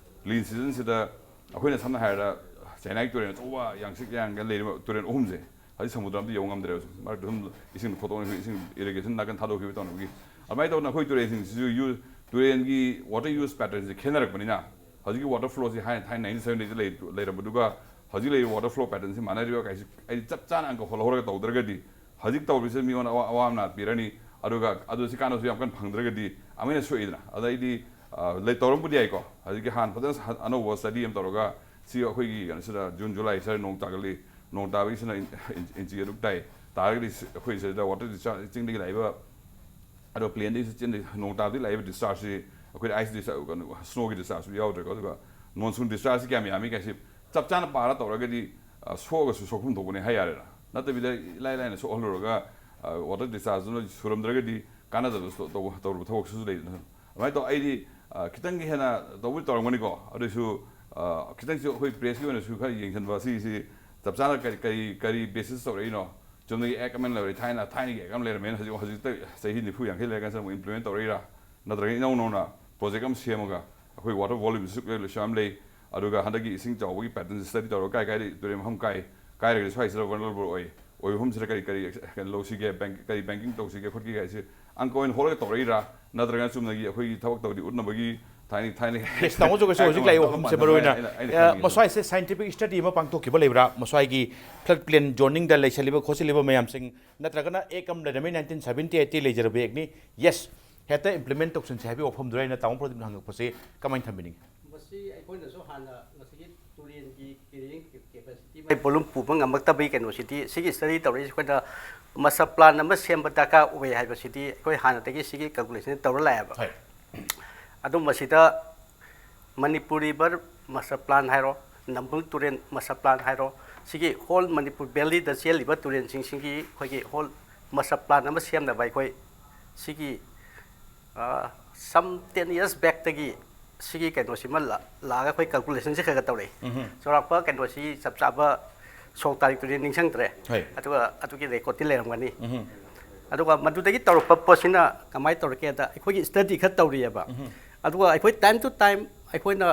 ꯔꯦꯅꯤ ꯁꯤꯖꯟꯁꯤꯗ ꯑꯩꯈꯣꯏꯅ ꯁꯝꯅ ꯍꯥꯏꯔꯕꯗ ꯆꯥꯏꯅꯥꯒꯤ ꯇꯨꯔꯦꯟ ꯑꯆꯧꯕ ꯌꯥꯡꯆꯤꯛ ꯌꯥꯡꯒ ꯂꯩꯔꯤꯕ ꯇꯨꯔꯦꯟ ꯑꯍꯨꯝꯁꯦ ꯍꯧꯖꯤꯛ ꯁꯃꯨꯗ꯭ꯔ ꯑꯝꯇ ꯌꯧꯕ ꯉꯝꯗ꯭ꯔꯦꯕ꯫ ꯃꯔꯛꯇ ꯁꯨꯝ ꯏꯁꯤꯡ ꯊꯣꯛꯇꯣꯛꯅ ꯏꯁꯤꯡ ꯏꯔꯤꯒꯦꯁꯟ ꯅꯥꯀꯟ ꯊꯥꯗꯣꯛꯈꯤꯕ ꯇꯧꯅꯕꯒꯤ꯫ ꯑꯗꯨꯃꯥꯏꯅ ꯇꯧꯗꯅ ꯑꯩꯈꯣꯏ ꯇꯨꯔꯦꯟꯁꯤꯡꯁꯤꯁꯨ ꯌꯨ- ꯇꯨꯔꯦꯟꯒꯤ ꯋꯥꯇꯔ ꯌꯨꯁ ꯄꯦꯇꯔꯟꯁꯦ ꯈꯦꯠꯅꯔꯛꯄꯅꯤꯅ ꯍꯧꯖꯤꯛꯀꯤ ꯋꯥꯇꯔ ꯐ꯭ꯂꯣꯁꯤ ꯍꯥꯏꯅ ꯊꯥꯏꯅ ꯅꯥꯏꯟꯇꯤꯟ ꯁꯚꯦꯟꯇꯤꯗ ꯂꯩ- ꯂꯩꯔꯝꯕꯗꯨꯒ ꯍꯧꯖꯤꯛ ꯂꯩꯔꯤꯕ ꯋꯥꯇꯔ ꯐ꯭ꯂꯣ ꯄꯦꯇꯔꯟꯁꯤ ꯃꯥꯟꯅꯔꯤꯕ ꯀꯥꯏꯁꯤ ꯑꯩꯗꯤ ꯆꯞ ꯆꯥꯅ ꯑꯪꯀ ꯍꯣꯜꯍꯧꯔꯒ ꯇꯧꯗ꯭ꯔꯒꯗꯤ ꯍꯧꯖꯤꯛ ꯇꯧꯔꯤꯁꯦ ꯃꯤꯉꯣꯟꯗ ꯑꯋꯥ- ꯑꯋꯥꯕ ꯅꯥ ꯄꯤꯔꯅꯤ꯫ ꯑꯗꯨꯒ ꯑꯗꯨ ꯁꯤ ꯀꯥꯟꯅꯕꯁꯨ ꯌꯥꯝ ꯀꯟꯅ ꯐꯪꯗ꯭ꯔꯒꯗꯤ ꯑꯃꯅ ꯁꯣꯛꯏꯗꯅ꯫ ꯑꯗꯩꯗꯤ, ꯑ, ꯂꯩ- ꯇꯧꯔꯝꯕꯗꯤ ꯌꯥꯏꯀꯣ, ꯍꯧꯖꯤꯛꯀꯤ ꯍꯥꯟꯅ ꯐꯖꯅ ꯁ- ꯑꯅꯧꯕ ꯁ꯭ꯇꯗꯤ ꯑꯃ ꯇꯧꯔꯒ ꯁꯤ ꯑꯩꯈꯣꯏꯒꯤ ꯀꯩꯅꯣꯁꯤꯗ ꯖꯨꯟ ꯖꯨꯂꯥꯏ ꯁ꯭ꯋꯥꯏꯗ ꯅꯣꯡ ꯇꯥꯒꯜꯂꯤ꯫ ꯅꯣꯡ ꯇꯥꯕꯒꯤꯁꯤꯅ ꯏꯟ- ꯏꯟ- ꯏꯟꯆꯤ ꯑꯗꯨꯛ ꯇꯥꯏ ꯇꯥꯔꯒꯗꯤ ꯁꯤ- ꯑꯩꯈꯣꯏ ꯁꯤꯗ ꯋꯥꯇꯔ ꯗꯤꯁꯆꯥꯔꯖ ꯆꯤꯡꯗꯒꯤ ꯂꯥꯛꯏꯕ ꯑꯗꯣ ꯄ꯭ꯂꯦꯟꯗꯒꯤꯁꯨ ꯆꯦꯟꯗꯣꯏ ꯅꯣꯡ ꯇꯥꯕꯗꯒꯤ ꯂꯥꯛꯏꯕ ꯗꯤꯁꯆꯥꯔꯖꯁꯤ ꯑꯩꯈꯣꯏꯗ ꯑꯥꯏꯁ ꯗꯤꯁꯆꯥꯔꯖ, ꯀꯩꯅꯣ, ꯁ꯭ꯅꯣꯒꯤ ꯗꯤꯁꯆꯥꯔꯖꯁꯨ ꯌꯥꯎꯗ꯭ꯔꯦꯀꯣ꯫ ꯑꯗꯨꯒ ꯃꯣꯟꯁꯨꯟ ꯗꯤꯁꯆꯥꯔꯖꯁꯤ ꯀꯌꯥꯝ ꯌꯥꯝꯃꯤ ꯀꯥꯏꯁꯤ ꯆꯞ ꯆꯥꯅ ꯄꯥꯔ ꯇꯧꯔꯒꯗꯤ, ꯑ, ꯁꯣꯛꯑꯒꯁꯨ ꯁꯣꯛꯐꯝ ꯊꯣꯛꯄꯅꯦ ꯍꯥꯏ ꯌꯥꯔꯦꯅ꯫ ꯅꯠꯇꯕꯤꯗ ꯏꯂꯥꯏ ꯂꯥꯏꯅ ꯁꯣꯛꯍꯜꯂꯨꯔꯒ, ꯋꯥꯇꯔ ꯗꯤꯁꯆꯥꯔꯖꯇꯨꯅ ꯁꯨꯔꯝꯗ꯭ꯔꯒꯗꯤ ꯀꯥꯟꯅꯗꯕ ꯇꯧꯕ ꯇꯧꯔꯨꯕ ꯊꯕꯛꯁꯨ ꯂꯩꯗꯅ꯫ ꯑꯗꯨꯃꯥꯏꯅ ꯇꯧ ꯑꯩꯗꯤ ꯑ, ꯈꯤꯇꯪꯒꯤ ꯍꯦꯟꯅ ꯇꯧꯕꯗꯤ ꯇꯧꯔꯝꯒꯅꯤꯀꯣ꯫ ꯑꯗꯨꯏꯁꯨ ꯑ, ꯈꯤꯇꯪꯁꯨ ꯑꯩꯈꯣꯏ ꯄ꯭ꯔꯦꯁꯀꯤ ꯑꯣꯏꯅꯁꯨ ꯈꯔ ꯌꯦꯡꯁꯤꯟꯕ ꯁꯤꯒꯤꯁꯤ ꯆꯞ ꯆꯥꯅ ꯀꯔꯤ ꯀꯔꯤ ꯀꯔꯤ ꯕꯦꯁꯤꯁ ꯇꯧꯔꯛꯏꯅꯣ? ꯆꯨꯝꯅꯒꯤ ꯑꯦꯛ ꯑꯃ ꯂꯩꯔꯦ, ꯊꯥꯏꯅ ꯊꯥꯏꯅꯒꯤ ꯑꯦꯛ ꯑꯃ ꯂꯩꯔꯝꯃꯦꯅ ꯍꯧꯖꯤꯛ ꯍꯧꯖꯤꯛꯇ ꯆꯍꯤ ꯅꯤꯐꯨ ꯌꯥꯡꯈꯩ ꯂꯩꯔꯀꯥꯟꯁꯤꯗ ꯑꯃꯨꯛ ꯏꯝꯄ꯭ꯂꯤꯃꯦꯟ ꯇꯧꯔꯛꯏꯔꯥ? ꯅꯠꯇ꯭ꯔꯒ ꯏꯅꯧ ꯅꯧꯅ ꯄ꯭ꯔꯣꯖꯦꯛ ꯑꯃ ꯁꯦꯝꯃꯒ ꯑꯩꯈꯣꯏ ꯋꯥꯇꯔ ꯚꯣꯂꯨꯝꯁꯨ ꯂꯩꯁꯨ ꯌꯥꯝ ꯂꯩ꯫ ꯑꯗꯨꯒ ꯍꯟꯗꯛꯀꯤ ꯏꯁꯤꯡ ꯆꯥꯎꯕꯒꯤ ꯄꯦꯇꯔꯟ ꯁ꯭ꯇꯗꯤ ꯇꯧꯔꯒ ꯀꯥꯏ ꯀꯥꯏꯗ ꯇꯨꯔꯦꯜ ꯃꯐꯝ ꯀꯥꯏ ꯀꯥꯏꯔꯒꯗꯤ ꯁ꯭ꯋꯥꯏꯁꯤꯗ ꯚꯜꯅꯔꯦꯕꯜ ꯑꯣꯏ, ꯑꯣꯏꯕ ꯃꯐꯝꯁꯤꯗ ꯀꯔꯤ ꯀꯔꯤ ꯀꯩꯅꯣ ꯂꯧꯁꯤꯒꯦ, ꯕꯦꯡ-, ꯀꯔꯤ ꯕꯦꯡꯀꯤꯡ ꯇꯧꯁꯤꯒꯦ ꯈꯣꯠꯀꯦ ꯍꯥꯏꯁꯦ ꯑꯪꯀ ꯑꯣꯏꯅ ꯍꯣꯠꯂꯒ ꯇꯧꯔꯛꯏꯔꯥ, ꯅꯠꯇ꯭ꯔꯒꯅ ꯆꯨꯝꯅꯒꯤ ꯑꯩꯈꯣꯏꯒꯤ ꯊꯕꯛ ꯇꯧꯗꯤ ꯎꯠꯅꯕꯒꯤ ꯊꯥꯏꯅ ꯊꯥꯏꯅ Yes, ꯇꯥꯃꯣꯁꯨ ꯀꯩꯁꯨ ꯍꯧꯖꯤꯛ ꯂꯥꯛꯏꯕ ꯋꯥꯐꯝꯁꯦ ꯃꯔꯨ ꯑꯣꯏꯅ, ꯑꯩꯅ ꯑ, ꯈꯪꯉꯤꯁꯦ꯫ ꯃꯁ꯭ꯋꯥꯏꯁꯦ ꯁꯥꯏꯟꯇꯤꯐꯤꯛ ꯁ꯭ꯇꯗꯤ ꯑꯃ ꯄꯥꯡꯊꯣꯛꯈꯤꯕ ꯂꯩꯕ꯭ꯔꯥ? ꯃꯁ꯭ꯋꯥꯏꯒꯤ ꯐ꯭ꯂꯗ ꯄ꯭ꯂꯦꯟ ꯖꯣꯅꯤꯡꯗ ꯂꯩꯁꯜꯂꯤꯕ ꯈꯣꯠꯆꯜꯂꯤꯕ ꯃꯌꯥꯝꯁꯤꯡ, ꯅꯠꯇ꯭ꯔꯒꯅ ꯑꯦꯛ ꯑꯃ ꯂꯩꯔꯝꯃꯤ, nineteen seventy eighty ꯂꯩꯖꯔꯕ acne, yes, ꯍꯦꯛꯇ ꯏꯝꯄ꯭ꯂꯤꯃꯦꯟ ꯇꯧꯁꯟꯁꯦ ꯍꯥꯏꯕꯒꯤ ꯋꯥꯐꯝꯗꯨꯗ ꯑꯩꯅ ꯇꯥꯃꯣ ꯄ꯭ꯔꯗꯤꯞꯅ ꯍꯪꯉꯛꯄꯁꯦ ꯀꯃꯥꯏꯅ ꯊꯝꯕꯤꯅꯤꯡꯉꯤ? ꯃꯁꯤ ꯑꯩꯈꯣꯏꯅꯁꯨ ꯍꯥꯟꯅ ꯉꯁꯥꯏꯒꯤ ꯇꯨꯔꯦꯟꯒꯤ ꯀꯦꯔꯤꯌꯤꯡ ꯀꯦꯄꯦꯁꯤꯇꯤ ꯃꯥꯏ ꯚꯣꯂꯨꯝ ꯄꯨꯕ ꯉꯝꯃꯛꯇꯕꯒꯤ ꯀꯩꯅꯣꯁꯤꯗꯤ, ꯁꯤꯒꯤ ꯁ꯭ꯇꯗꯤ ꯇꯧꯔꯛꯏꯁꯤ ꯑꯩꯈꯣꯏꯅ ꯃꯁꯇꯔ ꯄ꯭ꯂꯥꯟ ꯑꯃ ꯁꯦꯝꯕ ꯗꯔꯀꯥꯔ ꯑꯣꯏ ꯍꯥꯏꯕꯁꯤꯗꯤ ꯑꯩꯈꯣꯏ ꯍꯥꯟꯅꯗꯒꯤ ꯁꯤꯒꯤ ꯀꯥꯜꯀꯨꯂꯦꯁꯟ ꯇꯧꯔ ꯂꯥꯛꯑꯦꯕ꯫ ꯍꯣꯏ꯫ ꯑꯗꯣ ꯃꯁꯤꯗ ꯃꯅꯤꯄꯨꯔ ꯔꯤꯚꯔ ꯃꯁꯇꯔ ꯄ꯭ꯂꯥꯟ ꯍꯥꯏꯔꯣ, ꯅꯝꯕꯨꯜ ꯇꯨꯔꯦꯜ ꯃꯁꯇꯔ ꯄ꯭ꯂꯥꯟ ꯍꯥꯏꯔꯣ, ꯁꯤꯒꯤ ꯍꯣꯜ ꯃꯅꯤꯄꯨꯔ ꯚꯦꯂꯤꯗ ꯆꯦꯜꯂꯤꯕ ꯇꯨꯔꯦꯜꯁꯤꯡꯁꯤꯒꯤ ꯑꯩꯈꯣꯏꯒꯤ ꯍꯣꯜ ꯃꯁꯇꯔ ꯄ꯭ꯂꯥꯟ ꯑꯃ ꯁꯦꯝꯅꯕ ꯑꯩꯈꯣꯏ ꯁꯤꯒꯤ, ꯑ, some ten years backꯇꯒꯤ ꯁꯤꯒꯤ ꯀꯩꯅꯣꯁꯤꯃ ꯂꯥ-, ꯂꯥꯛꯑꯒ ꯑꯩꯈꯣꯏ ꯀꯥꯜꯀꯨꯂꯦꯁꯟꯁꯦ ꯈꯔ ꯈꯔ ꯇꯧꯔꯛꯏ꯫ ꯎꯝꯍꯨꯝ꯫ ꯆꯥꯎꯔꯥꯛꯄ ꯀꯩꯅꯣꯁꯤ ꯆꯞ ꯆꯥꯕ ꯁꯣꯛ ꯇꯥꯔꯤꯛꯇꯨꯗꯤ ꯅꯤꯡꯁꯤꯡꯗ꯭ꯔꯦ꯫ ꯍꯣꯏ꯫ ꯑꯗꯨꯒ ꯑꯗꯨꯒꯤ ꯔꯦꯀꯣꯔꯗꯇꯤ ꯂꯩꯔꯝꯒꯅꯤ꯫ ꯎꯝꯍꯨꯝ꯫ ꯑꯗꯨꯒ ꯃꯗꯨꯗꯒꯤ ꯇꯧꯔꯛꯄ ꯄꯣꯠꯁꯤꯅ ꯀꯃꯥꯏꯅ ꯇꯧꯔꯛꯀꯦꯗ, ꯑꯩꯈꯣꯏꯒꯤ ꯁ꯭ꯇꯗꯤ ꯈꯔ ꯇꯧꯔꯤꯑꯕ꯫ ꯎꯝꯍꯨꯝ꯫ ꯑꯗꯨꯒ ꯑꯩꯈꯣꯏ time to time ꯑꯩꯈꯣꯏꯅ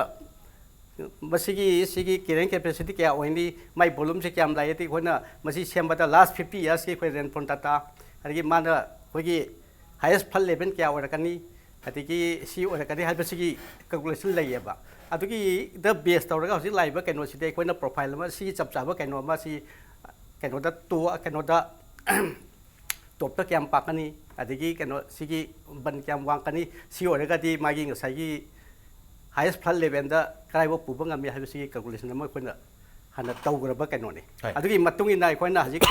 ꯃꯁꯤꯒꯤ, ꯁꯤꯒꯤ carrying capacity ꯀꯌꯥ ꯑꯣꯏꯅꯤ, ꯃꯥꯏ volumeꯁꯦ ꯀꯌꯥꯝ ꯂꯥꯛꯏ, ꯑꯩꯈꯣꯏꯅ ꯃꯁꯤ ꯁꯦꯝꯕꯗ last fifty yearsꯀꯤ ꯑꯩꯈꯣꯏ rainfall data, ꯑꯗꯒꯤ ꯃꯥꯅ ꯑꯩꯈꯣꯏꯒꯤ highest flood level ꯀꯌꯥ ꯑꯣꯏꯔꯛꯀꯅꯤ, ꯑꯗꯒꯤ ꯁꯤ ꯑꯣꯏꯔꯛꯀꯅꯤ ꯍꯥꯏꯕꯁꯤꯒꯤ calculation ꯂꯩꯌꯦꯕ꯫ ꯑꯗꯨꯒꯤꯗ base ꯇꯧꯔꯒ ꯍꯧꯖꯤꯛ ꯂꯥꯛꯏꯕ ꯀꯩꯅꯣꯁꯤꯗꯤ ꯑꯩꯈꯣꯏꯅ profile ꯑꯃ, ꯁꯤꯒꯤ ꯆꯞ ꯆꯥꯕ ꯀꯩꯅꯣ ꯑꯃ, ꯁꯤ ꯀꯩꯅꯣꯗ ꯇꯣ-, ꯀꯩꯅꯣꯗ ꯇꯣꯞꯇ ꯀꯌꯥꯝ ꯄꯥꯛꯀꯅꯤ, ꯑꯗꯒꯤ ꯀꯩꯅꯣ ꯁꯤꯒꯤ ꯕꯟ ꯀꯌꯥꯝ ꯋꯥꯡꯀꯅꯤ, ꯁꯤ ꯑꯣꯏꯔꯒꯗꯤ ꯃꯥꯒꯤ ꯉꯁꯥꯏꯒꯤ highest flood levelꯗ ꯀꯗꯥꯏꯐꯥꯎ ꯄꯨꯕ ꯉꯝꯃꯤ ꯍꯥꯏꯕꯁꯤꯒꯤ calculation ꯑꯃ ꯑꯩꯈꯣꯏꯅ ꯍꯥꯟꯅ ꯇꯧꯈ꯭ꯔꯕ ꯀꯩꯅꯣꯅꯤ꯫ ꯍꯣꯏ꯫ ꯑꯗꯨꯒꯤ ꯃꯇꯨꯡ ꯏꯟꯅ ꯑꯩꯈꯣꯏꯅ ꯍꯧꯖꯤꯛ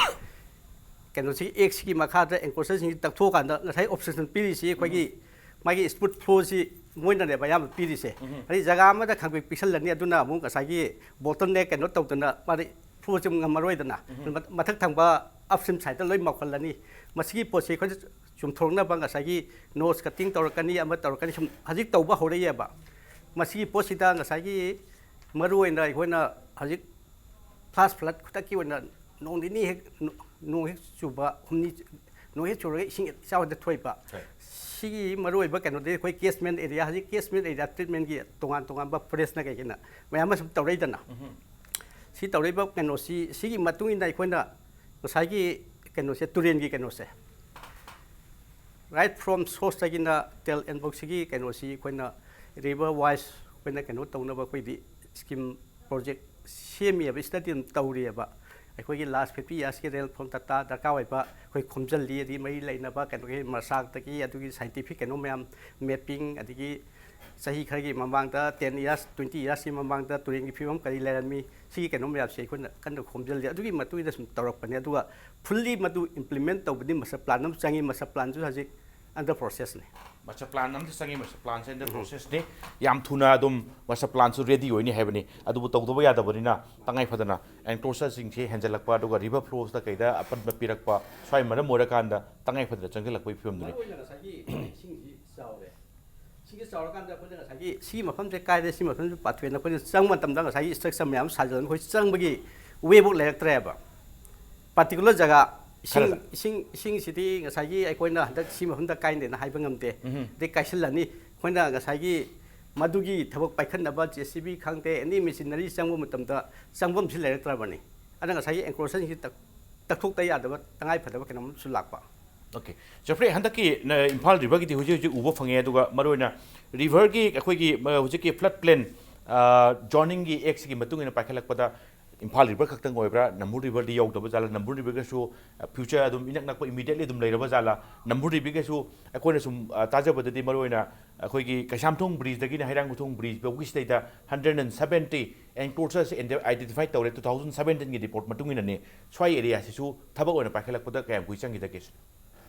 ꯀꯩꯅꯣꯁꯤ, ꯑꯦꯛꯁꯤꯒꯤ ꯃꯈꯥꯗ anchorꯁꯤꯡꯁꯤ ꯇꯛꯊꯣꯛꯑꯀꯥꯟꯗ ꯉꯁꯥꯏ obstruction ꯄꯤꯔꯤꯁꯤ ꯑꯩꯈꯣꯏꯒꯤ ꯎꯝ꯫ ꯃꯥꯒꯤ smooth flowꯁꯤ ꯃꯣꯏꯅꯅꯦꯕ ꯑꯌꯥꯝꯕ ꯄꯤꯔꯤꯁꯦ꯫ ꯎꯝ꯫ ꯑꯗꯩ ꯖꯒꯥ ꯑꯃꯗ ꯈꯪꯄꯤꯛ ꯄꯤꯛꯁꯜꯂꯅꯤ, ꯑꯗꯨꯅ ꯑꯃꯨꯛ ꯉꯁꯥꯏꯒꯤ bottleneck ꯀꯩꯅꯣ ꯇꯧꯗꯅ ꯃꯥꯗꯤ flowꯁꯤ ꯉꯝꯃꯔꯣꯏꯗꯅ꯫ ꯎꯝ꯫ ꯃ-, ꯃꯊꯛ ꯊꯪꯕ upstream sideꯇ ꯂꯣꯏ ꯃꯧꯈꯠꯂꯅꯤ꯫ ꯃꯁꯤꯒꯤ ꯄꯣꯠꯁꯤ ꯑꯩꯈꯣꯏꯅ ꯆꯨꯝꯊꯣꯛꯅꯕ ꯉꯁꯥꯏꯒꯤ ꯅꯣꯁ ꯀꯠꯇꯤꯡ ꯇꯧꯔꯛꯀꯅꯤ, ꯑꯃ ꯇꯧꯔꯛꯀꯅꯤ, ꯁꯨꯝ ꯍꯧꯖꯤꯛ ꯇꯧꯕ ꯍꯧꯔꯛꯑꯦꯕ꯫ ꯃꯁꯤꯒꯤ ꯄꯣꯠꯁꯤꯗ ꯉꯁꯥꯏꯒꯤ ꯃꯔꯨ ꯑꯣꯏꯅ ꯑꯩꯈꯣꯏꯅ ꯍꯧꯖꯤꯛ ꯐ꯭ꯂꯥꯁ ꯐ꯭ꯂꯠ ꯈꯨꯗꯛꯀꯤ ꯑꯣꯏꯅ ꯅꯣꯡ ꯅꯤꯅꯤ ꯍꯦꯛ, ꯅꯣꯡ ꯍꯦꯛ ꯆꯨꯕ, ꯍꯨꯝꯅꯤ, ꯅꯣꯡ ꯍꯦꯛ ꯆꯨꯔꯒ ꯏꯁꯤꯡ ꯏꯆꯥꯎꯗ ꯊꯣꯛꯏꯕ꯫ ꯍꯣꯏ꯫ ꯁꯤꯒꯤ ꯃꯔꯨ ꯑꯣꯏꯕ ꯀꯩꯅꯣꯗꯤ ꯑꯩꯈꯣꯏ ꯀꯦꯁꯃꯦꯟ ꯑꯦꯔꯤꯌꯥ, ꯍꯧꯖꯤꯛ ꯀꯦꯁꯃꯦꯟ ꯑꯦꯔꯤꯌꯥ ꯇ꯭ꯔꯤꯠꯃꯦꯟꯒꯤ ꯇꯣꯉꯥꯟ ꯇꯣꯉꯥꯟꯕ ꯐꯣꯔꯦꯁꯅ ꯀꯩꯒꯤꯅ ꯃꯌꯥꯝ ꯑꯃ ꯁꯨꯝ ꯇꯧꯔꯛꯏꯗꯅ꯫ ꯎꯝꯍꯨꯝ꯫ ꯁꯤ ꯇꯧꯔꯛꯏꯕ ꯀꯩꯅꯣꯁꯤ, ꯁꯤꯒꯤ ꯃꯇꯨꯡ ꯏꯟꯅ ꯑꯩꯈꯣꯏꯅ ꯉꯁꯥꯏꯒꯤ ꯀꯩꯅꯣꯁꯦ, ꯇꯨꯔꯦꯟꯒꯤ ꯀꯩꯅꯣꯁꯦ, right from sourceꯇꯒꯤꯅ tail endꯐꯥꯎꯁꯤꯒꯤ ꯀꯩꯅꯣꯁꯤ ꯑꯩꯈꯣꯏꯅ river wise ꯑꯩꯈꯣꯏꯅ ꯀꯩꯅꯣ ꯇꯧꯅꯕ ꯑꯩꯈꯣꯏꯗꯤ ꯁ꯭ꯀꯤꯝ ꯄ꯭ꯔꯣꯖꯦꯛ ꯁꯦꯝꯃꯤꯑꯕ, ꯁ꯭ꯇꯗꯤ ꯑꯗꯨꯝ ꯇꯧꯔꯤꯑꯕ꯫ ꯑꯩꯈꯣꯏꯒꯤ ꯂꯥꯁ ꯐꯤꯐꯇꯤ ꯏꯌꯥꯔꯁꯀꯤ ꯔꯦꯟꯐꯣꯜ ꯗꯇꯥ ꯗꯔꯀꯥꯔ ꯑꯣꯏꯕ ꯑꯩꯈꯣꯏ ꯈꯣꯝꯖꯤꯜꯂꯤ, ꯑꯗꯒꯤ ꯃꯔꯤ ꯂꯩꯅꯕ ꯀꯩꯅꯣꯒꯤ ꯃꯁꯥꯛꯇꯒꯤ ꯑꯗꯨꯒꯤ ꯁꯥꯏꯟꯇꯤꯐꯤꯛ ꯀꯩꯅꯣ ꯃꯌꯥꯝ, ꯃꯦꯞꯄꯤꯡ, ꯑꯗꯒꯤ ꯆꯍꯤ ꯈꯔꯒꯤ ꯃꯃꯥꯡꯗ, ꯇꯦꯟ ꯏꯌꯥꯔꯁ, ꯇ꯭ꯋꯦꯟꯇꯤ ꯏꯌꯥꯔꯁꯀꯤ ꯃꯃꯥꯡꯗ ꯇꯨꯔꯦꯟꯒꯤ ꯐꯤꯕꯝ ꯀꯔꯤ ꯂꯩꯔꯝꯃꯤ, ꯁꯤꯒꯤ ꯀꯩꯅꯣ ꯃꯌꯥꯝꯁꯦ ꯑꯩꯈꯣꯏꯅ ꯀꯟꯅ ꯈꯣꯝꯖꯤꯜꯂꯤ꯫ ꯑꯗꯨꯒꯤ ꯃꯇꯨꯡ ꯏꯟꯅ ꯁꯨꯝ ꯇꯧꯔꯛꯄꯅꯦ꯫ ꯑꯗꯨꯒ ꯐꯨꯜꯂꯤ ꯃꯗꯨ ꯏꯝꯄ꯭ꯂꯤꯃꯦꯟ ꯇꯧꯕꯗꯤ ꯃꯥꯁꯇꯔ ꯄ꯭ꯂꯥꯟ ꯑꯃ ꯆꯪꯉꯤ꯫ ꯃꯥꯁꯇꯔ ꯄ꯭ꯂꯥꯟꯁꯨ ꯍꯧꯖꯤꯛ under processꯅꯤ꯫ ꯃꯥꯁꯇꯔ ꯄ꯭ꯂꯥꯟ ꯑꯃꯗꯤ ꯆꯪꯉꯤ, ꯃꯥꯁꯇꯔ ꯄ꯭ꯂꯥꯟꯁꯦ under processꯅꯤ꯫ ꯌꯥꯝ ꯊꯨꯅ ꯑꯗꯨꯝ ꯃꯥꯁꯇꯔ ꯄ꯭ꯂꯥꯟꯁꯨ ꯔꯦꯗꯤ ꯑꯣꯏꯅꯤ ꯍꯥꯏꯕꯅꯤ꯫ ꯑꯗꯨꯕꯨ ꯇꯧꯗꯕ ꯌꯥꯗꯕꯅꯤꯅ ꯇꯉꯥꯏ ꯐꯗꯅ ꯑꯦꯟꯀ꯭ꯂꯣꯖꯔꯁꯤꯡꯁꯦ ꯍꯦꯟꯖꯜꯂꯛꯄ, ꯑꯗꯨꯒ ꯔꯤꯚꯔ ꯐ꯭ꯂꯣꯁꯇ ꯀꯩꯗ ꯑꯄꯟꯕ ꯄꯤꯔꯛꯄ, ꯁ꯭ꯋꯥꯏ ꯃꯔꯝ ꯑꯣꯏꯔꯀꯥꯟꯗ ꯇꯉꯥꯏ ꯐꯗꯅ ꯆꯪꯁꯤꯜꯂꯛꯄꯒꯤ ꯐꯤꯕꯝꯗꯨꯅꯤ꯫ ꯃꯔꯨ ꯑꯣꯏꯅ ꯉꯁꯥꯏꯒꯤ ꯏꯁꯤꯡꯁꯤ ꯆꯥꯎꯔꯦ꯫ ꯏꯁꯤꯡꯁꯤ ꯆꯥꯎꯔꯀꯥꯟꯗ ꯑꯩꯈꯣꯏꯅ ꯉꯁꯥꯏꯒꯤ ꯁꯤ ꯃꯐꯝꯁꯦ ꯀꯥꯏꯔꯦ, ꯁꯤ ꯃꯐꯝꯁꯦ ꯄꯥꯊꯣꯛꯑꯦꯅ ꯑꯩꯈꯣꯏꯅ ꯆꯪꯕ ꯃꯇꯝꯗ ꯉꯁꯥꯏꯒꯤ ꯏꯁꯇ꯭ꯔꯛꯆꯔ ꯃꯌꯥꯝ ꯁꯥꯖꯤꯜꯂꯒ ꯑꯩꯈꯣꯏ ꯆꯪꯕꯒꯤ ꯋꯦꯕꯨꯛ ꯂꯩꯔꯛꯇ꯭ꯔꯦꯕ꯫ ꯄꯥꯔꯇꯤꯀꯨꯂꯔ ꯖꯒꯥ, ꯏꯁꯤꯡ, ꯈꯔꯗ꯫ ꯏꯁꯤꯡ, ꯏꯁꯤꯡꯁꯤꯗꯤ ꯉꯁꯥꯏꯒꯤ ꯑꯩꯈꯣꯏꯅ ꯍꯟꯗꯛ ꯁꯤ ꯃꯐꯝꯗ ꯀꯥꯏꯅꯦꯅ ꯍꯥꯏꯕ ꯉꯝꯗꯦ꯫ ꯎꯝꯍꯨꯝ꯫ ꯑꯗꯩ ꯀꯥꯏꯁꯤꯜꯂꯅꯤ꯫ ꯑꯩꯈꯣꯏꯅ ꯉꯁꯥꯏꯒꯤ ꯃꯗꯨꯒꯤ ꯊꯕꯛ ꯄꯥꯏꯈꯠꯅꯕ ꯖꯦ ꯁꯤ ꯕꯤ ꯈꯪꯗꯦ, ꯑꯦꯅꯤ ꯃꯦꯆꯤꯅꯔꯤ ꯆꯪꯕ ꯃꯇꯝꯗ ꯆꯪꯐꯝꯁꯤ ꯂꯩꯔꯛꯇ꯭ꯔꯕꯅꯤ꯫ ꯑꯗꯨꯅ ꯉꯁꯥꯏꯒꯤ ꯑꯦꯟꯀ꯭ꯔꯣꯆꯔꯁꯤꯡꯁꯤ ꯇꯛ-, ꯇꯛꯊꯣꯛꯇ ꯌꯥꯗꯕ ꯇꯉꯥꯏ ꯐꯗꯕ ꯀꯩꯅꯣꯝꯁꯨ ꯂꯥꯛꯄ꯫ ꯑꯣꯀꯦ꯫ ꯖꯦꯐ꯭ꯔꯤ, ꯍꯟꯗꯛꯀꯤ ꯅ-, ꯏꯝꯐꯥꯜ ꯔꯤꯚꯔꯒꯤꯗꯤ ꯍꯧꯖꯤꯛ ꯍꯧꯖꯤꯛ ꯎꯕ ꯐꯪꯉꯦ, ꯑꯗꯨꯒ ꯃꯔꯨꯑꯣꯏꯅ ꯔꯤꯚꯔꯒꯤ ꯑꯩꯈꯣꯏꯒꯤ, ꯃ-, ꯍꯧꯖꯤꯛꯀꯤ ꯐ꯭ꯂꯠ ꯄ꯭ꯂꯦꯟ, ꯑ, ꯖꯣꯅꯤꯡꯒꯤ ꯑꯦꯛꯁꯤꯒꯤ ꯃꯇꯨꯡ ꯏꯟꯅ ꯄꯥꯏꯈꯠꯂꯛꯄꯗ ꯏꯝꯐꯥꯜ ꯔꯤꯚꯔ ꯈꯛꯇꯪ ꯑꯣꯏꯕ꯭ꯔꯥ? ꯅꯝꯕꯨꯜ ꯔꯤꯚꯔꯗꯤ ꯌꯧꯗꯕ ꯖꯥꯠꯂꯥ? ꯅꯝꯕꯨꯜ ꯔꯤꯚꯔꯒꯁꯨ, ꯑ, ꯐ꯭ꯌꯨꯆꯔ ꯑꯗꯨꯝ ꯏꯅꯛ ꯅꯛꯄ ꯏꯃꯤꯗꯤꯌꯦꯠꯂꯤ ꯑꯗꯨꯝ ꯂꯩꯔꯕ ꯖꯥꯠꯂꯥ? ꯅꯝꯕꯨꯜ ꯔꯤꯚꯔꯒꯁꯨ ꯑꯩꯈꯣꯏꯅ ꯁꯨꯝ, ꯑ, ꯇꯥꯖꯕꯗꯗꯤ ꯃꯔꯨꯑꯣꯏꯅ ꯑꯩꯈꯣꯏꯒꯤ ꯀꯩꯁꯥꯝꯊꯣꯡ ꯕ꯭ꯔꯤꯖꯇꯒꯤꯅ ꯍꯩꯔꯥꯡꯒꯣꯏꯊꯣꯡ ꯕ꯭ꯔꯤꯖ ꯐꯥꯎꯒꯤ ꯁꯤꯗꯩꯗ ꯍꯟꯗ꯭ꯔꯦꯠ ꯑꯦꯟ ꯁꯕꯦꯟꯇꯤ ꯑꯦꯟꯀ꯭ꯔꯣꯆꯔꯁ ꯑꯥꯏꯗꯦꯟꯇꯤꯐꯥꯏ ꯇꯧꯔꯦ, ꯇꯨ ꯊꯥꯎꯖꯟ ꯁꯕꯦꯟꯇꯤꯟꯒꯤ ꯔꯤꯄꯣꯔꯠ ꯃꯇꯨꯡ ꯏꯟꯅꯅꯤ꯫ ꯁ꯭ꯋꯥꯏ ꯑꯦꯔꯤꯌꯥꯁꯤꯁꯨ ꯊꯕꯛ ꯑꯣꯏꯅ ꯄꯥꯏꯈꯠꯂꯛꯄꯗ ꯀꯌꯥꯝ ꯀꯨꯏ ꯆꯪꯈꯤꯗꯒꯦ ꯁꯤꯅꯤ?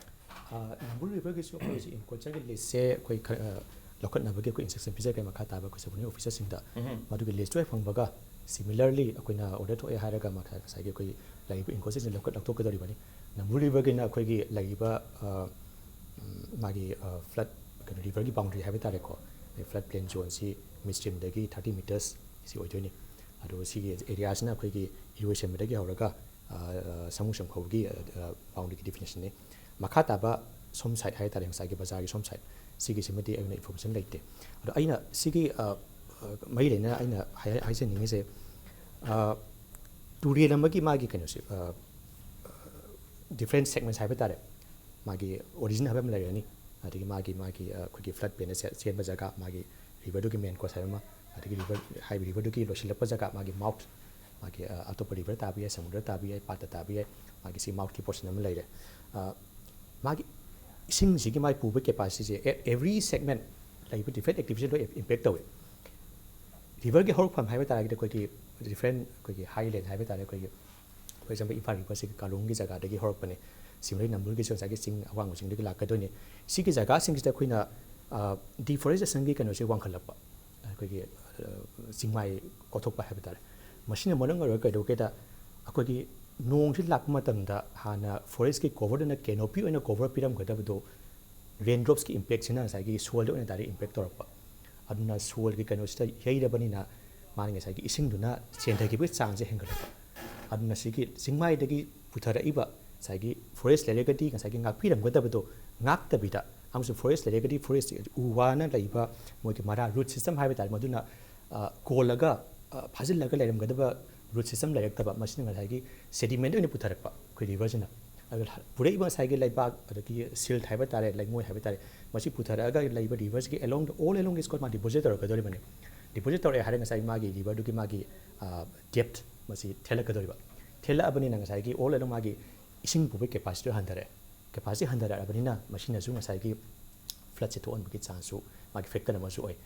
ꯑ, ꯅꯝꯕꯨꯜ ꯔꯤꯚꯔꯒꯤꯁꯨ ꯑꯩꯈꯣꯏ ꯍꯧꯖꯤꯛ ꯏꯟꯀ꯭ꯔꯣꯆꯔꯒꯤ ꯂꯤꯁꯁꯦ ꯑꯩꯈꯣꯏ ꯈꯔ, ꯑ, ꯂꯧꯈꯠꯅꯕꯒꯤ ꯑꯩꯈꯣꯏ ꯏꯟꯁꯇ꯭ꯔꯛꯁꯟ ꯄꯤꯖꯈ꯭ꯔꯦ ꯃꯈꯥ ꯇꯥꯕ ꯑꯩꯈꯣꯏ ꯁꯕ ꯑꯣꯐꯤꯁꯔꯁꯤꯡꯗ꯫ ꯎꯝꯍꯨꯝ꯫ ꯃꯗꯨꯒꯤ ꯂꯤꯁꯇꯨ ꯍꯦꯛ ꯐꯪꯕꯒ, ꯁꯤꯃꯤꯂꯔꯂꯤ ꯑꯩꯈꯣꯏꯅ ꯑꯣꯔꯗꯔ ꯊꯣꯛꯑꯦ ꯍꯥꯏꯔꯒ ꯃꯈꯥ ꯉꯁꯥꯏꯒꯤ ꯑꯩꯈꯣꯏ ꯂꯩꯔꯤꯕ ꯏꯟꯀ꯭ꯔꯣꯆꯔꯁꯤꯡꯁꯦ ꯂꯧꯈꯠ-, ꯂꯧꯊꯣꯛꯀꯗꯧꯔꯤꯕꯅꯤ꯫ ꯅꯝꯕꯨꯜ ꯔꯤꯚꯔꯒꯤꯅ ꯑꯩꯈꯣꯏꯒꯤ ꯂꯩꯔꯤꯕ, ꯑ, ꯎꯝ, ꯃꯥꯒꯤ, ꯑ, ꯐ꯭ꯂꯠ, ꯀꯩꯅꯣ, ꯔꯤꯚꯔꯒꯤ ꯕꯥꯎꯟꯗꯔꯤ ꯍꯥꯏꯕ ꯇꯥꯔꯦꯀꯣ, ꯐ꯭ꯂꯠ ꯄ꯭ꯂꯦꯟ ꯖꯣꯟꯁꯤ ꯃꯤꯗ ꯁ꯭ꯇ꯭ꯔꯤꯝꯗꯒꯤ ꯊꯥꯔꯇꯤ ꯃꯤꯇꯔꯁ ꯁꯤ ꯑꯣꯏꯗꯣꯏꯅꯤ꯫ ꯑꯗꯣ ꯁꯤꯒꯤ ꯑꯦꯔꯤꯌꯥꯁꯤꯅ ꯑꯩꯈꯣꯏꯒꯤ ꯏꯔꯣꯏꯁꯦꯝꯕꯗꯒꯤ ꯍꯧꯔꯒ, ꯑ, ꯑ, ꯁꯥꯃꯨ ꯁꯝꯈꯧꯒꯤ, ꯑ, ꯑ, ꯕꯥꯎꯟꯗꯔꯤꯒꯤ ꯗꯤꯐꯤꯅꯤꯁꯟꯅꯤ꯫ ꯃꯈꯥ ꯇꯥꯕ ꯁꯣꯝ ꯁꯥꯏꯠ ꯍꯥꯏ ꯇꯥꯔꯦ, ꯉꯁꯥꯏꯒꯤ ꯕꯖꯥꯔꯒꯤ ꯁꯣꯝ ꯁꯥꯏꯠ, ꯁꯤꯒꯤꯁꯤꯃꯗꯤ ꯑꯩꯅ ꯏꯟꯐꯣꯔꯃꯦꯁꯟ ꯂꯩꯇꯦ꯫ ꯑꯗꯣ ꯑꯩꯅ ꯁꯤꯒꯤ, ꯑ, ꯑ, ꯃꯔꯤ ꯂꯩꯅꯅ ꯑꯩꯅ ꯍꯥꯏ-, ꯍꯥꯏꯖꯅꯤꯡꯉꯤꯁꯦ, ꯑ, ꯇꯨꯔꯦꯜ ꯑꯃꯒꯤ ꯃꯥꯒꯤ ꯀꯩꯅꯣꯁꯦ, ꯑ, ꯗꯤꯐ꯭ꯔꯦꯟ ꯁꯦꯒꯃꯦꯟꯁ ꯍꯥꯏꯕ ꯇꯥꯔꯦ꯫ ꯃꯥꯒꯤ ꯑꯣꯔꯤꯖꯤꯟ ꯍꯥꯏꯕ ꯑꯃ ꯂꯩꯔꯅꯤ, ꯑꯗꯒꯤ ꯃꯥꯒꯤ, ꯃꯥꯒꯤ, ꯑ, ꯑꯩꯈꯣꯏꯒꯤ ꯐ꯭ꯂꯠ ꯄ꯭ꯂꯦꯟꯗ ꯆꯦ-, ꯆꯦꯟꯕ ꯖꯒꯥ, ꯃꯥꯒꯤ ꯔꯤꯚꯔꯗꯨꯒꯤ ꯃꯦꯟ ꯀꯣꯔꯁ ꯍꯥꯏꯕ ꯑꯃ, ꯑꯗꯒꯤ ꯔꯤꯚꯔ, ꯍꯥꯏꯔꯤꯕ ꯔꯤꯚꯔꯗꯨꯒꯤ ꯂꯣꯏꯁꯤꯜꯂꯛꯄ ꯖꯒꯥ, ꯃꯥꯒꯤ ꯃꯥꯎꯠ, ꯃꯥꯒꯤ, ꯑ, ꯑꯇꯣꯞꯄ ꯔꯤꯚꯔ ꯇꯥꯕ ꯌꯥꯏ, ꯁꯃꯨꯗ꯭ꯔ ꯇꯥꯕ ꯌꯥꯏ, ꯄꯥꯠꯇ ꯇꯥꯕ ꯌꯥꯏ, ꯃꯥꯒꯤ ꯁꯤ ꯃꯥꯎꯠꯀꯤ ꯄꯣꯔꯁꯟ ꯑꯃ ꯂꯩꯔꯦ꯫ ꯑ, ꯃꯥꯒꯤ ꯏꯁꯤꯡꯁꯤꯒꯤ ꯃꯥꯒꯤ ꯄꯨꯕ ꯀꯦꯄꯥꯁꯤꯇꯤꯁꯦ, ꯑꯦ-, ꯑꯦꯚ꯭ꯔꯤ ꯁꯦꯒꯃꯦꯟ ꯂꯩꯕ ꯗꯤꯐ꯭ꯔꯦꯟ ꯑꯦꯛꯇꯤꯚꯤꯇꯤ ꯂꯣꯏ ꯏꯝꯄꯦꯛ ꯇꯧꯋꯦ꯫ ꯔꯤꯚꯔꯒꯤ ꯍꯧꯔꯛꯐꯝ ꯍꯥꯏꯕ ꯇꯥꯔꯒꯗꯤ ꯑꯩꯈꯣꯏꯒꯤ ꯗꯤꯐ꯭ꯔꯦꯟ ꯑꯩꯈꯣꯏꯒꯤ ꯍꯥꯏꯂꯦꯟ ꯍꯥꯏꯕ ꯇꯥꯔꯦ, ꯑꯩꯈꯣꯏꯒꯤ, for example, ꯏꯝꯐꯥꯜ ꯔꯤꯚꯔꯁꯤꯒꯤ ꯀꯥꯂꯣꯡꯒꯤ ꯖꯒꯥꯗꯒꯤ ꯍꯧꯔꯛꯄꯅꯦ꯫ ꯁꯤꯃꯂꯩ ꯅꯝꯕꯨꯜꯒꯤꯁꯨ ꯉꯁꯥꯏꯒꯤ ꯆꯤꯡ ꯑꯋꯥꯡꯕ ꯆꯤꯡꯗꯒꯤ ꯂꯥꯛꯀꯗꯣꯏꯅꯤ꯫ ꯁꯤꯒꯤ ꯖꯒꯥꯁꯤꯡꯁꯤꯗ ꯑꯩꯈꯣꯏꯅ, ꯑ, ꯗꯤꯐꯣꯔꯦꯁꯇꯦꯁꯟꯒꯤ ꯀꯩꯅꯣꯁꯦ ꯋꯥꯡꯈꯠꯂꯛꯄ, ꯑꯩꯈꯣꯏꯒꯤ, ꯑ, ꯆꯤꯡꯃꯥꯏ ꯀꯣꯊꯣꯛꯄ ꯍꯥꯏꯕ ꯇꯥꯔꯦ꯫ ꯃꯁꯤꯅ ꯃꯔꯝ ꯑꯣꯏꯔꯒ ꯀꯩꯗꯧꯒꯦꯗ, ꯑꯩꯈꯣꯏꯒꯤ ꯅꯣꯡꯁꯤ ꯂꯥꯛꯄ ꯃꯇꯝꯗ ꯍꯥꯟꯅ ꯐꯣꯔꯦꯁꯀꯤ ꯀꯣꯚꯔꯗꯨꯅ ꯀꯦꯅꯣꯄꯤ ꯑꯣꯏꯅ ꯀꯣꯚꯔ ꯄꯤꯔꯝꯒꯗꯕꯗꯣ, ꯔꯦꯟ ꯗ꯭ꯔꯣꯞꯁꯀꯤ ꯏꯝꯄꯦꯛꯁꯤꯅ ꯉꯁꯥꯏꯒꯤ ꯁꯣꯏꯜꯗ ꯑꯣꯏꯅ ꯗꯥꯏꯔꯦꯛ ꯏꯝꯄꯦꯛ ꯇꯧꯔꯛꯄ꯫ ꯑꯗꯨꯅ ꯁꯣꯏꯜꯒꯤ ꯀꯩꯅꯣꯁꯤꯗ ꯌꯩꯔꯕꯅꯤꯅ ꯃꯥꯅ ꯉꯁꯥꯏꯒꯤ ꯏꯁꯤꯡꯗꯨꯅ ꯆꯦꯟꯊꯈꯤꯕꯒꯤ ꯆꯥꯡꯁꯦ ꯍꯦꯟꯒꯠꯂꯛꯄ꯫ ꯑꯗꯨꯅ ꯁꯤꯒꯤ ꯆꯤꯡꯃꯥꯏꯗꯒꯤ ꯄꯨꯊꯔꯛꯏꯕ ꯉꯁꯥꯏꯒꯤ ꯐꯣꯔꯦꯁ ꯂꯩꯔꯒꯗꯤ ꯉꯁꯥꯏꯒꯤ ꯉꯥꯛꯄꯤꯔꯝꯒꯗꯕꯗꯣ ꯉꯥꯛꯇꯕꯤꯗ, ꯑꯃꯁꯨꯡ ꯐꯣꯔꯦꯁ ꯂꯩꯔꯒꯗꯤ ꯐꯣꯔꯦꯁ ꯎ ꯋꯥꯅ ꯂꯩꯕ ꯃꯣꯏꯒꯤ ꯃꯔꯥ, ꯔꯨꯠ ꯁꯤꯁꯇꯝ ꯍꯥꯏꯕ ꯇꯥꯔꯦ, ꯃꯗꯨꯅ, ꯑ, ꯀꯣꯜꯂꯒ, ꯑ, ꯐꯥꯖꯤꯜꯂꯒ ꯂꯩꯔꯝꯒꯗꯕ ꯔꯨꯠ ꯁꯤꯁꯇꯝ ꯂꯩꯔꯛꯇꯕ, ꯃꯁꯤꯅ ꯉꯁꯥꯏꯒꯤ ꯁꯦꯗꯤꯃꯦꯟ ꯑꯣꯏꯅ ꯄꯨꯊꯔꯛꯄ ꯑꯩꯈꯣꯏ ꯔꯤꯚꯔꯁꯤꯅ꯫ ꯑꯗꯨꯒ ꯄꯨꯔꯛꯏꯕ ꯉꯁꯥꯏꯒꯤ ꯂꯩꯕꯥꯛ, ꯑꯗꯒꯤ ꯁꯤꯜꯠ ꯍꯥꯏꯕ ꯇꯥꯔꯦ, ꯂꯩꯉꯣꯏ ꯍꯥꯏꯕ ꯇꯥꯔꯦ, ꯃꯁꯤ ꯄꯨꯊꯔꯛꯑꯒ ꯂꯩꯕ ꯔꯤꯚꯔꯁꯤꯒꯤ along the, all along the coast ꯃꯥ ꯗꯤꯄꯣꯖꯤꯠ ꯇꯧꯔꯛꯀꯗꯧꯔꯤꯕꯅꯤ꯫ ꯗꯤꯄꯣꯖꯤꯠ ꯇꯧꯔꯛꯑꯦ ꯍꯥꯏꯔꯒ ꯉꯁꯥꯏ ꯃꯥꯒꯤ ꯔꯤꯚꯔꯗꯨꯒꯤ ꯃꯥꯒꯤ, ꯑ, ꯗꯦꯞꯊ ꯃꯁꯤ ꯊꯦꯜꯂꯛꯀꯗꯧꯔꯤꯕ꯫ ꯊꯦꯜꯂꯛꯑꯕꯅꯤꯅ ꯉꯁꯥꯏꯒꯤ all along ꯃꯥꯒꯤ ꯏꯁꯤꯡ ꯄꯨꯕꯒꯤ ꯀꯦꯄꯥꯁꯤꯇꯤ ꯍꯟꯊꯔꯛꯑꯦ꯫ ꯀꯦꯄꯥꯁꯤꯇꯤ ꯍꯟꯊꯔꯛꯑꯕꯅꯤꯅ ꯃꯁꯤꯅꯁꯨ ꯉꯁꯥꯏꯒꯤ ꯐ꯭ꯂꯠꯁꯦ ꯊꯣꯛꯍꯟꯕꯒꯤ ꯆꯥꯟꯁꯁꯨ ꯃꯥꯒꯤ ꯐꯦꯛꯇꯔ ꯑꯃꯁꯨ ꯑꯣꯏ꯫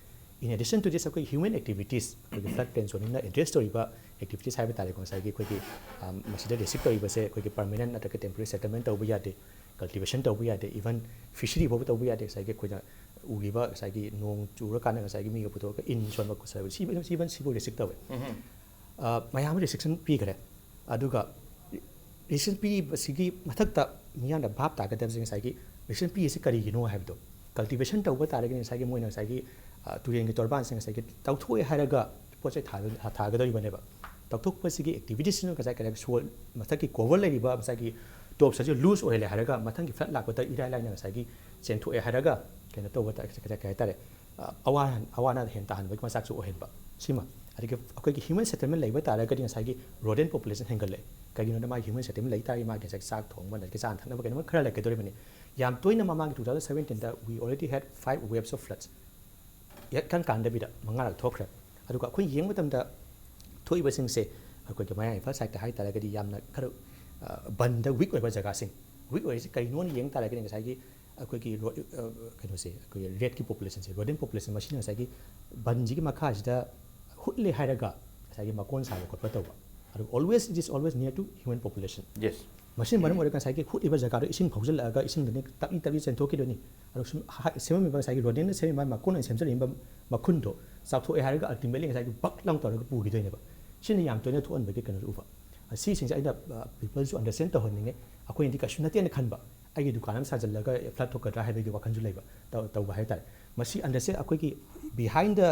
In addition to this, ꯑꯩꯈꯣꯏꯒꯤ human activities, ꯑꯩꯈꯣꯏꯒꯤ ꯐ꯭ꯂꯠ ꯄ꯭ꯂꯦꯟ ꯖꯣꯅꯤꯡꯅ ꯑꯦꯗ꯭ꯔꯦꯁ ꯇꯧꯔꯤꯕ ꯑꯦꯛꯇꯤꯚꯤꯇꯤꯁ ꯍꯥꯏꯕ ꯇꯥꯔꯦꯀꯣ, ꯉꯁꯥꯏꯒꯤ ꯑꯩꯈꯣꯏꯒꯤ, ꯑꯝ, ꯃꯁꯤꯗ ꯔꯦꯁꯇ꯭ꯔꯤꯛ ꯇꯧꯔꯤꯕꯁꯦ ꯑꯩꯈꯣꯏꯒꯤ ꯄꯔꯃꯅꯦꯟ ꯅꯠꯇ꯭ꯔꯒ ꯇꯦꯝꯄꯣꯔꯦꯔꯤ ꯁꯦꯇꯜꯃꯦꯟ ꯇꯧꯕ ꯌꯥꯗꯦ, ꯀꯜꯇꯤꯚꯦꯁꯟ ꯇꯧꯕ ꯌꯥꯗꯦ, ꯏꯚꯟ ꯐꯤꯁꯔꯤ ꯐꯥꯎꯕ ꯇꯧꯕ ꯌꯥꯗꯦ꯫ ꯉꯁꯥꯏꯒꯤ ꯑꯩꯈꯣꯏꯅ ꯎꯔꯤꯕ ꯉꯁꯥꯏꯒꯤ ꯅꯣꯡ ꯆꯨꯔꯀꯥꯟꯗ ꯉꯁꯥꯏꯒꯤ ꯃꯤꯒ ꯄꯨꯊꯣꯛꯑꯒ ꯏꯟ ꯁꯣꯟꯕ ꯈꯣꯠꯆꯟꯕ ꯁꯤ, ꯏꯚꯟ ꯁꯤꯕꯨ ꯔꯦꯁꯇ꯭ꯔꯤꯛ ꯇꯧꯋꯦ꯫ ꯑ, ꯃꯌꯥꯝ ꯑꯃ ꯔꯦꯁꯇ꯭ꯔꯤꯛꯁꯟ ꯄꯤꯈ꯭ꯔꯦ꯫ ꯑꯗꯨꯒ ꯔꯤꯁꯟ ꯄꯤꯔꯤꯕꯁꯤꯒꯤ ꯃꯊꯛꯇ ꯃꯤꯌꯥꯝꯅ ꯚꯥꯞ ꯇꯥꯒꯗꯕꯁꯦ ꯉꯁꯥꯏꯒꯤ ꯔꯤꯁꯟ ꯄꯤꯔꯤꯁꯤ ꯀꯔꯤꯒꯤꯅꯣ ꯍꯥꯏꯕꯗꯣ꯫ ꯀꯜꯇꯤꯚꯦꯁꯟ ꯇꯧꯕ ꯇꯥꯔꯒꯗꯤ ꯉꯁꯥꯏꯒꯤ ꯃꯣꯏꯅ ꯉꯁꯥꯏꯒꯤ, ꯑ, ꯇꯨꯔꯦꯟꯒꯤ ꯇꯣꯔꯕꯥꯟꯁꯤꯡ ꯉꯁꯥꯏꯒꯤ ꯇꯧꯊꯣꯛꯑꯦ ꯍꯥꯏꯔꯒ ꯄꯣꯠ ꯆꯩ ꯊꯥ-, ꯊꯥꯒꯗꯧꯔꯤꯕꯅꯦꯕ꯫ ꯇꯧꯊꯣꯛꯄꯁꯤꯒꯤ ꯑꯦꯛꯇꯤꯚꯤꯇꯤꯁꯤꯅ ꯉꯁꯥꯏ ꯀꯔꯤ ꯁꯣꯏꯜ ꯃꯊꯛꯀꯤ ꯀꯣꯚꯔ ꯂꯩꯔꯤꯕ ꯉꯁꯥꯏꯒꯤ ꯇꯣꯞꯁ ꯑꯁꯤ ꯂꯨꯖ ꯑꯣꯏꯍꯜꯂꯦ ꯍꯥꯏꯔꯒ ꯃꯊꯪꯒꯤ ꯐ꯭ꯂꯠ ꯂꯥꯛꯄꯗ ꯏꯔꯥꯏ ꯂꯥꯏꯅ ꯉꯁꯥꯏꯒꯤ ꯆꯦꯟꯊꯣꯛꯑꯦ ꯍꯥꯏꯔꯒ ꯀꯩꯅꯣ ꯇꯧꯕ ꯇꯥ-, ꯀꯩ ꯍꯥꯏꯇꯥꯔꯦ, ꯑ, ꯑꯋꯥ-, ꯑꯋꯥ ꯑꯅꯥ ꯍꯦꯟꯅ ꯇꯥꯍꯟꯕꯒꯤ ꯃꯆꯥꯛꯁꯨ ꯑꯣꯏꯍꯟꯕ꯫ ꯁꯤꯃ꯫ ꯑꯗꯒꯤ ꯑꯩꯈꯣꯏꯒꯤ ꯍ꯭ꯌꯨꯃꯦꯟ ꯁꯦꯇꯜꯃꯦꯟ ꯂꯩꯕ ꯇꯥꯔꯒꯗꯤ ꯉꯁꯥꯏꯒꯤ ꯔꯣꯗꯦꯟ ꯄꯣꯄꯨꯂꯦꯁꯟ ꯍꯦꯟꯒꯠꯂꯦ꯫ ꯀꯩꯒꯤꯅꯣꯗ ꯃꯥꯒꯤ ꯍ꯭ꯌꯨꯃꯦꯟ ꯁꯦꯇꯜꯃꯦꯟ ꯂꯩ ꯇꯥꯔꯗꯤ ꯃꯥꯒꯤ ꯉꯁꯥꯏꯒꯤ ꯆꯥꯛ ꯊꯣꯡꯕ, ꯑꯗꯒꯤ ꯆꯥꯅ ꯊꯛꯅꯕ ꯀꯩꯅꯣꯝꯃ ꯈꯔ ꯂꯩꯒꯗꯧꯔꯤꯕꯅꯤ꯫ ꯌꯥꯝ ꯇꯣꯏꯅ ꯃꯃꯥꯡꯒꯤ two thousand seventeen the we already had five waves of floods꯫ ꯏꯀꯟ ꯀꯥꯟꯗꯕꯤꯗ ꯃꯉꯥꯔꯛ ꯊꯣꯛꯈ꯭ꯔꯦ꯫ ꯑꯗꯨꯒ ꯑꯩꯈꯣꯏꯅ ꯌꯦꯡꯕ ꯃꯇꯝꯗ ꯊꯣꯛꯏꯕꯁꯤꯡꯁꯦ ꯑꯩꯈꯣꯏꯒꯤ ꯃꯌꯥꯏ ꯏꯝꯐꯥꯜ ꯁꯥꯏꯠꯇ ꯍꯥꯏ ꯇꯥꯔꯒꯗꯤ ꯌꯥꯝꯅ ꯈꯔ, ꯑ, ꯕꯟꯗ ꯋꯤꯛ ꯑꯣꯏꯕ ꯖꯒꯥꯁꯤꯡ꯫ ꯋꯤꯛ ꯑꯣꯏꯔꯤꯁꯤ ꯀꯩꯅꯣꯅ ꯌꯦꯡ ꯇꯥꯔꯒꯗꯤ ꯉꯁꯥꯏꯒꯤ ꯑꯩꯈꯣꯏꯒꯤ ꯔꯣ-, ꯑ, ꯀꯩꯅꯣꯁꯦ, ꯑꯩꯈꯣꯏꯒꯤ ꯔꯦꯠꯀꯤ ꯄꯣꯄꯨꯂꯦꯁꯟꯁꯦ, ꯔꯣꯗꯦꯟ ꯄꯣꯄꯨꯂꯦꯁꯟ ꯃꯁꯤꯅ ꯉꯁꯥꯏꯒꯤ ꯕꯟꯁꯤꯒꯤ ꯃꯈꯥꯁꯤꯗ ꯍꯨꯠꯂꯦ ꯍꯥꯏꯔꯒ ꯉꯁꯥꯏꯒꯤ ꯃꯀꯣꯟ ꯁꯥꯕ ꯈꯣꯠꯄ ꯇꯧꯕ꯫ ꯑꯗꯨꯒ always, it is always near to human population꯫ Yes. ꯃꯁꯤꯅ ꯃꯔꯝ ꯑꯣꯏꯔꯒ ꯉꯁꯥꯏꯒꯤ ꯍꯨꯠꯂꯤꯕ ꯖꯒꯥꯗꯣ ꯏꯁꯤꯡ ꯐꯥꯎꯖꯤꯜꯂꯛꯑꯒ ꯏꯁꯤꯡꯗꯨꯅ ꯇꯞꯂꯤ ꯇꯞꯂꯤ ꯆꯦꯟꯊꯣꯛꯈꯤꯗꯣꯏꯅꯤ꯫ ꯑꯗꯨꯒ ꯁꯨꯝ ꯍꯥ-, ꯁꯦꯝꯃꯝꯃꯤꯕ ꯉꯁꯥꯏꯒꯤ ꯔꯣꯗꯦꯟꯅ ꯁꯦꯝꯃꯤꯕ ꯃꯀꯣꯟꯅ ꯁꯦꯝꯖꯔꯤꯕ ꯃꯈꯨꯟꯗꯣ ꯆꯥꯎꯊꯣꯛꯑꯦ ꯍꯥꯏꯔꯒ ꯑꯜꯇꯤꯃꯦꯠꯂꯤ ꯉꯁꯥꯏꯒꯤ ꯕꯛ ꯂꯥꯎ ꯇꯧꯔꯒ ꯄꯨꯈꯤꯗꯣꯏꯅꯦꯕ꯫ ꯁꯤꯅ ꯌꯥꯝ ꯇꯣꯏꯅ ꯊꯣꯛꯍꯟꯕꯒꯤ ꯀꯩꯅꯣꯁꯨ ꯎꯕ꯫ ꯁꯤꯁꯤꯡꯁꯦ ꯑꯩꯅ, ꯑ, ꯄꯤꯄꯜꯁꯨ ꯑꯟꯗꯔꯁ꯭ꯇꯦꯟ ꯇꯧꯍꯟꯅꯤꯡꯉꯦ꯫ ꯑꯩꯈꯣꯏꯅꯗꯤ ꯀꯩꯁꯨ ꯅꯠꯇꯦꯅ ꯈꯟꯕ, ꯑꯩꯒꯤ ꯗꯨꯀꯥꯟ ꯑꯃ ꯁꯥꯖꯤꯜꯂꯒ ꯐ꯭ꯂꯠ ꯊꯣꯛꯀꯗ꯭ꯔꯥ ꯍꯥꯏꯕꯒꯤ ꯋꯥꯈꯜꯁꯨ ꯂꯩꯕ, ꯇꯧ-, ꯇꯧꯕ ꯍꯥꯏ ꯇꯥꯔꯦ꯫ ꯃꯁꯤ ꯑꯟꯗꯔꯁꯇꯦꯟ, ꯑꯩꯈꯣꯏꯒꯤ behind the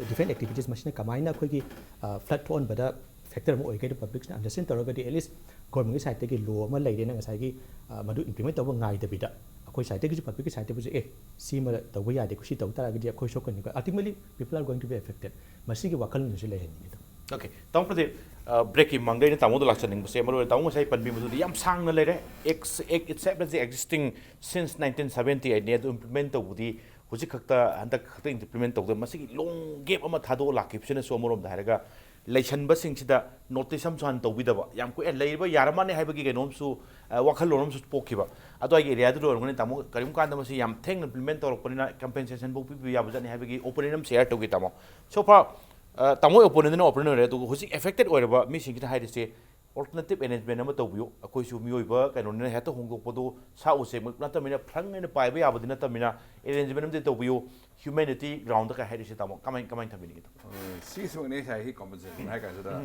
different activities ꯃꯁꯤꯅ ꯀꯃꯥꯏꯅ ꯑꯩꯈꯣꯏꯒꯤ, ꯑ, ꯐ꯭ꯂꯠ ꯊꯣꯛꯍꯟꯕꯗ ꯐꯦꯛꯇꯔ ꯑꯃ ꯑꯣꯏꯒꯦ ꯍꯥꯏꯗꯣ ꯄꯕ꯭ꯂꯤꯛꯁꯤꯅ ꯑꯟꯗꯔꯁꯇꯦꯟ ꯇꯧꯔꯒꯗꯤ at least ꯒꯣꯔꯃꯦꯟꯒꯤ ꯁꯥꯏꯠꯇꯒꯤ ꯂꯣ ꯑꯃ ꯂꯩꯔꯦꯅ ꯉꯁꯥꯏꯒꯤ, ꯑ, ꯃꯗꯨ ꯏꯝꯄ꯭ꯂꯤꯃꯦꯟ ꯇꯧꯕ ꯉꯥꯏꯗꯕꯤꯗ ꯑꯩꯈꯣꯏ ꯁꯥꯏꯠꯇꯒꯤꯁꯨ ꯄꯕ꯭ꯂꯤꯛꯀꯤ ꯁꯥꯏꯠꯇꯒꯤꯁꯨ ꯑꯦ ꯁꯤꯃ ꯇꯧꯕ ꯌꯥꯗꯦ, ꯁꯤ ꯇꯧ ꯇꯥꯔꯒꯗꯤ ꯑꯩꯈꯣꯏ ꯁꯣꯛꯀꯅꯤꯀꯣ, ultimately people are going to be affected꯫ ꯃꯁꯤꯒꯤ ꯋꯥꯈꯜꯂꯣꯟꯁꯨ ꯂꯩꯍꯟꯅꯤꯡꯉꯤ꯫ ꯑꯣꯀꯦ, ꯇꯥꯃꯣ ꯄ꯭ꯔꯗꯤꯞ, ꯑ, ꯕ꯭ꯔꯦꯛꯀꯤ ꯃꯃꯥꯡꯗ ꯑꯩꯅ ꯇꯥꯃꯣꯗ ꯂꯥꯛꯆꯅꯤꯡꯕꯁꯦ ꯃꯔꯨ ꯑꯣꯏꯅ ꯇꯥꯃꯣ ꯉꯁꯥꯏ ꯄꯟꯕꯤꯕꯗꯨꯗꯤ ꯌꯥꯝ ꯁꯥꯡꯅ ꯂꯩꯔꯦ꯫ Ex-, Act itself existing since nineteen seventy ꯑꯩꯠꯅꯦ, ꯑꯗꯨ ꯏꯝꯄ꯭ꯂꯤꯃꯦꯟ ꯇꯧꯕꯗꯤ ꯍꯧꯖꯤꯛ ꯈꯛꯇ, ꯍꯟꯗꯛ ꯈꯛꯇ ꯏꯝꯄ꯭ꯂꯤꯃꯦꯟ ꯇꯧꯗ, ꯃꯁꯤꯒꯤ ꯂꯣꯡ ꯒꯦꯞ ꯑꯃ ꯊꯥꯗꯣꯛꯑ ꯂꯥꯛꯈꯤꯕꯁꯤꯅꯁꯨ ꯑꯃꯔꯣꯝꯗ ꯍꯥꯏꯔꯒ ꯂꯩꯁꯟꯕꯁꯤꯡꯁꯤꯗ ꯅꯣꯇꯤꯁ ꯑꯃꯁꯨ ꯍꯥꯟꯅ ꯇꯧꯕꯤꯗꯕ, ꯌꯥꯝ ꯀꯨꯏꯅ ꯂꯩꯔꯕ ꯌꯥꯔꯃꯥꯅꯦ ꯍꯥꯏꯕꯒꯤ ꯀꯩꯅꯣꯝꯁꯨ, ꯑ, ꯋꯥꯈꯜꯂꯣꯟ ꯑꯃꯁꯨ ꯄꯣꯛꯈꯤꯕ꯫ ꯑꯗꯨꯋꯥꯏꯒꯤ ꯑꯦꯔꯤꯌꯥꯗꯨꯗ ꯑꯣꯏꯔꯝꯒꯅꯤ ꯇꯥꯃꯣ, ꯀꯔꯤꯒꯨꯝꯕ ꯀꯥꯟꯗ ꯃꯁꯤ ꯌꯥꯝ ꯊꯦꯡꯅ ꯏꯝꯄ꯭ꯂꯤꯃꯦꯟ ꯇꯧꯔꯛꯄꯅꯤꯅ ꯀꯝꯄꯦꯟꯁꯦꯁꯟꯐꯧ ꯄꯤꯕꯤꯕ ꯌꯥꯕꯖꯥꯠꯅꯤ ꯍꯥꯏꯕꯒꯤ ꯑꯣꯄꯤꯅꯤꯌꯟ ꯑꯃ ꯁꯤꯌꯔ ꯇꯧꯒꯦ ꯇꯥꯃꯣ꯫ So far, ꯑ, ꯇꯥꯃꯣ ꯑꯣꯄꯤꯅꯤꯌꯟꯗꯨꯅ ꯑꯣꯄꯤꯅꯤꯌꯟ ꯑꯣꯏꯔꯦ, ꯑꯗꯨꯒ ꯍꯧꯖꯤꯛ ꯑꯦꯐꯦꯛꯇꯦꯠ ꯑꯣꯏꯔꯕ ꯃꯤꯁꯤꯡꯁꯤꯅ ꯍꯥꯏꯔꯤꯁꯦ Alternative arrangement ꯑꯃ ꯇꯧꯕꯤꯌꯨ꯫ ꯑꯩꯈꯣꯏꯁꯨ ꯃꯤꯑꯣꯏꯕ ꯀꯩꯅꯣꯅꯤꯅ ꯍꯦꯛꯇ ꯍꯣꯡꯗꯣꯛꯄꯗꯣ ꯁꯥ ꯎꯆꯦꯛꯃꯛ ꯅꯠꯇꯕꯅꯤꯅ, ꯐ꯭ꯔꯪ ꯑꯣꯏꯅ ꯄꯥꯏꯕ ꯌꯥꯕꯗꯤ ꯅꯠꯇꯕꯅꯤꯅ, arrangement ꯑꯃꯗꯤ ꯇꯧꯕꯤꯌꯨ꯫ Humanity ground ꯀꯩ ꯍꯥꯏꯔꯤꯁꯦ, ꯇꯥꯃꯣ, ꯀꯃꯥꯏ ꯀꯃꯥꯏꯅ ꯊꯝꯕꯤꯅꯤꯡꯉꯤ? ꯁꯤꯒꯤꯁꯤꯃꯛꯅꯦ ꯉꯁꯥꯏꯒꯤ compensation ꯍꯥꯏ ꯀꯥꯟꯁꯤꯗ,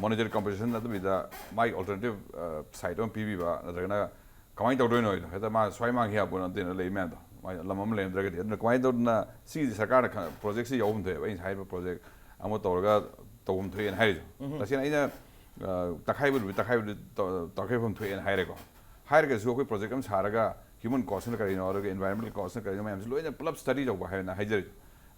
monetary compensation ꯅꯠꯇꯕꯤꯗ ꯃꯥꯒꯤ alternative side ꯑꯃ ꯄꯤꯕꯤꯕ, ꯅꯠꯇ꯭ꯔꯒꯅ ꯀꯃꯥꯏꯅ ꯇꯧꯗꯣꯏꯅꯣ ꯍꯥꯏꯗꯣ, ꯍꯦꯛꯇ ꯃꯥ ꯁ꯭ꯋꯥꯏ ꯃꯥꯡꯈꯤ ꯌꯥꯕ ꯅꯠꯇꯦꯅ ꯂꯩ ꯃꯌꯥꯝꯗꯣ, ꯃꯥꯏ ꯂꯝ ꯑꯃ ꯂꯩꯔꯝꯗ꯭ꯔꯒꯗꯤ꯫ ꯑꯗꯨꯅ ꯀꯃꯥꯏꯅ ꯇꯧꯗꯅ ꯁꯤꯒꯤꯗꯤ ꯁꯔꯀꯥꯔꯅ ꯈ-, project ꯁꯤ ꯌꯥꯎꯐꯝ ꯊꯣꯛꯑꯦꯕ, ꯑꯩꯅ ꯍꯥꯏꯔꯤꯕ project ꯑꯃ ꯇꯧꯔꯒ ꯇꯧꯐꯝ ꯊꯣꯛꯑꯦꯅ ꯍꯥꯏꯔꯤꯁꯦ꯫ ꯇꯁꯦꯡꯅ ꯑꯩꯅ, ꯑ, ꯇꯛꯈꯥꯏꯕꯗꯨꯗꯤ, ꯇꯛꯈꯥꯏꯕꯗꯨꯗꯤ ꯇ-, ꯇꯛꯈꯥꯏꯐꯝ ꯊꯣꯛꯑꯦꯅ ꯍꯥꯏꯔꯦꯀꯣ꯫ ꯍꯥꯏꯔꯒꯁꯨ ꯑꯩꯈꯣꯏ project ꯑꯃ ꯁꯥꯔꯒ human cost ꯅ ꯀꯔꯤꯅꯣ, ꯑꯗꯨꯒ environmental cost ꯅ ꯀꯔꯤꯅꯣ, ꯃꯌꯥꯝꯁꯦ ꯂꯣꯏꯅ ꯄꯨꯂꯞ study ꯇꯧꯕ ꯍꯥꯏꯅ ꯍꯥꯏꯖꯔꯤ꯫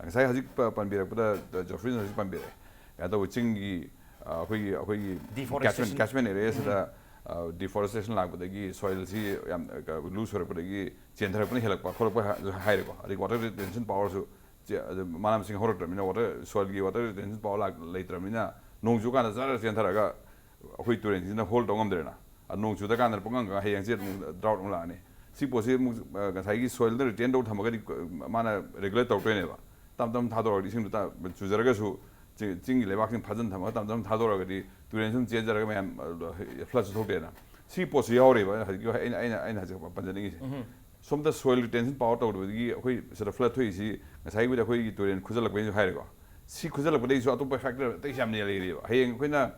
ꯉꯁꯥꯏ ꯍꯧꯖꯤꯛ ꯄ-, ꯄꯟꯕꯤꯔꯛꯄꯗ, ꯖꯣꯐ꯭ꯔꯤꯅ ꯍꯧꯖꯤꯛ ꯄꯟꯕꯤꯔꯛꯑꯦ, ꯀꯩꯅꯣ ꯇꯧꯕ, ꯆꯤꯡꯒꯤ, ꯑ, ꯑꯩꯈꯣꯏꯒꯤ, ꯑꯩꯈꯣꯏꯒꯤ catchment, Deforestation. catchment area ꯁꯤꯗ, ꯑ, deforestation ꯂꯥꯛꯄꯗꯒꯤ soil ꯁꯤ ꯌꯥꯝ, ꯑ, loose ꯑꯣꯏꯔꯛꯄꯗꯒꯤ ꯆꯦꯟꯊꯔꯛꯄꯅ ꯍꯦꯜꯂꯛꯄ ꯈꯣꯠꯂꯛꯄ ꯍꯥ-, ꯍꯥꯏꯔꯦꯀꯣ꯫ ꯑꯗꯩ water retention power ꯁꯨ ꯆꯦ-, ꯑꯗꯨ ꯃꯅꯥ ꯃꯁꯤꯡ ꯍꯧꯔꯛꯇ꯭ꯔꯕꯅꯤꯅ, water, soil ꯒꯤ water retention power ꯂꯥꯛ-, ꯂꯩꯇ꯭ꯔꯕꯅꯤꯅ, ꯅꯣꯡ ꯆꯨꯀꯥꯟꯗ ꯖꯔ ꯆꯦꯟꯊꯔꯒ ꯑꯩꯈꯣꯏ ꯇꯨꯔꯦꯟꯁꯤꯅ hold ꯇꯧ ꯉꯝꯗ꯭ꯔꯦꯅ꯫ ꯑꯗꯨ ꯅꯣꯡ ꯆꯨꯗ ꯀꯥꯟꯗ ꯄꯨꯡꯀꯪ ꯀꯪꯉ ꯍꯌꯦꯡ ꯍꯪꯆꯤꯠ ꯑꯃꯨꯛ drought ꯑꯃꯨꯛ ꯂꯥꯛꯑꯅꯤ꯫ ꯁꯤ ꯄꯣꯠꯁꯤ ꯑꯃꯨꯛ, ꯑ, ꯉꯁꯥꯏꯒꯤ soil ꯗ retain ꯇꯧ ꯊꯝꯃꯒꯗꯤ, ꯑ, ꯃꯥꯅ regulate ꯇꯧꯔꯛꯇꯣꯏꯅꯦꯕ꯫ ꯇꯞ ꯇꯞꯅ ꯊꯥꯗꯣꯔꯛꯑꯗꯤ ꯏꯁꯤꯡꯗꯣ ꯇ-, ꯆꯨꯖꯔꯒꯁꯨ ꯆꯤ-, ꯆꯤꯡꯒꯤ ꯂꯩꯕꯥꯛꯁꯤꯡ ꯐꯥꯖꯤꯟ ꯊꯝꯃꯒ ꯇꯞ ꯇꯞꯅ ꯊꯥꯗꯣꯔꯛꯑꯒꯗꯤ ꯇꯨꯔꯦꯟ ꯁꯨꯝ ꯆꯦꯟꯖꯔꯒ ꯃꯌꯥꯝ, ꯑ, flood ꯁꯨ ꯊꯣꯛꯇꯦꯅ꯫ ꯁꯤ ꯄꯣꯠꯁꯤ ꯌꯥꯎꯔꯤꯕ ꯍꯧꯖꯤꯛꯀꯤ ꯑꯩꯅ, ꯑꯩꯅ, ꯑꯩꯅ ꯍꯧꯖꯤꯛ ꯄꯟꯖꯅꯤꯡꯉꯤꯁꯦ꯫ ꯁꯣꯝꯗ soil retention power ꯇꯧꯗꯕꯗꯒꯤ ꯑꯩꯈꯣꯏ ꯁꯤꯗ flood ꯊꯣꯛꯏꯁꯤ ꯉꯁꯥꯏꯒꯤꯕꯨꯗꯤ ꯑꯩꯈꯣꯏꯒꯤ ꯇꯨꯔꯦꯟ ꯈꯨꯖꯜꯂꯛꯄꯩꯁꯨ ꯍꯥꯏꯔꯦꯀꯣ꯫ ꯁꯤ ꯈꯨꯖꯜꯂꯛꯄꯗꯒꯤꯁꯨ ꯑꯇꯣꯞꯄ factor ꯑꯇꯩꯁꯨ ꯌꯥꯝꯅ ꯂꯩꯔꯤꯕ꯫ ꯍꯌꯦꯡ ꯑꯩꯈꯣꯏꯅ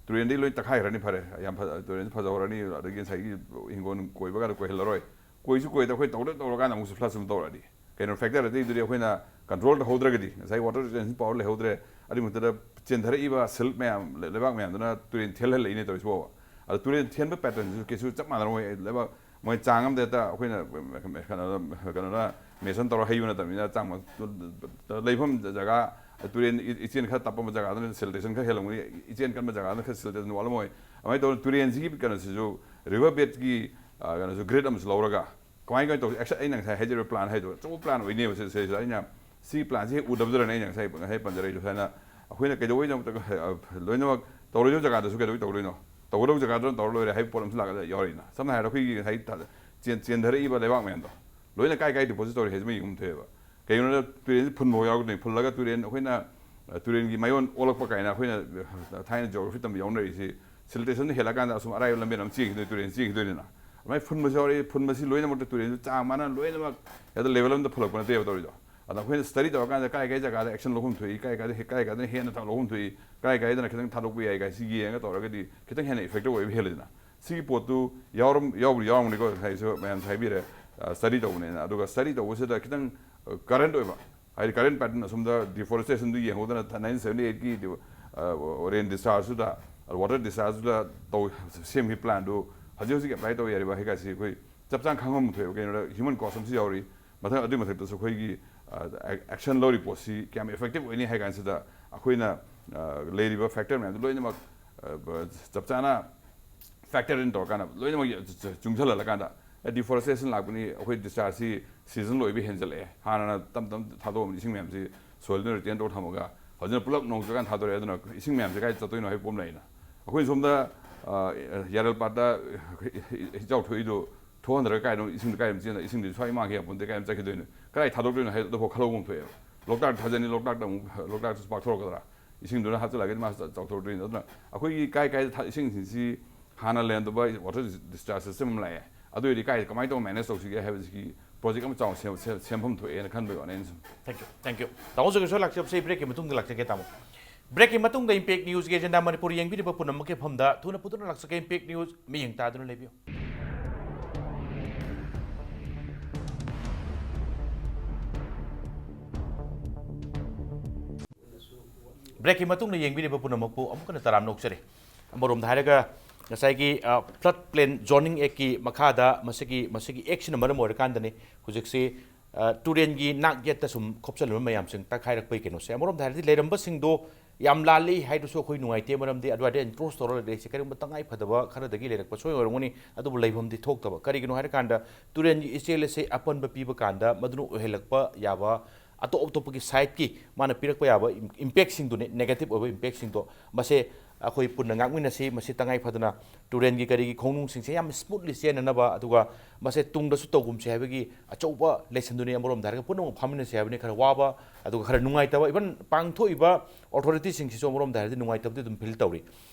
ꯇꯨꯔꯦꯟꯗꯒꯤ ꯂꯣꯏ ꯇꯛꯈꯥꯏꯈ꯭ꯔꯅꯤ, ꯐꯔꯦ, ꯌꯥꯝ ꯐ-, ꯇꯨꯔꯦꯟꯁꯨ ꯐꯖꯍꯧꯔꯅꯤ, ꯑꯗꯒꯤ ꯉꯁꯥꯏꯒꯤ ꯍꯤꯡꯒꯣꯜ ꯀꯣꯏꯕꯒꯗ ꯀꯣꯏꯍꯜꯂꯔꯣꯏ꯫ ꯀꯣꯏꯁꯨ ꯀꯣꯏꯗ ꯑꯩꯈꯣꯏ ꯇꯧꯗ ꯇꯧꯔꯀꯥꯟꯗ ꯑꯃꯨꯛꯁꯨ flood ꯁꯨꯝ ꯇꯧꯔꯛꯑꯗꯤ ꯀꯩꯅꯣ factor ꯑꯇꯩꯗꯨꯗꯤ ꯑꯩꯈꯣꯏꯅ control ꯇꯧꯍꯧꯗ꯭ꯔꯒꯗꯤ, ꯉꯁꯥꯏ water retention power ꯂꯩꯍꯧꯗ꯭ꯔꯦ, ꯑꯗꯨꯒꯤ ꯃꯊꯛꯇ ꯆꯦꯟꯊꯔꯛꯏꯕ silt ꯃꯌꯥꯝ, ꯂꯩ-, ꯂꯩꯕꯥꯛ ꯃꯌꯥꯝꯗꯨꯅ ꯇꯨꯔꯦꯟ ꯊꯦꯜꯍꯜꯂꯛꯏꯅꯦ ꯇꯧꯔꯤꯁꯤꯕꯣꯕ꯫ ꯑꯗꯣ ꯇꯨꯔꯦꯟ ꯊꯦꯟꯕ pattern ꯁꯤꯁꯨ ꯀꯩꯁꯨ ꯆꯞ ꯃꯥꯟꯅꯔꯝꯃꯣꯏ꯫ ꯂꯩꯕꯥꯛ ꯃꯣꯏ ꯆꯥꯡ ꯑꯃꯗ ꯍꯦꯛꯇ ꯑꯩꯈꯣꯏꯅ ꯀꯩꯅꯣꯗ, ꯀꯩꯅꯣꯗ measure ꯇꯧꯔ ꯍꯩꯕ ꯅꯠꯇꯕꯅꯤꯅ, ꯆꯥꯡ ꯃ-, ꯂꯩꯐꯝ ꯖꯒꯥ, ꯇꯨꯔꯦꯟ ꯏ-, ꯏꯆꯦꯜ ꯈꯔ ꯇꯞꯄ ꯖꯒꯥꯗꯅ siltation ꯈꯔ ꯍꯦꯜꯂꯝꯒꯅꯤ, ꯏꯆꯦꯜ ꯀꯟꯕ ꯖꯒꯥꯗꯅ ꯈꯔ siltation ꯋꯥꯠꯂꯝꯃꯣꯏ꯫ ꯑꯗꯨꯃꯥꯏꯅ ꯇꯧꯗꯅ ꯇꯨꯔꯦꯟꯁꯤꯒꯤ ꯀꯩꯅꯣꯁꯤꯁꯨ river bed ꯀꯤ, ꯑ, ꯀꯩꯅꯣꯁꯨ grade ꯑꯃꯁꯨ ꯂꯧꯔꯒ ꯀꯃꯥꯏꯅ, ꯀꯃꯥꯏꯅ ꯇꯧꯁꯤ? Action, ꯑꯩꯅ ꯉꯁꯥꯏ ꯍꯥꯏꯖꯔꯤꯕ plan ꯍꯥꯏꯗꯣ ꯑꯆꯧꯕ plan ꯑꯣꯏꯅꯦꯕ꯫ ꯁꯤ-, ꯁꯤꯗꯩꯁꯤꯗ ꯑꯩꯅ ꯁꯤ plan ꯁꯤ ꯍꯦꯛ ꯎꯗꯕꯗꯨꯗꯅꯦ ꯑꯩꯅ ꯉꯁꯥꯏ, ꯉꯁꯥꯏ ꯄꯟꯖꯔꯛꯏꯗꯣ꯫ ꯁꯨꯃꯥꯏꯅ ꯑꯩꯈꯣꯏꯅ ꯀꯩꯗꯧꯕꯩꯗꯃꯛꯇ, ꯑ, ꯂꯣꯏꯅꯃꯛ ꯇꯧꯔꯣꯏꯗꯧꯕ ꯖꯒꯥꯗꯁꯨ ꯀꯩꯗꯧꯕꯩ ꯇꯧꯗꯣꯏꯅꯣ? ꯇꯧꯒꯗꯧꯕ ꯖꯒꯥꯗꯨꯅ ꯇꯧꯔ ꯂꯣꯏꯔꯦ ꯍꯥꯏꯕ ꯄꯣꯠ ꯑꯃꯁꯨ ꯂꯥꯛꯑ ꯌꯥꯎꯔꯤꯅ꯫ ꯁꯝꯅ ꯍꯥꯏꯔꯕꯗ ꯑꯩꯈꯣꯏꯒꯤ ꯉꯁꯥꯏ ꯊ-, ꯆꯦꯟ-, ꯆꯦꯟꯊꯔꯛꯏꯕ ꯂꯩꯕꯥꯛ ꯃꯌꯥꯝꯗꯣ ꯂꯣꯏꯅ ꯀꯥꯏ ꯀꯥꯏ deposit ꯇꯧꯔꯤ ꯍꯥꯏꯁꯤ ꯃꯣꯏ ꯌꯦꯡꯐꯝ ꯊꯣꯛꯑꯦꯕ꯫ ꯀꯩꯒꯤꯅꯣꯗ ꯇꯨꯔꯦꯟꯁꯤ ꯐꯨꯟꯕ ꯌꯥꯎꯔꯛꯀꯗꯣꯏꯅꯤ꯫ ꯐꯨꯜꯂꯒ ꯇꯨꯔꯦꯟ ꯑꯩꯈꯣꯏꯅ, ꯑ, ꯇꯨꯔꯦꯟꯒꯤ ꯃꯌꯣꯟ ꯑꯣꯜꯂꯛꯄ ꯀꯥꯏꯅ ꯑꯩꯈꯣꯏꯅ, ꯑ, ꯊꯥꯏꯅ geography ꯇꯝꯕ ꯌꯥꯎꯅꯔꯤꯁꯤ ꯐꯤꯜꯇ꯭ꯔꯦꯁꯟꯗ ꯍꯦꯜꯂꯀꯥꯟꯗ ꯑꯁꯨꯝ ꯑꯔꯥꯏꯕ ꯂꯝꯕꯦꯟ ꯑꯃ ꯆꯦꯟꯈꯤꯗꯣꯏ, ꯇꯨꯔꯦꯟ ꯆꯦꯟꯈꯤꯗꯣꯏꯅꯤꯅ꯫ ꯑꯗꯨꯃꯥꯏꯅ ꯐꯨꯟꯕꯁꯨ ꯌꯥꯎꯔꯤ꯫ ꯐꯨꯟꯕꯁꯤ ꯂꯣꯏꯅꯃꯛꯇ ꯇꯨꯔꯦꯟꯁꯨ ꯆꯥꯡ ꯃꯥꯟꯅ ꯂꯣꯏꯅꯃꯛ ꯍꯦꯛꯇ ꯂꯦꯕꯦꯜ ꯑꯃꯗ ꯐꯨꯜꯂꯛꯄ ꯅꯠꯇꯦꯕ ꯇꯧꯔꯤꯗꯣ꯫ ꯑꯗꯣ ꯑꯩꯈꯣꯏꯅ ꯁ꯭ꯇꯗꯤ ꯇꯧꯔꯀꯥꯟꯗ ꯀꯥꯏ ꯀꯥꯏ ꯖꯒꯥꯗ ꯑꯦꯛꯁꯟ ꯂꯧꯐꯝ ꯊꯣꯛꯏ, ꯀꯥꯏ ꯀꯥꯏꯗ ꯍꯦ-, ꯀꯥꯏ ꯀꯥꯏꯗꯅ ꯍꯦꯟꯅ ꯊ-, ꯂꯧꯐꯝ ꯊꯣꯛꯏ, ꯀꯥꯏ ꯀꯥꯏꯗꯅ ꯈꯤꯇꯪ ꯊꯥꯗꯣꯛꯄ ꯌꯥꯏ ꯀꯥꯏ ꯁꯤ ꯌꯦꯡꯉꯒ ꯇꯧꯔꯒꯗꯤ ꯈꯤꯇꯪ ꯍꯦꯟꯅ ꯏꯐꯦꯛꯇꯤꯚ ꯑꯣꯏꯕ ꯍꯦꯜꯂꯤꯗꯅ꯫ ꯁꯤꯒꯤ ꯄꯣꯠꯇꯨ ꯌꯥꯎꯔꯝ-, ꯌꯥꯎꯕꯨꯗꯤ ꯌꯥꯎꯔꯝꯒꯅꯤꯀꯣ, ꯉꯁꯥꯏꯁꯨ ꯃꯌꯥꯝꯁꯨ ꯍꯥꯏꯕꯤꯔꯦ, ꯁ꯭ꯇꯗꯤ ꯇꯧꯕꯅꯦꯅ꯫ ꯑꯗꯨꯒ ꯁ꯭ꯇꯗꯤ ꯇꯧꯕꯁꯤꯗ ꯈꯤꯇꯪ ꯀꯔꯦꯟꯠ ꯑꯣꯏꯕ, ꯍꯥꯏꯗꯤ ꯀꯔꯦꯟꯠ ꯄꯦꯇꯔꯟ ꯑꯁꯣꯝꯗ ꯗꯤꯐꯣꯔꯦꯁꯇꯦꯁꯟꯗꯨ ꯌꯦꯡꯍꯧꯗꯅ nineteen seventy eight ꯀꯤ ꯔꯦꯟ ꯗꯤꯁꯆꯥꯔꯖꯇꯨꯗ, ꯋꯥꯇꯔ ꯗꯤꯁꯆꯥꯔꯖꯇꯨꯗ ꯇꯧ-, ꯁꯦꯝꯈꯤꯕ ꯄ꯭ꯂꯥꯟꯗꯨ ꯍꯧꯖꯤꯛ ꯍꯧꯖꯤꯛ ꯑꯦꯄ꯭ꯂꯥꯏ ꯇꯧ ꯌꯥꯔꯤꯕ ꯍꯥꯏ ꯀꯥꯏꯁꯤ ꯑꯩꯈꯣꯏ ꯆꯞ ꯆꯥꯅ ꯈꯪꯐꯝ ꯊꯣꯛꯑꯦꯕ꯫ ꯀꯩꯅꯣꯗ ꯍ꯭ꯌꯨꯃꯟ ꯀꯣꯁ ꯑꯃꯁꯨ ꯌꯥꯎꯔꯤ꯫ ꯃꯊꯪ ꯑꯗꯨꯒꯤ ꯃꯊꯛꯇꯁꯨ ꯑꯩꯈꯣꯏꯒꯤ ꯑꯦꯛꯁꯟ ꯂꯧꯔꯤ ꯄꯣꯠꯁꯤ ꯀꯌꯥꯝ ꯏꯐꯦꯛꯇꯤꯚ ꯑꯣꯏꯅꯤ ꯍꯥꯏ ꯀꯥꯟꯁꯤꯗ ꯑꯩꯈꯣꯏꯅ ꯑ, ꯂꯩꯔꯤꯕ ꯐꯦꯛꯇꯔ ꯃꯌꯥꯝꯗꯨ ꯂꯣꯏꯅꯃꯛ ꯑ, ꯕ-, ꯆꯞ ꯆꯥꯅ ꯐꯦꯛꯇꯔ ꯏꯟ ꯇꯧꯔꯀꯥꯟꯗ ꯂꯣꯏꯅꯃꯛ ꯆ-, ꯆ-, ꯆꯨꯡꯁꯤꯜꯍꯜꯂꯀꯥꯟꯗ, ꯑꯦ, ꯗꯤꯐꯣꯔꯦꯁꯇꯦꯁꯟ ꯂꯥꯛꯄꯅꯤ, ꯑꯩꯈꯣꯏ ꯗꯤꯁꯆꯥꯔꯖꯁꯤ ꯁꯤꯖꯟ ꯂꯣꯏꯕ ꯍꯦꯟꯖꯜꯂꯛꯑꯦ, ꯍꯥꯟꯅꯅ ꯇꯞ ꯇꯞ ꯊꯥꯗꯣꯛꯑꯝꯕ ꯏꯁꯤꯡ ꯃꯌꯥꯝꯁꯤ ꯁꯣꯏꯜꯗꯨꯅ ꯔꯤꯇꯦꯟ ꯇꯧꯔ ꯊꯝꯃꯒ ꯍꯧꯖꯤꯛꯅ ꯄꯨꯂꯞ ꯅꯣꯡ ꯆꯨꯔꯀꯥꯟꯗ ꯊꯥꯗꯣꯔꯛꯑꯦ꯫ ꯑꯗꯨꯅ ꯏꯁꯤꯡ ꯃꯌꯥꯝꯁꯦ ꯀꯥꯏ ꯆꯠꯇꯣꯏꯅꯣ ꯍꯥꯏꯕ ꯄꯣꯝ ꯂꯩꯅ꯫ ꯑꯩꯈꯣꯏ ꯁꯣꯝꯗ ꯑ, ꯌꯥꯔꯦꯜ ꯄꯥꯠꯇ ꯏꯆꯥꯎ ꯊꯣꯛꯏꯗꯨ ꯊꯣꯛꯍꯟꯗ꯭ꯔꯒ ꯀꯥꯏꯗꯅꯣ ꯏꯁꯤꯡꯗꯣ ꯀꯥꯏ ꯑꯃ ꯆꯦꯟꯗ, ꯏꯁꯤꯡꯗꯨ ꯁ꯭ꯋꯥꯏ ꯃꯥꯡꯈꯤ ꯌꯥꯄꯣꯟꯇꯦ, ꯀꯥꯏ ꯑꯃ ꯆꯠꯈꯤꯗꯣꯏꯅꯣ? ꯀꯗꯥꯏ ꯊꯥꯗꯣꯛꯇꯣꯏꯅꯣ ꯍꯥꯏꯕꯗꯨꯐꯥꯎ ꯈꯜꯍꯧꯕ ꯑꯃ ꯊꯣꯛꯑꯦꯕ꯫ ꯂꯣꯛꯇꯥꯛ ꯊꯥꯖꯤꯟꯅꯤ, ꯂꯣꯛꯇꯥꯛꯇ ꯑꯃꯨꯛ, ꯂꯣꯛꯇꯥꯛꯇꯁꯨ ꯄꯥꯛꯊꯣꯔꯛꯀꯗ꯭ꯔꯥ? ꯏꯁꯤꯡꯗꯨꯅ ꯍꯥꯞꯆꯤꯜꯂꯒꯗꯤ ꯃꯥ ꯆꯥꯎꯊꯣꯔꯛꯇꯣꯏꯅꯤ꯫ ꯑꯗꯨꯅ ꯑꯩꯈꯣꯏꯒꯤ ꯀꯥꯏ ꯀꯥꯏꯗ ꯊꯥ-, ꯏꯁꯤꯡꯁꯤꯡꯁꯤ ꯍꯥꯟꯅ ꯂꯩꯔꯝꯗꯕ ꯋꯥꯇꯔ ꯗꯤꯁꯆꯥꯔꯖ ꯁꯤꯁꯇꯦꯝ ꯑꯃ ꯂꯥꯛꯑꯦ꯫ ꯑꯗꯨ ꯑꯣꯏꯔꯗꯤ ꯀꯥꯏ ꯀꯃꯥꯏꯅ ꯇꯧꯔ ꯃꯦꯅꯦꯖ ꯇꯧꯁꯤꯒꯦ ꯍꯥꯏꯕꯁꯤꯒꯤ ꯄ꯭ꯔꯣꯖꯦꯛ ꯑꯃ ꯆꯥꯎꯅ ꯁꯦꯝ-, ꯁꯦꯝ-, ꯁꯦꯝꯐꯝ ꯊꯣꯛꯑꯦꯅ ꯈꯟꯕꯒꯤ ꯋꯥꯅꯤ ꯑꯩꯅ ꯁꯨꯝ꯫ Thank you, thank you꯫ ꯇꯥꯃꯣ ꯖꯣꯒꯦꯁꯣꯔ ꯂꯥꯛꯆꯕꯁꯦ ꯑꯩ ꯕ꯭ꯔꯦꯛꯀꯤ ꯃꯇꯨꯡꯗ ꯂꯥꯛꯆꯒꯦ, ꯇꯥꯃꯣ꯫ ꯕ꯭ꯔꯦꯛꯀꯤ ꯃꯇꯨꯡꯗ ꯏꯝꯄꯦꯛ ꯅ꯭ꯌꯨꯁꯀꯤ ꯑꯦꯖꯦꯟꯗꯥ ꯃꯅꯤꯄꯨꯔ ꯌꯦꯡꯕꯤꯔꯤꯕ ꯄꯨꯝꯅꯃꯛꯀꯤ ꯃꯐꯝꯗ ꯊꯨꯅ ꯄꯨꯗꯨꯅ ꯂꯥꯛꯆꯒꯦ ꯏꯝꯄꯦꯛ ꯅ꯭ꯌꯨꯁ꯫ ꯃꯤꯠꯌꯦꯡ ꯇꯥꯗꯨꯅ ꯂꯩꯕꯤꯌꯨ꯫ ꯕ꯭ꯔꯦꯛꯀꯤ ꯃꯇꯨꯡꯗ ꯌꯦꯡꯕꯤꯔꯤꯕ ꯄꯨꯝꯅꯃꯛꯄꯨ ꯑꯃꯨꯛ ꯍꯟꯅ ꯇꯔꯥꯝꯅ ꯑꯣꯛꯆꯔꯤ꯫ ꯑꯃꯔꯣꯝꯗ ꯍꯥꯏꯔꯒ ꯉꯁꯥꯏꯒꯤ, ꯑ, ꯐ꯭ꯂꯠ ꯄ꯭ꯂꯦꯟ ꯖꯣꯅꯤꯡ ꯑꯦꯛꯀꯤ ꯃꯈꯥꯗ ꯃꯁꯤꯒꯤ, ꯃꯁꯤꯒꯤ ꯑꯦꯛꯁꯤꯅ ꯃꯔꯝ ꯑꯣꯏꯔꯀꯥꯟꯗꯅꯤ ꯍꯧꯖꯤꯛꯁꯤ, ꯑ, ꯇꯨꯔꯦꯟꯒꯤ ꯅꯥꯛ ꯌꯦꯠꯇ ꯁꯨꯝ ꯈꯣꯞꯆꯜꯂꯝꯕ ꯃꯌꯥꯝꯁꯤꯡ ꯇꯛꯈꯥꯏꯔꯛꯄꯒꯤ ꯀꯩꯅꯣꯁꯦ꯫ ꯑꯃꯔꯣꯝꯗ ꯍꯥꯏꯔꯗꯤ ꯂꯩꯔꯝꯕꯁꯤꯡꯗꯣ ꯌꯥꯝ ꯂꯥꯜꯂꯤ ꯍꯥꯏꯗꯨꯁꯨ ꯑꯩꯈꯣꯏ ꯅꯨꯡꯉꯥꯏꯇꯦ, ꯃꯔꯝꯗꯤ ꯑꯗꯨꯋꯥꯏꯗ ꯑꯦꯟꯀ꯭ꯔꯣꯁ ꯇꯧꯔ ꯂꯩꯔꯤꯁꯦ ꯀꯔꯤꯒꯨꯝꯕ ꯇꯉꯥꯏ ꯐꯗꯕ ꯈꯔꯗꯒꯤ ꯂꯩꯔꯛꯄ ꯁꯣꯏ ꯑꯣꯏꯔꯝꯒꯅꯤ, ꯑꯗꯨꯕꯨ ꯂꯩꯐꯝꯗꯤ ꯊꯣꯛꯇꯕ꯫ ꯀꯔꯤꯒꯤꯅꯣ ꯍꯥꯏꯔꯀꯥꯟꯗ ꯇꯨꯔꯦꯟꯒꯤ ꯏꯆꯦꯜ ꯑꯁꯦ ꯑꯄꯟꯕ ꯄꯤꯕ ꯀꯥꯟꯗ ꯃꯗꯨꯅ ꯑꯣꯏꯍꯜꯂꯛꯄ ꯌꯥꯕ ꯑꯇꯣꯞ ꯑꯇꯣꯞꯄꯒꯤ ꯁꯥꯏꯠꯀꯤ ꯃꯥꯅ ꯄꯤꯔꯛꯄ ꯌꯥꯕ ꯏꯝ-, ꯏꯝꯄꯦꯛꯁꯤꯡꯗꯨꯅꯤ, ꯅꯦꯒꯦꯇꯤꯞ ꯑꯣꯏꯕ ꯏꯝꯄꯦꯛꯁꯤꯡꯗꯣ, ꯃꯁꯦ ꯑꯩꯈꯣꯏ ꯄꯨꯟꯅ ꯉꯥꯛꯃꯤꯟꯅꯁꯤ꯫ ꯃꯁꯤ ꯇꯉꯥꯏ ꯐꯗꯅ ꯇꯨꯔꯦꯟꯒꯤ ꯀꯔꯤꯒꯤ ꯈꯣꯡꯅꯨꯡꯁꯤꯡꯁꯦ ꯌꯥꯝ ꯁ꯭ꯃꯨꯠꯂꯤ ꯆꯦꯟꯅꯅꯕ, ꯑꯗꯨꯒ ꯃꯁꯦ ꯇꯨꯡꯗꯁꯨ ꯇꯧꯒꯨꯝꯁꯤ ꯍꯥꯏꯕꯒꯤ ꯑꯆꯧꯕ ꯂꯦꯁꯟꯗꯨꯅꯤ꯫ ꯑꯃꯔꯣꯝꯗ ꯍꯥꯏꯔꯒ ꯄꯨꯝꯅꯃꯛ ꯐꯥꯃꯤꯟꯅꯁꯤ ꯍꯥꯏꯕꯅꯤ꯫ ꯈꯔ ꯋꯥꯕ, ꯑꯗꯨꯒ ꯈꯔ ꯅꯨꯡꯉꯥꯏꯇꯕ, ꯏꯚꯟ ꯄꯥꯡꯊꯣꯛꯏꯕ ꯑꯣꯊꯣꯔꯤꯇꯤꯁꯤꯡꯁꯤꯁꯨ ꯑꯃꯔꯣꯝꯗ ꯍꯥꯏꯔꯗꯤ ꯅꯨꯡꯉꯥꯏꯇꯕꯗꯤ ꯑꯗꯨꯝ ꯐꯤꯜ ꯇꯧꯔꯤ꯫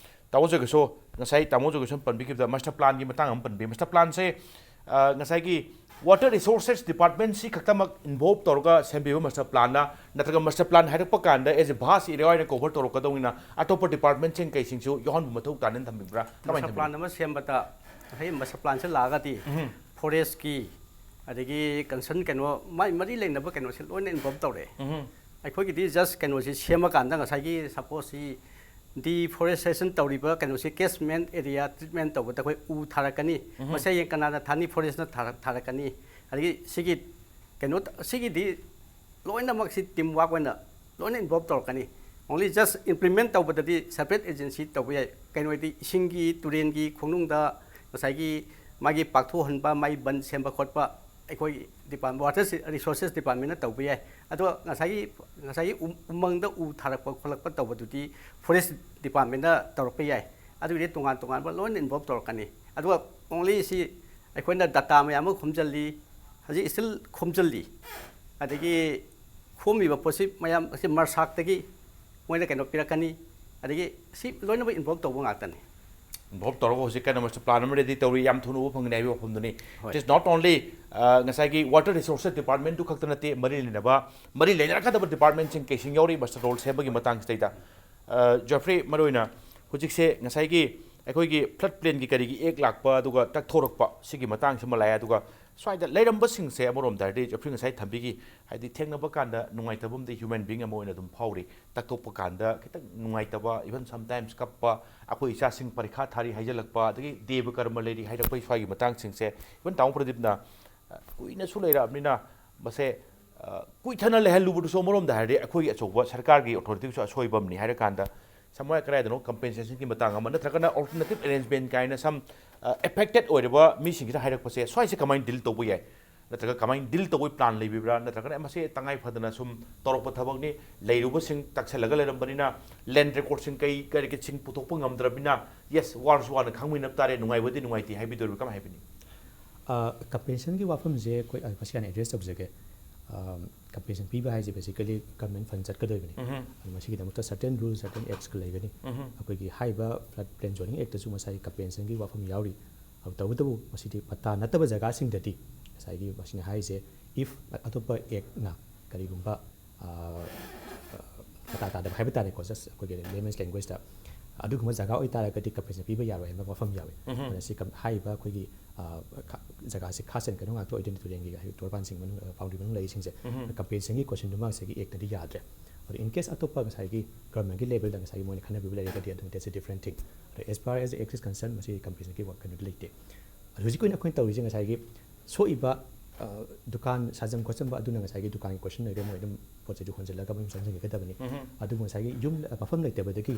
ꯇꯥꯃꯣ ꯖꯣꯏꯀꯤꯁꯣꯔ, ꯉꯁꯥꯏ ꯇꯥꯃꯣ ꯖꯣꯏꯀꯤꯁꯣꯔꯅ ꯄꯟꯕꯤꯈꯤꯕꯗ ꯃꯁꯇꯔ ꯄ꯭ꯂꯥꯟꯒꯤ ꯃꯇꯥꯡ ꯑꯃ ꯄꯟꯕꯤ꯫ ꯃꯁꯇꯔ ꯄ꯭ꯂꯥꯟꯁꯦ, ꯑ, ꯉꯁꯥꯏꯒꯤ ꯋꯥꯇꯔ ꯔꯤꯁꯣꯔꯁꯦꯁ ꯗꯤꯄꯥꯔꯠꯃꯦꯟꯁꯤ ꯈꯛꯇꯃꯛ ꯏꯟꯚꯣꯜꯕ ꯇꯧꯔꯒ ꯁꯦꯝꯕꯤꯕ ꯃꯁꯇꯔ ꯄ꯭ꯂꯥꯟꯅ, ꯅꯠꯇ꯭ꯔꯒ ꯃꯁꯇꯔ ꯄ꯭ꯂꯥꯟ ꯍꯥꯏꯔꯛꯄ ꯀꯥꯟꯗ ꯑꯦꯖ ꯑꯦ ꯚꯥꯁ ꯑꯦꯔꯤꯌꯥ ꯑꯣꯏꯅ ꯀꯣꯚꯔ ꯇꯧꯔꯛꯀꯗꯧꯅꯤꯅ ꯑꯇꯣꯞꯄ ꯗꯤꯄꯥꯔꯠꯃꯦꯟꯁꯤꯡ ꯀꯩꯁꯤꯡꯁꯨ ꯌꯥꯎꯍꯟꯕ ꯃꯊꯧ ꯇꯥꯅꯤꯅ ꯊꯝꯕꯤꯕ꯭ꯔꯥ? ꯀꯃꯥꯏꯅ ꯃꯁꯇꯔ ꯊꯝꯕꯤꯕ꯭ꯔꯥ? ꯄ꯭ꯂꯥꯟ ꯑꯃ ꯁꯦꯝꯕꯗ, ꯉꯁꯥꯏ ꯃꯁꯇꯔ ꯄ꯭ꯂꯥꯟꯁꯦ ꯂꯥꯛꯑꯒꯗꯤ, ꯎꯝ꯫ ꯐꯣꯔꯦꯁꯀꯤ, ꯑꯗꯒꯤ ꯀꯟꯁꯔꯟ ꯀꯩꯅꯣ, ꯃꯥꯏ ꯃꯔꯤ ꯂꯩꯅꯕ ꯀꯩꯅꯣꯁꯦ ꯂꯣꯏꯅ ꯏꯟꯚꯣꯜꯕ ꯇꯧꯔꯦ꯫ ꯎꯝ꯫ ꯑꯩꯈꯣꯏꯒꯤꯗꯤ ꯖꯁ ꯀꯩꯅꯣꯁꯤ ꯁꯦꯝꯃꯀꯥꯟꯗ, ꯉꯁꯥꯏꯒꯤ ꯁꯄꯣꯁꯁꯤ ꯗꯤꯐꯣꯔꯦꯁꯇꯦꯁꯟ ꯇꯧꯔꯤꯕ ꯀꯩꯅꯣꯁꯤ, ꯀꯦꯆꯃꯦꯟ ꯑꯦꯔꯤꯌꯥ ꯇ꯭ꯔꯤꯠꯃꯦꯟ ꯇꯧꯕꯗ ꯑꯩꯈꯣꯏ ꯎ ꯊꯥꯔꯛꯀꯅꯤ꯫ ꯎꯝ꯫ ꯃꯁꯤ ꯍꯌꯦꯡ ꯀꯅꯥꯅ ꯊꯥꯅꯤ? ꯐꯣꯔꯦꯁꯅ ꯊꯥꯔꯛ-, ꯊꯥꯔꯛꯀꯅꯤ꯫ ꯑꯗꯒꯤ ꯁꯤꯒꯤ ꯀꯩꯅꯣ ꯇ-, ꯁꯤꯒꯤꯗꯤ ꯂꯣꯏꯅꯃꯛꯁꯤ ꯇꯤꯝ ꯋꯥꯔꯛ ꯑꯣꯏꯅ ꯂꯣꯏꯅ ꯏꯟꯚꯣꯜꯕ ꯇꯧꯔꯛꯀꯅꯤ꯫ ꯑꯣꯡꯂꯤ ꯖꯁ ꯏꯝꯄ꯭ꯂꯤꯃꯦꯟ ꯇꯧꯕꯗꯗꯤ ꯁꯦꯄꯔꯦꯠ ꯑꯦꯖꯦꯟꯁꯤ ꯇꯧꯕ ꯌꯥꯏ꯫ ꯀꯩꯅꯣꯗꯤ ꯏꯁꯤꯡꯒꯤ, ꯇꯨꯔꯦꯟꯒꯤ ꯈꯣꯡꯅꯨꯡꯗ ꯉꯁꯥꯏꯒꯤ ꯃꯥꯒꯤ ꯄꯥꯛꯊꯣꯛꯍꯟꯕ, ꯃꯥꯒꯤ ꯕꯟ ꯁꯦꯝꯕ ꯈꯣꯠꯄ ꯑꯩꯈꯣꯏ ꯗꯤꯄꯥꯔꯠ-, ꯋꯥꯇꯔ ꯔꯤꯁꯣꯔꯁꯦꯁ ꯗꯤꯄꯥꯔꯠꯃꯦꯟꯅ ꯇꯧꯕ ꯌꯥꯏ꯫ ꯑꯗꯨꯒ ꯉꯁꯥꯏꯒꯤ, ꯉꯁꯥꯏꯒꯤ ꯎ-, ꯎꯃꯪꯗ ꯎ ꯊꯥꯔꯛꯄ ꯈꯣꯠꯂꯛꯄ ꯇꯧꯕꯗꯨꯗꯤ ꯐꯣꯔꯦꯁ ꯗꯤꯄꯥꯔꯠꯃꯦꯟꯅ ꯇꯧꯔꯛꯄ ꯌꯥꯏ꯫ ꯑꯗꯨꯒꯤꯗꯤ ꯇꯣꯉꯥꯟ ꯇꯣꯉꯥꯟꯕ ꯂꯣꯏꯅ ꯏꯟꯚꯣꯜꯕ ꯇꯧꯔꯛꯀꯅꯤ꯫ ꯑꯗꯨꯒ ꯑꯣꯡꯂꯤ ꯁꯤ ꯑꯩꯈꯣꯏꯅ ꯗꯥꯇꯥ ꯃꯌꯥꯝ ꯑꯃ ꯈꯣꯝꯖꯤꯜꯂꯤ, ꯍꯧꯖꯤꯛ ꯁ꯭ꯇꯤꯜ ꯈꯣꯝꯖꯤꯜꯂꯤ꯫ ꯑꯗꯒꯤ ꯈꯣꯝꯃꯤꯕ ꯄꯣꯠꯁꯤ ꯃꯌꯥꯝ ꯑꯁꯤ ꯃꯔꯁꯥꯛꯇꯒꯤ ꯃꯣꯏꯅ ꯀꯩꯅꯣ ꯄꯤꯔꯛꯀꯅꯤ꯫ ꯑꯗꯒꯤ ꯁꯤ ꯂꯣꯏꯅꯃꯛ ꯏꯟꯚꯣꯜꯕ ꯇꯧꯕ ꯉꯥꯛꯇꯅꯤ꯫ ꯏꯟꯚꯣꯜꯕ ꯇꯧꯔꯒ ꯍꯧꯖꯤꯛ ꯀꯟꯅ ꯃꯁꯇꯔ ꯄ꯭ꯂꯥꯟ ꯑꯃ ꯔꯦꯗꯤ ꯇꯧꯔꯤ, ꯌꯥꯝ ꯊꯨꯅ ꯎꯕ ꯐꯪꯒꯅꯤ ꯍꯥꯏꯕꯒꯤ ꯋꯥꯐꯝꯗꯨꯅꯤ꯫ ꯍꯣꯏ꯫ It is not only, ꯑ, ꯉꯁꯥꯏꯒꯤ ꯋꯥꯇꯔ ꯔꯤꯁꯣꯔꯁꯦꯁ ꯗꯤꯄꯥꯔꯠꯃꯦꯟꯗꯨ ꯈꯛꯇ ꯅꯠꯇꯦ, ꯃꯔꯤ ꯂꯩꯅꯕ, ꯃꯔꯤ ꯂꯩꯅꯔꯛꯀꯗꯕ ꯗꯤꯄꯥꯔꯠꯃꯦꯟꯁꯤꯡ ꯀꯩꯁꯤꯡ ꯌꯥꯎꯔꯤ ꯃꯁꯇꯔ ꯔꯣꯜ ꯁꯦꯝꯕꯒꯤ ꯃꯇꯥꯡꯁꯤꯗꯩꯗ꯫ ꯑ, ꯖꯣꯐ꯭ꯔꯤ, ꯃꯔꯨꯑꯣꯏꯅ ꯍꯧꯖꯤꯛꯁꯦ ꯉꯁꯥꯏꯒꯤ ꯑꯩꯈꯣꯏꯒꯤ ꯐ꯭ꯂꯠ ꯄ꯭ꯂꯦꯟꯒꯤ ꯀꯔꯤꯒꯤ ꯑꯦꯛ ꯂꯥꯛꯄ, ꯑꯗꯨꯒ ꯇꯛꯊꯣꯔꯛꯄ, ꯁꯤꯒꯤ ꯃꯇꯥꯡꯁꯤꯃ ꯂꯥꯛꯑꯦ꯫ ꯑꯗꯨꯒ ꯁ꯭ꯋꯥꯏꯗ ꯂꯩꯔꯝꯕꯁꯤꯡꯁꯦ ꯑꯃꯔꯣꯝꯗ ꯍꯥꯏꯔꯗꯤ ꯖꯣꯐ꯭ꯔꯤ ꯉꯁꯥꯏ ꯊꯝꯕꯤꯈꯤ, ꯍꯥꯏꯗꯤ ꯊꯦꯡꯅꯕ ꯀꯥꯟꯗ ꯅꯨꯡꯉꯥꯏꯇꯕ ꯑꯃꯗꯤ ꯍ꯭ꯌꯨꯃꯦꯟ ꯕꯤꯡ ꯑꯃ ꯑꯣꯏꯅ ꯑꯗꯨꯝ ꯐꯥꯎꯔꯤ꯫ ꯇꯛꯊꯣꯛꯄ ꯀꯥꯟꯗ ꯈꯤꯇꯪ ꯅꯨꯡꯉꯥꯏꯇꯕ, even sometimes ꯀꯞꯄ, ꯑꯩꯈꯣꯏ ꯏꯆꯥꯁꯤꯡ ꯄꯔꯤꯈꯥ ꯊꯥꯔꯤ ꯍꯥꯏꯖꯜꯂꯛꯄ, ꯑꯗꯒꯤ ꯗꯦꯕ ꯀꯔꯃ ꯂꯩꯔꯤ ꯍꯥꯏꯔꯛꯄꯒꯤ ꯁ꯭ꯋꯥꯏꯒꯤ ꯃꯇꯥꯡꯁꯤꯡꯁꯦ, even ꯇꯥꯃꯣ ꯄ꯭ꯔꯗꯤꯞꯅ, ꯑ, ꯀꯨꯏꯅꯁꯨ ꯂꯩꯔꯛꯑꯕꯅꯤꯅ ꯃꯁꯦ, ꯑ, ꯀꯨꯏꯊꯅ ꯂꯩꯍꯜꯂꯨꯕꯗꯨꯁꯨ ꯑꯃꯔꯣꯝꯗ ꯍꯥꯏꯔꯗꯤ ꯑꯩꯈꯣꯏꯒꯤ ꯑꯆꯧꯕ ꯁꯔꯀꯥꯔꯒꯤ ꯑꯣꯊꯣꯔꯤꯇꯤꯒꯤꯁꯨ ꯑꯁꯣꯏꯕ ꯑꯃꯅꯤ ꯍꯥꯏꯔꯀꯥꯟꯗ, ꯁꯝꯋꯥꯏ ꯀꯗꯥꯏꯗꯅꯣ ꯀꯝꯄꯦꯟꯁꯦꯁꯟꯒꯤ ꯃꯇꯥꯡ ꯑꯃ, ꯅꯠꯇ꯭ꯔꯒꯅ ꯑꯣꯜꯇꯔꯅꯦꯇꯤꯞ ꯑꯦꯔꯦꯟꯖꯃꯦꯟ ꯀꯥꯏꯅ ꯁꯝ, ꯑ, ꯑꯦꯐꯦꯛꯇꯦꯠ ꯑꯣꯏꯔꯕ ꯃꯤꯁꯤꯡꯁꯤꯗ ꯍꯥꯏꯔꯛꯄꯁꯦ, ꯁ꯭ꯋꯥꯏꯁꯦ ꯀꯃꯥꯏꯅ ꯗꯤꯜ ꯇꯧꯕ ꯌꯥꯏ? ꯅꯠꯇ꯭ꯔꯒ ꯀꯃꯥꯏꯅ ꯗꯤꯜ ꯇꯧꯕꯒꯤ ꯄ꯭ꯂꯥꯟ ꯂꯩꯕꯤꯕ꯭ꯔꯥ? ꯅꯠꯇ꯭ꯔꯒꯅ ꯃꯁꯤ ꯇꯉꯥꯏ ꯐꯗꯅ ꯁꯨꯝ ꯇꯧꯔꯛꯄ ꯊꯕꯛꯅꯤ, ꯂꯩꯔꯨꯕꯁꯤꯡ ꯇꯛꯁꯜꯂꯒ ꯂꯩꯔꯝꯕꯅꯤꯅ, ꯂꯦꯟ ꯔꯦꯀꯣꯔꯗꯁꯤꯡ ꯀꯩ ꯀꯔꯤꯁꯤꯡ ꯄꯨꯊꯣꯛꯄ ꯉꯝꯗ꯭ꯔꯕꯅꯤꯅ, ꯌꯦꯁ, ꯋꯥꯔꯁꯨ ꯋꯥꯅ ꯈꯪꯃꯤꯟꯅꯕ ꯇꯥꯔꯦ, ꯅꯨꯡꯉꯥꯏꯕꯗꯤ ꯅꯨꯡꯉꯥꯏꯇꯦ ꯍꯥꯏꯕꯤꯗꯣꯔꯤꯕ꯭ꯔꯥ? ꯀꯃꯥꯏ ꯍꯥꯏꯕꯤꯅꯤ? ꯀꯝꯄꯦꯟꯁꯦꯁꯟꯒꯤ ꯋꯥꯐꯝꯁꯦ ꯑꯩꯈꯣꯏ, ꯑ, ꯃꯁꯤ ꯍꯥꯟꯅ ꯑꯦꯗ꯭ꯔꯦꯁ ꯇꯧꯖꯒꯦ꯫ ꯀꯝꯄꯦꯟꯁꯦꯁꯟ ꯄꯤꯕ ꯍꯥꯏꯁꯦ ꯕꯦꯁꯤꯀꯦꯂꯤ ꯒꯚꯔꯟꯃꯦꯟ ꯐꯟ ꯆꯠꯀꯗꯣꯏꯕꯅꯤ꯫ ꯎꯝ꯫ ꯑꯗꯨ ꯃꯁꯤꯒꯤꯗꯃꯛꯇ ꯁꯔꯇꯦꯟ ꯔꯨꯜ, ꯁꯔꯇꯦꯟ ꯑꯦꯛꯁꯀ ꯂꯩꯒꯅꯤ꯫ ꯎꯝ꯫ ꯑꯩꯈꯣꯏꯒꯤ ꯍꯥꯏꯔꯤꯕ ꯐ꯭ꯂꯠ ꯄ꯭ꯂꯦꯟ ꯖꯣꯅꯤꯡ ꯑꯦꯛꯇꯁꯨ ꯉꯁꯥꯏꯒꯤ ꯀꯝꯄꯦꯟꯁꯦꯁꯟꯒꯤ ꯋꯥꯐꯝ ꯌꯥꯎꯔꯤ꯫ ꯑꯗꯨ ꯇꯧꯕꯇꯕꯨ ꯃꯁꯤꯗꯤ ꯄꯇꯥ ꯅꯠꯇꯕ ꯖꯒꯥꯁꯤꯡꯗꯗꯤ ꯉꯁꯥꯏꯒꯤ ꯃꯁꯤꯅ ꯍꯥꯏꯔꯤꯁꯦ, ꯏꯐ ꯑꯇꯣꯞꯄ ꯑꯦꯛꯅ ꯀꯔꯤꯒꯨꯝꯕ, ꯑ, ꯑ, ꯄꯇꯥ ꯇꯥꯗꯕ ꯍꯥꯏꯕ ꯇꯥꯔꯦꯀꯣ, ꯖꯁ ꯑꯩꯈꯣꯏꯒꯤ ꯂꯦꯃꯦꯟꯁ ꯂꯦꯡꯒ꯭ꯋꯦꯖꯇ ꯑꯗꯨꯒꯨꯝꯕ ꯖꯒꯥ ꯑꯣꯏꯇꯥꯔꯒꯗꯤ ꯀꯝꯄꯦꯟꯁꯦꯁꯟ ꯄꯤꯕ ꯌꯥꯔꯣꯏ ꯍꯥꯏꯕ ꯋꯥꯐꯝ ꯌꯥꯎꯋꯤ꯫ ꯎꯝ꯫ ꯑꯗꯨꯅ ꯁꯤ ꯀꯝ-, ꯍꯥꯏꯔꯤꯕ ꯑꯩꯈꯣꯏꯒꯤ, ꯑ, ꯈ-, ꯖꯒꯥꯁꯤ ꯈꯥ ꯁꯦꯟ ꯀꯩꯅꯣ ꯉꯥꯛꯇ ꯑꯣꯏꯗꯣꯏꯅꯤ, ꯇꯨꯔꯦꯟꯒꯤ ꯍꯥꯏꯗꯤ ꯇꯣꯔꯕꯥꯟꯁꯤꯡ ꯃꯅꯨꯡ, ꯑ, ꯕꯥꯎꯟꯗ꯭ꯔꯤ ꯃꯅꯨꯡ ꯂꯩꯔꯤꯁꯤꯡꯁꯦ꯫ ꯎꯝ꯫ ꯀꯝꯄꯦꯟꯁꯦꯁꯟꯒꯤ ꯀꯣꯏꯁꯟꯗꯨꯃ ꯉꯁꯥꯏꯒꯤ ꯑꯦꯛꯇꯗꯤ ꯌꯥꯗ꯭ꯔꯦ꯫ ꯑꯗꯣ in case ꯑꯇꯣꯞꯄ ꯉꯁꯥꯏꯒꯤ ꯒꯚꯔꯟꯃꯦꯟꯒꯤ ꯂꯦꯚꯦꯜꯗ ꯉꯁꯥꯏꯒꯤ ꯃꯣꯏꯅ ꯈꯟꯅꯕꯤꯕ ꯂꯩꯔꯒꯗꯤ ꯑꯗꯨꯝ that's a different thing꯫ ꯑꯗꯣ as far as the act is concerned, ꯃꯁꯤ ꯀꯝꯄꯦꯟꯁꯦꯁꯟꯒꯤ ꯋꯥ-, ꯀꯩꯅꯣꯗꯤ ꯂꯩꯇꯦ꯫ ꯑꯗꯣ ꯍꯧꯖꯤꯛꯀꯤ ꯑꯣꯏꯅ ꯑꯩꯈꯣꯏꯅ ꯇꯧꯔꯤꯁꯦ ꯉꯁꯥꯏꯒꯤ ꯁꯣꯛꯏꯕ, ꯑ, ꯗꯨꯀꯥꯟ ꯁꯥꯖꯝ ꯈꯣꯠꯆꯝꯕ ꯑꯗꯨꯅ ꯉꯁꯥꯏꯒꯤ ꯗꯨꯀꯥꯟꯒꯤ ꯀꯣꯏꯁꯟ ꯑꯣꯏꯔꯦ, ꯃꯣꯏ ꯑꯗꯨꯝ ꯄꯣꯠ ꯆꯩꯗꯨ ꯍꯣꯟꯖꯤꯜꯂꯒ ꯃꯌꯨꯝ ꯆꯪꯁꯤꯟꯒꯗꯕꯅꯤ꯫ ꯎꯝ꯫ ꯑꯗꯨꯕꯨ ꯉꯁꯥꯏꯒꯤ ꯌꯨꯝ, ꯃꯐꯝ ꯂꯩꯇꯕꯗꯒꯤ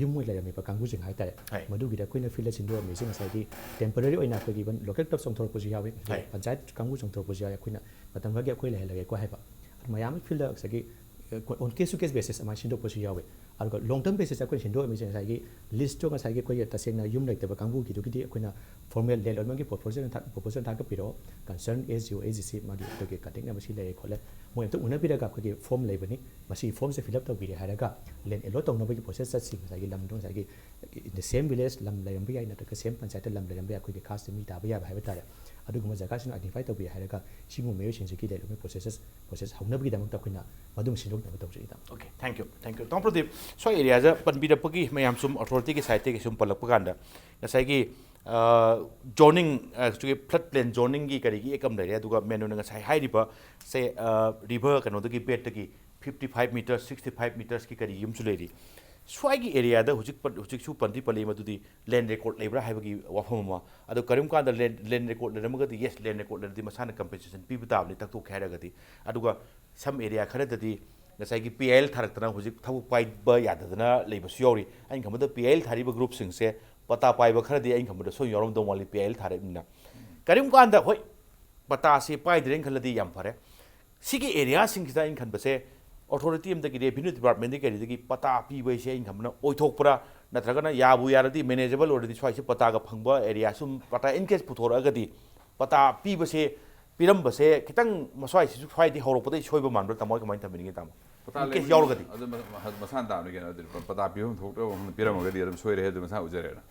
ꯌꯨꯝ ꯑꯣꯏꯅ ꯂꯩꯔꯝꯃꯤꯕ ꯀꯥꯡꯕꯨꯁꯤꯡ ꯍꯥꯏꯇꯥꯔꯦ, ꯍꯣꯏ꯫ ꯃꯗꯨꯒꯤꯗ ꯑꯩꯈꯣꯏꯅ ꯐꯤꯜꯗ ꯁꯤꯟꯗꯣꯛꯑꯝꯃꯤꯁꯦ ꯉꯁꯥꯏꯒꯤ ꯇꯦꯝꯄꯔꯔꯤ ꯑꯣꯏꯅ ꯑꯩꯈꯣꯏꯒꯤ ꯏꯚꯟ ꯂꯣꯀꯦꯜ ꯀ꯭ꯂꯕ ꯆꯣꯡꯊꯣꯔꯛꯄꯁꯨ ꯌꯥꯎꯏ, ꯍꯣꯏ꯫ ꯄꯟꯆꯥꯌꯠ ꯀꯥꯡꯕꯨ ꯆꯣꯡꯊꯣꯔꯛꯄꯁꯨ ꯌꯥꯎꯏ, ꯑꯩꯈꯣꯏꯅ ꯃꯇꯝ ꯈꯔꯒꯤ ꯑꯩꯈꯣꯏ ꯂꯩꯍꯜꯂꯒꯦꯀꯣ ꯍꯥꯏꯕ꯫ ꯑꯗꯨ ꯃꯌꯥꯝ ꯑꯃ ꯐꯤꯜꯗ ꯉꯁꯥꯏꯒꯤ, ꯑ, on case to case basis ꯑꯗꯨꯃꯥꯏꯅ ꯁꯤꯟꯗꯣꯛꯄꯁꯨ ꯌꯥꯎꯏ꯫ ꯑꯗꯨꯒ long term basis ꯑꯩꯈꯣꯏꯅ ꯁꯤꯟꯗꯣꯛꯑꯝꯃꯤꯁꯦ ꯉꯁꯥꯏꯒꯤ ꯂꯤꯁꯇꯣ ꯉꯁꯥꯏꯒꯤ ꯑꯩꯈꯣꯏꯒꯤ ꯇꯁꯦꯡꯅ ꯌꯨꯝ ꯂꯩꯇꯕ ꯀꯥꯡꯕꯨꯒꯤꯗꯨꯒꯤꯗꯤ ꯑꯩꯈꯣꯏꯅ ꯐꯣꯔꯃꯦꯜ ꯂꯦꯟ ꯂꯣꯟꯕꯒꯤ ꯄ꯭ꯔꯣꯄꯣꯖꯦꯜ ꯊꯥ-, ꯄ꯭ꯔꯣꯄꯣꯖꯦꯜ ꯊꯥꯒꯠꯄꯤꯔꯛꯑꯣ, ꯀꯟꯁꯔꯟ ꯑꯦꯁ ꯗꯤ ꯑꯣ, ꯑꯦꯁ ꯗꯤ ꯁꯤ ꯃꯥꯒꯤ ꯑꯩꯈꯣꯏꯒꯤ ꯀꯟꯇꯦꯛ ꯅꯝꯕꯔ ꯁꯤ ꯂꯩꯔꯦ ꯈꯣꯠꯂꯦ, ꯃꯣꯏ ꯑꯝꯇ ꯎꯅꯕꯤꯔꯒ ꯑꯩꯈꯣꯏꯒꯤ ꯐꯣꯔꯝ ꯂꯩꯕꯅꯤ, ꯃꯁꯤ ꯐꯣꯔꯝꯁꯦ ꯐꯤꯜ ꯑꯞ ꯇꯧꯕꯤꯔꯦ ꯍꯥꯏꯔꯒ ꯂꯦꯟ ꯑꯦꯂꯣꯠ ꯇꯧꯅꯕꯒꯤ ꯄ꯭ꯔꯣꯁꯦꯁ ꯆꯠꯁꯤ꯫ ꯉꯁꯥꯏꯒꯤ ꯂꯝꯗꯣ ꯉꯁꯥꯏꯒꯤ in the same village ꯂꯝ ꯂꯩꯔꯝꯕ ꯌꯥꯏ, ꯅꯠꯇ꯭ꯔꯒ ꯁꯦꯝ ꯄꯟꯆꯥꯌꯠꯇ ꯂꯝ ꯂꯩꯔꯝꯕ ꯌꯥꯏ, ꯑꯩꯈꯣꯏꯒꯤ ꯈꯥꯁꯇ ꯃꯤ ꯇꯥꯕ ꯌꯥꯕ ꯍꯥꯏꯕ ꯇꯥꯔꯦ꯫ ꯑꯗꯨꯒꯨꯝꯕ ꯖꯒꯥꯁꯤꯡ identify ꯇꯧꯕꯤꯔꯦ ꯍꯥꯏꯔꯒ ꯁꯤꯒꯨꯝꯕ ꯃꯤꯑꯣꯏꯁꯤꯡꯁꯤꯒꯤ ꯂꯦꯟ ꯂꯣꯟꯕꯒꯤ ꯄ꯭ꯔꯣꯁꯦꯁ, ꯄ꯭ꯔꯣꯁꯦꯁ ꯍꯧꯅꯕꯒꯤꯗꯃꯛꯇ ꯑꯩꯈꯣꯏꯅ ꯃꯗꯨꯝ ꯁꯤꯟꯗꯣꯛꯅꯕ ꯇꯧꯖꯩ, ꯏꯇꯥꯎ꯫ Okay, thank you, thank you꯫ ꯇꯥꯃꯣ ꯄ꯭ꯔꯗꯤꯞ, ꯁ꯭ꯋꯥꯏ ꯑꯦꯔꯤꯌꯥꯁꯤꯗ ꯄꯟꯕꯤꯔꯛꯄꯒꯤ ꯃꯌꯥꯝ ꯁꯨꯝ ꯑꯣꯊꯣꯔꯤꯇꯤꯒꯤ ꯁꯥꯏꯠꯇꯒꯤ ꯁꯨꯝ ꯄꯜꯂꯛꯄ ꯀꯥꯟꯗ ꯉꯁꯥꯏꯒꯤ, ꯑ, ꯖꯣꯅꯤꯡ, ꯑ, ꯁꯤꯒꯤ ꯐ꯭ꯂꯠ ꯄ꯭ꯂꯦꯟ ꯖꯣꯅꯤꯡꯒꯤ ꯀꯔꯤꯒꯤ ꯑꯦꯛ ꯑꯃ ꯂꯩꯔꯦ, ꯑꯗꯨꯒ ꯃꯦꯟ ꯑꯣꯏꯅ ꯉꯁꯥꯏ ꯍꯥꯏꯔꯤꯕ ꯁꯦ, ꯑ, ꯔꯤꯚꯔ ꯀꯩꯅꯣꯗꯒꯤ ꯕꯦꯗꯇꯒꯤ fifty five metres, sixty five metres ꯀꯤ ꯀꯔꯤ ꯑꯃꯁꯨ ꯂꯩꯔꯤ꯫ ꯁ꯭ꯋꯥꯏꯒꯤ ꯑꯦꯔꯤꯌꯥꯗ ꯍꯧꯖꯤꯛ ꯄꯟ-, ꯍꯧꯖꯤꯛꯁꯨ ꯄꯟꯗꯤ ꯄꯜꯂꯤ ꯃꯗꯨꯗꯤ ꯂꯦꯟ ꯔꯦꯀꯣꯔꯗ ꯂꯩꯕ꯭ꯔꯥ ꯍꯥꯏꯕꯒꯤ ꯋꯥꯐꯝ ꯑꯃ꯫ ꯑꯗꯣ ꯀꯔꯤꯒꯨꯝꯕ ꯀꯥꯟꯗ ꯂꯦꯟ, ꯂꯦꯟ ꯔꯦꯀꯣꯔꯗ ꯂꯩꯔꯝꯃꯒꯗꯤ, ꯌꯦꯁ, ꯂꯦꯟ ꯔꯦꯀꯣꯔꯗ ꯂꯩꯔꯗꯤ ꯃꯁꯥꯅ ꯀꯝꯄꯦꯟꯁꯦꯁꯟ ꯄꯤꯕ ꯇꯥꯕꯅꯤ, ꯇꯛꯊꯣꯛꯀꯦ ꯍꯥꯏꯔꯒꯗꯤ꯫ ꯑꯗꯨꯒ some area ꯈꯔꯗꯗꯤ ꯉꯁꯥꯏꯒꯤ ꯄꯤ ꯑꯥꯏ ꯑꯦꯜ ꯊꯥꯔꯛꯇꯅ ꯍꯧꯖꯤꯛ ꯊꯕꯛ ꯄꯥꯏꯕ ꯌꯥꯗꯗꯅ ꯂꯩꯕꯁꯨ ꯌꯥꯎꯔꯤ꯫ ꯑꯩꯅ ꯈꯟꯕꯗ ꯄꯤ ꯑꯥꯏ ꯑꯦꯜ ꯊꯥꯔꯤꯕ ꯒ꯭ꯔꯨꯞꯁꯤꯡꯁꯦ ꯄꯇꯥ ꯄꯥꯏꯕ ꯈꯔꯗꯤ ꯑꯩꯅ ꯈꯟꯕꯗ ꯁꯣꯏ ꯌꯥꯎꯔꯝꯗꯧ ꯃꯥꯜꯂꯤ, ꯄꯤ ꯑꯥꯏ ꯑꯦꯜ ꯊꯥꯔꯛꯏꯕꯅꯤꯅ꯫ ꯀꯔꯤꯒꯨꯝꯕ ꯀꯥꯟꯗ, ꯍꯣꯏ, ꯄꯇꯥꯁꯦ ꯄꯥꯏꯗ꯭ꯔꯦꯅ ꯈꯜꯂꯗꯤ ꯌꯥꯝ ꯐꯔꯦ꯫ ꯁꯤꯒꯤ ꯑꯦꯔꯤꯌꯥꯁꯤꯡꯁꯤꯗ ꯑꯩꯅ ꯈꯟꯕꯁꯦ ꯑꯣꯊꯣꯔꯤꯇꯤ ꯑꯃꯗꯒꯤ, ꯔꯦꯚꯤꯅ꯭ꯌꯨ ꯗꯤꯄꯥꯔꯠꯃꯦꯟꯗꯒꯤ ꯀꯔꯤꯗꯒꯤ ꯄꯇꯥ ꯄꯤꯕ ꯍꯥꯏꯁꯦ ꯑꯩꯅ ꯈꯟꯕꯅ ꯑꯣꯏꯊꯣꯛꯄ꯭ꯔꯥ, ꯅꯠꯇ꯭ꯔꯒꯅ ꯌꯥꯕꯨ ꯌꯥꯔꯗꯤ, ꯃꯦꯅꯦꯖꯦꯕꯜ ꯑꯣꯏꯔꯗꯤ ꯁ꯭ꯋꯥꯏꯁꯦ ꯄꯇꯥꯒ ꯐꯪꯕ ꯑꯦꯔꯤꯌꯥ ꯁꯨꯝ ꯄꯇꯥ in case ꯄꯨꯊꯣꯔꯛꯑꯒꯗꯤ ꯄꯇꯥ ꯄꯤꯕꯁꯦ ꯄꯤꯔꯝꯕꯁꯦ ꯈꯤꯇꯪ ꯃꯁ꯭ꯋꯥꯏꯁꯤꯁꯨ ꯁ꯭ꯋꯥꯏꯗꯤ ꯍꯧꯔꯛꯄꯗ ꯁꯣꯏꯕ ꯃꯥꯟꯕ꯭ꯔꯥ, ꯇꯥꯃꯣ? ꯀꯃꯥꯏꯅ ꯊꯝꯕꯤꯅꯤꯡꯉꯤ, ꯇꯥꯃꯣ? ꯄꯇꯥ In case ꯂꯩꯕ ꯌꯥꯎꯔꯒꯗꯤ? ꯑꯗꯨ ꯃ- ꯃ- ꯃꯁꯥꯅ ꯇꯥꯕꯅꯤ ꯀꯩꯅꯣ꯫ ꯑꯗꯨꯗꯤ ꯄ- ꯄꯇꯥ ꯄꯤꯐꯝ ꯊꯣꯛꯇ꯭ꯔꯕ ꯃꯐꯝꯗ ꯄꯤꯔꯝꯃꯒꯗꯤ ꯑꯗꯨꯝ ꯁꯣꯏꯔꯦ, ꯑꯗꯨ ꯃꯁꯥ ꯎꯖꯔꯦꯅ꯫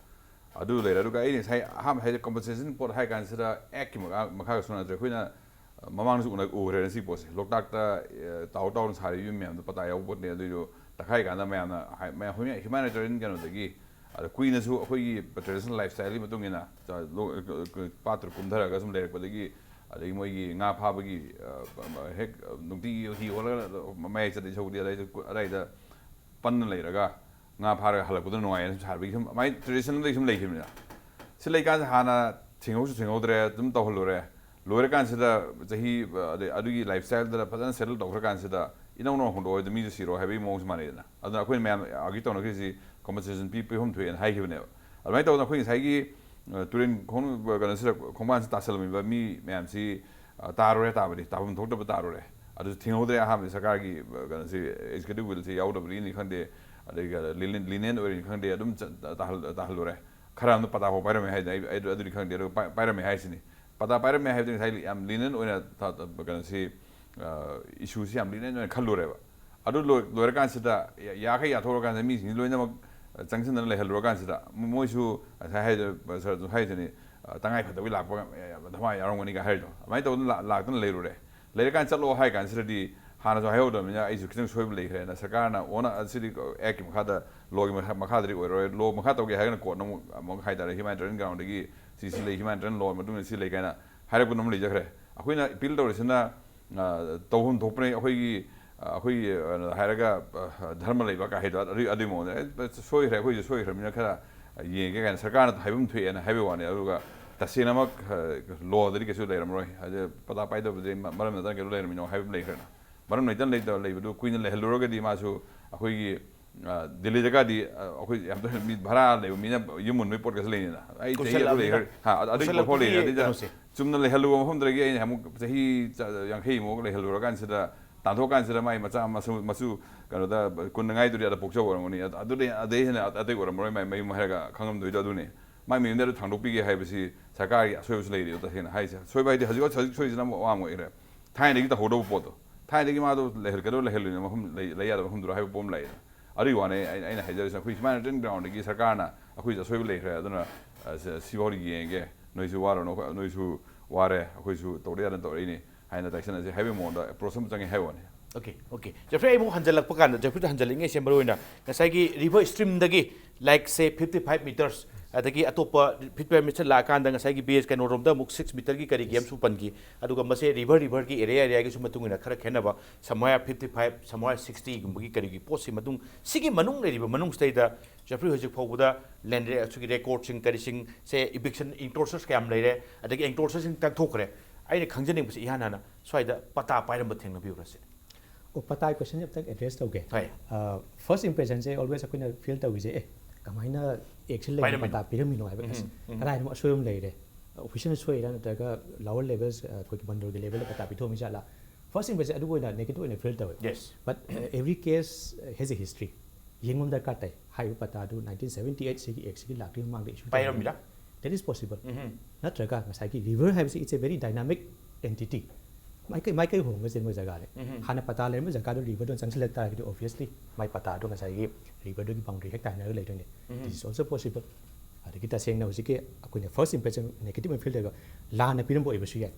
ꯑꯗꯨ ꯂꯩꯔꯦ꯫ ꯑꯗꯨꯒ ꯑꯩꯅ ꯉꯁꯥꯏ ꯑꯍꯥꯟꯕ ꯍꯥꯏꯗꯤ ꯀꯝꯄꯟꯁꯦꯁꯟ ꯄꯣꯠ ꯍꯥꯏ ꯀꯥꯟꯁꯤꯗ ꯑꯦꯛꯀꯤ ꯃꯈꯥ ꯃꯈꯥꯒ ꯁꯣꯟꯅꯗ꯭ꯔꯦ꯫ ꯑꯩꯈꯣꯏꯅ ꯃꯃꯥꯡꯗꯁꯨ ꯎꯅ ꯎꯈ꯭ꯔꯦꯅ ꯁꯤ ꯄꯣꯠꯁꯦ꯫ ꯂꯣꯛꯇꯥꯛꯇ ꯑ, ꯇꯥꯎ ꯇꯥꯎꯅ ꯁꯥꯔꯤꯕ ꯌꯨꯝ ꯃꯌꯥꯝꯗꯣ ꯄꯇꯥ ꯌꯥꯎꯕ ꯄꯣꯠꯅꯦ꯫ ꯑꯗꯨꯏꯗꯣ ꯇꯛꯈꯥꯏ ꯀꯥꯟꯗ ꯃꯌꯥꯝꯅ ꯍꯥꯏ- ꯃꯌꯥꯝ ꯍ꯭ꯌꯨꯃꯦꯅꯤꯇꯦꯔꯤꯌꯟ ꯀꯩꯅꯣꯗꯒꯤ, ꯑꯗ ꯀꯨꯏꯅꯁꯨ ꯑꯩꯈꯣꯏꯒꯤ ꯇ꯭ꯔꯦꯗꯤꯁꯅꯦꯜ ꯂꯥꯏꯐ ꯁ꯭ꯇꯥꯏꯜꯒꯤ ꯃꯇꯨꯡ ꯏꯟꯅ ꯆ- ꯂꯣ- ꯄꯥꯠꯇꯨ ꯀꯨꯝꯊꯔꯒ ꯁꯨꯝ ꯂꯩꯔꯛꯄꯗꯒꯤ, ꯑꯗꯒꯤ ꯃꯣꯏꯒꯤ ꯉꯥ ꯐꯥꯕꯒꯤ ꯑ, ꯍꯦꯛ ꯅꯨꯡꯇꯤꯒꯤ ꯍꯤ ꯍꯣꯜꯂꯒ ꯃꯌꯥꯏ ꯆꯠꯂꯤ ꯁꯧꯗꯤ ꯑꯗꯩꯗ ꯑꯗꯥꯏꯗ ꯄꯟꯅ ꯂꯩꯔꯒ ꯉꯥ ꯐꯥꯔꯒ ꯍꯜꯂꯛꯄꯗ ꯅꯨꯡꯉꯥꯏꯌꯦꯅ ꯁꯨꯝ ꯁꯥꯕꯒꯤ ꯁꯨꯝ ꯑꯗꯨꯃꯥꯏꯅ ꯇ꯭ꯔꯦꯗꯤꯁꯅꯦꯜꯗꯒꯤ ꯁꯨꯝ ꯂꯩꯈꯤꯕꯅꯤꯅ꯫ ꯁꯤ ꯂꯩꯀꯥꯟꯁꯤꯗ ꯍꯥꯟꯅ ꯊꯤꯡꯍꯧꯁꯨ ꯊꯤꯡꯍꯧꯗ꯭ꯔꯦ, ꯑꯗꯨꯝ ꯇꯧꯍꯜꯂꯨꯔꯦ꯫ ꯂꯣꯏꯔꯀꯥꯟꯁꯤꯗ ꯆꯍꯤ ꯑꯗꯩ ꯑꯗꯨꯒꯤ ꯂꯥꯏꯐ ꯁ꯭ꯇꯥꯏꯜꯗ ꯐꯖꯅ ꯁꯦꯇꯜ ꯇꯧꯈ꯭ꯔꯀꯥꯟꯁꯤꯗ ꯏꯅꯧ ꯅꯧꯅ ꯍꯣꯡꯗꯣꯛꯑꯣ, ꯃꯤꯁꯨ ꯁꯤꯔꯣ ꯍꯥꯏꯕꯒꯤ ꯃꯑꯣꯡꯁꯨ ꯃꯥꯟꯅꯩꯗꯅ꯫ ꯑꯗꯨꯅ ꯑꯩꯈꯣꯏꯅ ꯃꯌꯥꯝ ꯑꯥꯔꯒ꯭ꯌꯨ ꯇꯧꯅꯈ꯭ꯔꯤꯁꯤ ꯀꯝꯄꯟꯁꯦꯁꯟ ꯄꯤ ꯄꯤꯐꯝ ꯊꯣꯛꯑꯦꯅ ꯍꯥꯏꯈꯤꯕꯅꯦꯕ꯫ ꯑꯗꯨꯃꯥꯏꯅ ꯇꯧꯗꯅ ꯑꯩꯈꯣꯏ ꯉꯁꯥꯏꯒꯤ ꯑ, ꯇꯨꯔꯦꯟ ꯈꯣꯡ ꯀꯩꯅꯣꯁꯤꯗ ꯈꯣꯡꯕꯥꯟꯁꯤꯗ ꯇꯥꯁꯜꯂꯝꯃꯤꯕ ꯃꯤ ꯃꯌꯥꯝꯁꯤ ꯑ, ꯇꯥꯔꯨꯔꯦ, ꯇꯥꯕꯗꯤ ꯇꯥꯐꯝ ꯊꯣꯛꯇꯕ ꯇꯥꯔꯨꯔꯦ꯫ ꯑꯗꯨꯁꯨ ꯊꯤꯡꯍꯧꯗ꯭ꯔꯦ꯫ ꯑꯍꯥꯟꯕ ꯁꯔꯀꯥꯔꯒꯤ ꯑ, ꯀꯩꯅꯣꯁꯤ ꯑꯦꯛꯖꯤꯀ꯭ꯌꯨꯇꯤꯚ ꯋꯤꯜꯁꯤ ꯌꯥꯎꯗꯕꯒꯤꯅꯤ ꯈꯪꯗꯦ, ꯑꯗꯒꯤ ꯂꯤꯅꯦꯟ ꯑꯣꯏꯔꯤꯅꯤ ꯈꯪꯗꯦ, ꯑꯗꯨꯝ ꯆꯠ- ꯇꯥꯍꯜ- ꯇꯥꯍꯜꯂꯨꯔꯦ꯫ ꯈꯔ ꯑꯃꯅ ꯄꯇꯥ ꯐꯥꯎ ꯄꯥꯏꯔꯝꯃꯦ ꯍꯥꯏꯗꯤ ꯑꯩ ꯑꯩ ꯑꯗꯨꯗꯤ ꯈꯪꯗꯦ꯫ ꯑꯗꯨꯒ ꯄꯥꯏ- ꯄꯥꯏꯔꯝꯃꯦ ꯍꯥꯏꯁꯤꯅꯤ꯫ ꯄꯇꯥ ꯄꯥꯏꯔꯝꯃꯦ ꯍꯥꯏꯕꯗꯤ ꯉꯁꯥꯏ ꯌꯥꯝ ꯂꯤꯅꯦꯟ ꯑꯣꯏꯅ ꯊ- ꯊ- ꯀꯩꯅꯣꯁꯤ, ꯑ, ꯏꯁꯨꯁꯤ ꯌꯥꯝ ꯂꯤꯅꯦꯟ ꯑꯣꯏꯅ ꯈꯜꯂꯨꯔꯦꯕ꯫ ꯑꯗꯨ ꯂꯣꯏ- ꯂꯣꯏꯔꯀꯥꯟꯁꯤꯗ ꯌꯥ- ꯌꯥꯈꯩ ꯌꯥꯊꯣꯛꯑꯀꯥꯟꯁꯤꯗ ꯃꯤꯁꯤꯡꯁꯤ ꯂꯣꯏꯅꯃꯛ ꯆꯪꯁꯤꯟꯗꯅ ꯂꯩꯍꯜꯂꯨꯔꯀꯥꯟꯁꯤꯗ ꯃꯣꯏꯁꯨ ꯉꯁꯥꯏ ꯍꯥꯏꯗꯣ, ꯁꯥꯔ ꯑꯗꯨꯝ ꯍꯥꯏꯗꯨꯅꯤ, ꯑ, ꯇꯉꯥꯏ ꯐꯗꯕꯒꯤ ꯂꯥꯛꯄ ꯌꯥꯝ ꯙꯃꯥ ꯌꯥꯎꯔꯝꯒꯅꯤꯒ ꯍꯥꯏꯔꯤꯗꯣ꯫ ꯑꯗꯨꯃꯥꯏꯅ ꯇꯧꯗꯅ ꯂꯥ- ꯂꯥꯛꯇꯅ ꯂꯩꯔꯨꯔꯦ꯫ ꯂꯩꯔꯀꯥꯟꯗ ꯆꯠꯂꯣ ꯍꯥꯏ ꯀꯥꯟꯁꯤꯗꯗꯤ ꯍꯥꯟꯅꯁꯨ ꯍꯥꯏꯍꯧꯗꯕꯅꯤꯅ ꯑꯩꯁꯨ ꯈꯤꯇꯪ ꯁꯣꯏꯕ ꯂꯩꯈ꯭ꯔꯦꯅ ꯁꯔꯀꯥꯔꯅ ꯑꯣꯅ ꯑꯁꯤꯗꯤ ꯑꯦꯛꯀꯤ ꯃꯈꯥꯗ, ꯂꯣꯒꯤ ꯃꯈꯥ- ꯃꯈꯥꯗꯗꯤ ꯑꯣꯏꯔꯣꯏ, ꯂꯣ ꯃꯈꯥ ꯇꯧꯒꯦ ꯍꯥꯏꯔꯒꯅ ꯀꯣꯔꯠꯅ ꯑꯃꯨꯛ ꯑꯃꯨꯛ ꯍꯥꯏꯇꯥꯔꯦ ꯍ꯭ꯌꯨꯃꯥꯅꯤꯇꯦꯔꯤꯌꯟ ꯒ꯭ꯔꯥꯎꯟꯗꯒꯤ ꯁꯤ ꯁꯤ ꯂꯩ, ꯍ꯭ꯌꯨꯃꯥꯅꯤꯇꯦꯔꯤꯌꯟ ꯂꯣ ꯃꯇꯨꯡ ꯏꯟꯅ ꯁꯤ ꯂꯩ ꯀꯥꯏꯅ ꯍꯥꯏꯔꯛꯄ ꯑꯃ ꯂꯩꯖꯈ꯭ꯔꯦ꯫ ꯑꯩꯈꯣꯏꯅ ꯑꯄꯤꯜ ꯇꯧꯔꯤꯁꯤꯅ ꯑ, ꯇꯧꯐꯝ ꯊꯣꯛꯄꯅꯤ꯫ ꯑꯩꯈꯣꯏꯒꯤ ꯑ, ꯑꯩꯈꯣꯏꯒꯤ ꯑ, ꯍꯥꯏꯔꯒ ꯑ, ꯙꯔꯃ ꯂꯩꯕ ꯀꯥꯏ ꯍꯥꯏꯗꯣ ꯑꯗꯨꯒꯤ ꯑꯗꯨꯒꯤ ꯃꯑꯣꯡꯗ ꯑꯦ, ꯁꯣꯏꯈ꯭ꯔꯦ, ꯑꯩꯈꯣꯏꯁꯨ ꯁꯣꯏꯈ꯭ꯔꯕꯅꯤꯅ ꯈꯔ ꯌꯦꯡꯒꯦ ꯀꯥꯏꯅ ꯁꯔꯀꯥꯔꯅ ꯍꯥꯏꯐꯝ ꯊꯣꯛꯑꯦꯅ ꯍꯥꯏꯕꯒꯤ ꯋꯥꯅꯤ꯫ ꯑꯗꯨꯒ ꯇꯁꯦꯡꯅꯃꯛ ꯑ, ꯂꯣꯗꯗꯤ ꯀꯩꯁꯨ ꯂꯩꯔꯝꯃꯔꯣꯏ꯫ ꯍꯥꯏꯗꯤ ꯄꯇꯥ ꯄꯥꯏꯗꯕꯗꯤ ꯃ- ꯃꯔꯝ ꯅꯠꯇꯅ ꯀꯩꯗꯧ ꯂꯩꯔꯝꯃꯤꯅꯣ ꯍꯥꯏꯕ ꯑꯃ ꯂꯩꯈ꯭ꯔꯦꯅ꯫ ꯃꯔꯝ ꯂꯩꯇꯅ ꯂꯩꯇꯕ ꯂꯩꯕꯗꯨ ꯀꯨꯏꯅ ꯂꯩꯍꯜꯂꯨꯔꯒꯗꯤ ꯃꯥꯁꯨ ꯑꯩꯈꯣꯏꯒꯤ ꯑ, ꯗꯦꯜꯂꯤꯗꯒꯗꯤ ꯑ, ꯑꯩꯈꯣꯏ ꯌꯥꯝ ꯇꯣꯏꯅ ꯃꯤ ꯚꯔꯥ ꯂꯩꯕ ꯃꯤꯅ ꯌꯨꯝ ꯃꯨꯟꯕꯒꯤ ꯄꯣꯠꯀꯁꯨ ꯂꯩꯅꯤꯅ꯫ ꯑꯩ ꯆꯍꯤ ꯑꯗꯨ ꯀꯨꯏꯁꯜꯂꯛꯑꯕꯅꯤꯅ꯫ ꯂꯩꯈ꯭ꯔꯦ꯫ ꯍꯥ, ꯑꯗꯨ- ꯑꯗꯨꯒꯤ ꯄꯣꯠꯐꯥꯎ ꯀꯨꯏꯁꯜꯂꯛꯄꯒꯤ ꯂꯩꯈ꯭ꯔꯦ꯫ ꯑꯗꯨꯗ ꯀꯩꯅꯣꯁꯦ꯫ ꯆꯨꯝꯅ ꯂꯩꯍꯜꯂꯨꯕ ꯃꯐꯝꯗꯨꯗꯒꯤ ꯑꯩꯅ ꯑꯃꯨꯛ ꯆꯍꯤ ꯆ- ꯌꯥꯡꯈꯩꯃꯨꯛ ꯂꯩꯍꯜꯂꯨꯔꯀꯥꯟꯁꯤꯗ, ꯇꯥꯟꯊꯣꯛꯀꯥꯟꯁꯤꯗ ꯃꯥꯏ ꯃꯆꯥ ꯃꯁꯨ ꯃꯁꯨ ꯀꯩꯅꯣꯗ ꯀꯨꯟꯅꯉꯥꯏꯗꯨꯗꯤ ꯑꯗ ꯄꯣꯛꯆꯕ ꯑꯣꯏꯔꯝꯒꯅꯤ꯫ ꯑꯗ- ꯑꯗꯨꯗꯤ ꯑꯗꯩ ꯍꯦꯟꯅ ꯑꯇꯩ ꯑꯣꯏꯔꯝꯃꯔꯣꯏ꯫ ꯃꯥꯏ ꯃꯌꯨꯝ ꯍꯥꯏꯔꯒ ꯈꯪꯉꯝꯗꯣꯏꯗꯣ ꯑꯗꯨꯅꯤ꯫ ꯃꯥꯏ ꯃꯌꯨꯝꯗ ꯑꯗꯨ ꯊꯥꯡꯗꯣꯛꯄꯤꯒꯦ ꯍꯥꯏꯕꯁꯤ ꯁꯔꯀꯥꯔꯒꯤ ꯑꯁꯣꯏꯕꯁꯨ ꯂꯩꯔꯤꯗꯣ, ꯇꯁꯦꯡꯅ ꯍꯥꯏꯁꯦ꯫ ꯑꯁꯣꯏꯕ ꯍꯥꯏꯗꯤ ꯍꯧꯖꯤꯛ ꯍꯧꯖꯤꯛ ꯁꯣꯏꯔꯤꯁꯤꯅ ꯑꯃ ꯑꯃ ꯑꯣꯏꯈ꯭ꯔꯦ꯫ ꯊꯥꯏꯅꯗꯒꯤ ꯇꯧꯍꯧꯗꯕ ꯄꯣꯠꯇꯣ, ꯊꯥꯏꯅꯗꯒꯤ ꯃꯥꯗꯣ ꯂꯩꯍꯜꯂꯛꯀꯗꯧꯔ ꯂꯩꯍꯜꯂꯣꯏꯅ ꯃꯐꯝ ꯂꯩ, ꯂꯩ ꯌꯥꯗꯕ ꯃꯐꯝꯗꯨꯔ ꯍꯥꯏꯕ ꯄꯣꯠ ꯑꯃ ꯂꯩꯗꯅ꯫ ꯑꯗꯨꯒꯤ ꯋꯥꯅꯦ ꯑꯩ, ꯑꯩꯅ ꯍꯥꯏꯖꯔꯤꯁꯤꯅ, ꯑꯩꯈꯣꯏ humanitarian ground ꯗꯒꯤ ꯁꯔꯀꯥꯔꯅ ꯑꯩꯈꯣꯏꯁꯨ ꯑꯁꯣꯏꯕ ꯂꯩꯈ꯭ꯔꯦ, ꯑꯗꯨꯅ, ꯑ, ꯁꯤ, ꯁꯤꯐꯥꯎꯗꯤ ꯌꯦꯡꯉꯒꯦ, ꯅꯣꯏꯁꯨ ꯋꯥꯔꯨꯅꯨ, ꯑꯩꯈꯣꯏ, ꯅꯣꯏꯁꯨ ꯋꯥꯔꯦ, ꯑꯩꯈꯣꯏꯁꯨ ꯇꯧꯗ ꯌꯥꯗꯅ ꯇꯧꯔꯛꯏꯅꯤ ꯍꯥꯏꯅ ꯇꯥꯏꯁꯟꯅꯁꯦ ꯍꯥꯏꯕꯒꯤ ꯃꯑꯣꯡꯗ approach ꯑꯃ ꯆꯪꯉꯦ ꯍꯥꯏꯕ ꯋꯥꯅꯤ꯫ Okay, okay. Jeffrey, ꯑꯩ ꯑꯃꯨꯛ ꯍꯟꯖꯜꯂꯛꯄ ꯀꯥꯟꯗ, Jeffrey ꯗ ꯍꯟꯖꯜꯂꯛꯏꯉꯩꯁꯦ ꯃꯔꯨ ꯑꯣꯏꯅ ꯉꯁꯥꯏꯒꯤ river stream ꯗꯒꯤ, like, say, fifty five meters, ꯑꯗꯒꯤ ꯑꯇꯣꯞꯄ fifty five meters ꯂꯥꯛꯑꯀꯥꯟꯗ ꯉꯁꯥꯏꯒꯤ base ꯀꯩꯅꯣꯔꯣꯝꯗ ꯑꯃꯨꯛ six meter ꯒꯤ ꯀꯔꯤꯒꯤ ꯑꯃꯁꯨ ꯄꯟꯈꯤ꯫ ꯑꯗꯨꯒ ꯃꯁꯦ river, river ꯒꯤ area, area ꯒꯤꯁꯨ ꯃꯇꯨꯡ ꯏꯟꯅ ꯈꯔ ꯈꯦꯠꯅꯕ, somewhere fifty five, somewhere sixty ꯒꯨꯝꯕꯒꯤ ꯀꯔꯤꯒꯤ ꯄꯣꯠꯁꯤ ꯃꯇꯨꯡ, ꯁꯤꯒꯤ ꯃꯅꯨꯡ ꯂꯩꯔꯤꯕ ꯃꯅꯨꯡꯁꯤꯗꯩꯗ Jeffrey ꯍꯧꯖꯤꯛ ꯐꯥꯎꯕꯗ land re-, ꯑꯁꯤꯒꯤ record ꯁꯤꯡ ꯀꯔꯤꯁꯤꯡ ꯁꯦ, eviction, enclosures ꯀꯌꯥꯝ ꯂꯩꯔꯦ, ꯑꯗꯒꯤ enclosures ꯁꯤꯡ ꯇꯥꯛꯊꯣꯛꯈ꯭ꯔꯦ꯫ ꯑꯩꯅ ꯈꯪꯖꯅꯤꯡꯕꯁꯤ ꯏꯍꯥꯟ ꯍꯥꯟꯅ ꯁ꯭ꯋꯥꯏꯗ ꯄꯇꯥ ꯄꯥꯏꯔꯝꯕ ꯊꯦꯡꯅꯕꯤꯕ꯭ꯔꯥ ꯁꯤꯅꯤ꯫ ꯑꯣ, ꯄꯇꯥꯒꯤ question ꯁꯦ ꯑꯝꯇꯪ address ꯇꯧꯒꯦ꯫ ꯍꯣꯏ꯫ First impression ꯁꯦ always ꯑꯩꯈꯣꯏꯅ feel ꯇꯧꯔꯤꯁꯦ, ꯑꯦ, ꯀꯃꯥꯏꯅ action ꯂꯩꯅ ꯄꯥꯏꯔꯝꯃꯤꯅꯣ? ꯄꯇꯥ ꯄꯤꯔꯝꯃꯤꯅꯣ ꯍꯥꯏꯕ꯫ ꯎꯝ, ꯑꯁ, ꯎꯝ꯫ ꯀꯗꯥꯏꯗꯅꯣ ꯑꯁꯣꯏꯕ ꯑꯃ ꯂꯩꯔꯦ, official ꯁꯣꯏꯔꯤꯔꯥ ꯅꯠꯇ꯭ꯔꯒ lower levels, ꯑꯩꯈꯣꯏꯒꯤ ꯕꯟꯗꯔꯒꯤ level ꯗ ꯄꯇꯥ ꯄꯤꯊꯣꯛꯑꯝꯃꯤ ꯖꯥꯠꯂꯥ? First impression ꯑꯗꯨꯕꯨ ꯑꯣꯏꯅ negative ꯑꯣꯏꯅ feel ꯇꯧꯋꯦ꯫ Yes. But every case has a history. ꯌꯦꯡꯕ ꯑꯃ ꯗꯔꯀꯥꯔ ꯇꯥꯏ꯫ ꯍꯥꯏꯔꯤꯕ ꯄꯇꯥꯗꯨ nineteen seventy eight ꯁꯤꯒꯤ act ꯁꯤꯒꯤ ꯂꯥꯛꯇ꯭ꯔꯤꯉꯩ ꯃꯃꯥꯡꯗ issue ꯇꯧꯔꯝꯃꯤ꯫ ꯄꯥꯏꯔꯝꯃꯤꯔꯥ? That is possible. ꯎꯝ꯫ ꯅꯠꯇ꯭ꯔꯒ ꯉꯁꯥꯏꯒꯤ river ꯍꯥꯏꯕꯁꯤ it's a very dynamic entity. ꯃꯥꯏꯀꯩ ꯃꯥꯏꯀꯩ ꯍꯣꯡꯉ ꯆꯦꯟꯕ ꯖꯒꯥꯅꯦ꯫ ꯎꯝ꯫ ꯍꯥꯟꯅ ꯄꯇꯥ ꯂꯩꯔꯝꯕ ꯖꯒꯥꯗꯨ river ꯗ ꯆꯪꯁꯤꯜꯂꯛ ꯇꯥꯔꯒꯗꯤ obviously ꯃꯥꯏ ꯄꯇꯥꯗꯣ ꯉꯁꯥꯏꯒꯤ river ꯗꯨꯒꯤ boundary ꯍꯦꯛ ꯇꯥꯏꯅꯔꯒ ꯂꯩꯗꯣꯏꯅꯦ꯫ ꯎꯝ꯫ This is also possible. ꯑꯗꯒꯤ ꯇꯁꯦꯡꯅ ꯍꯧꯖꯤꯛꯀꯤ ꯑꯩꯈꯣꯏꯅ first impression negative ꯑꯣꯏꯅ feel ꯇꯧꯔꯒ ꯂꯥꯟꯅ ꯄꯤꯔꯝꯕ ꯑꯣꯏꯕꯁꯨ ꯌꯥꯏ꯫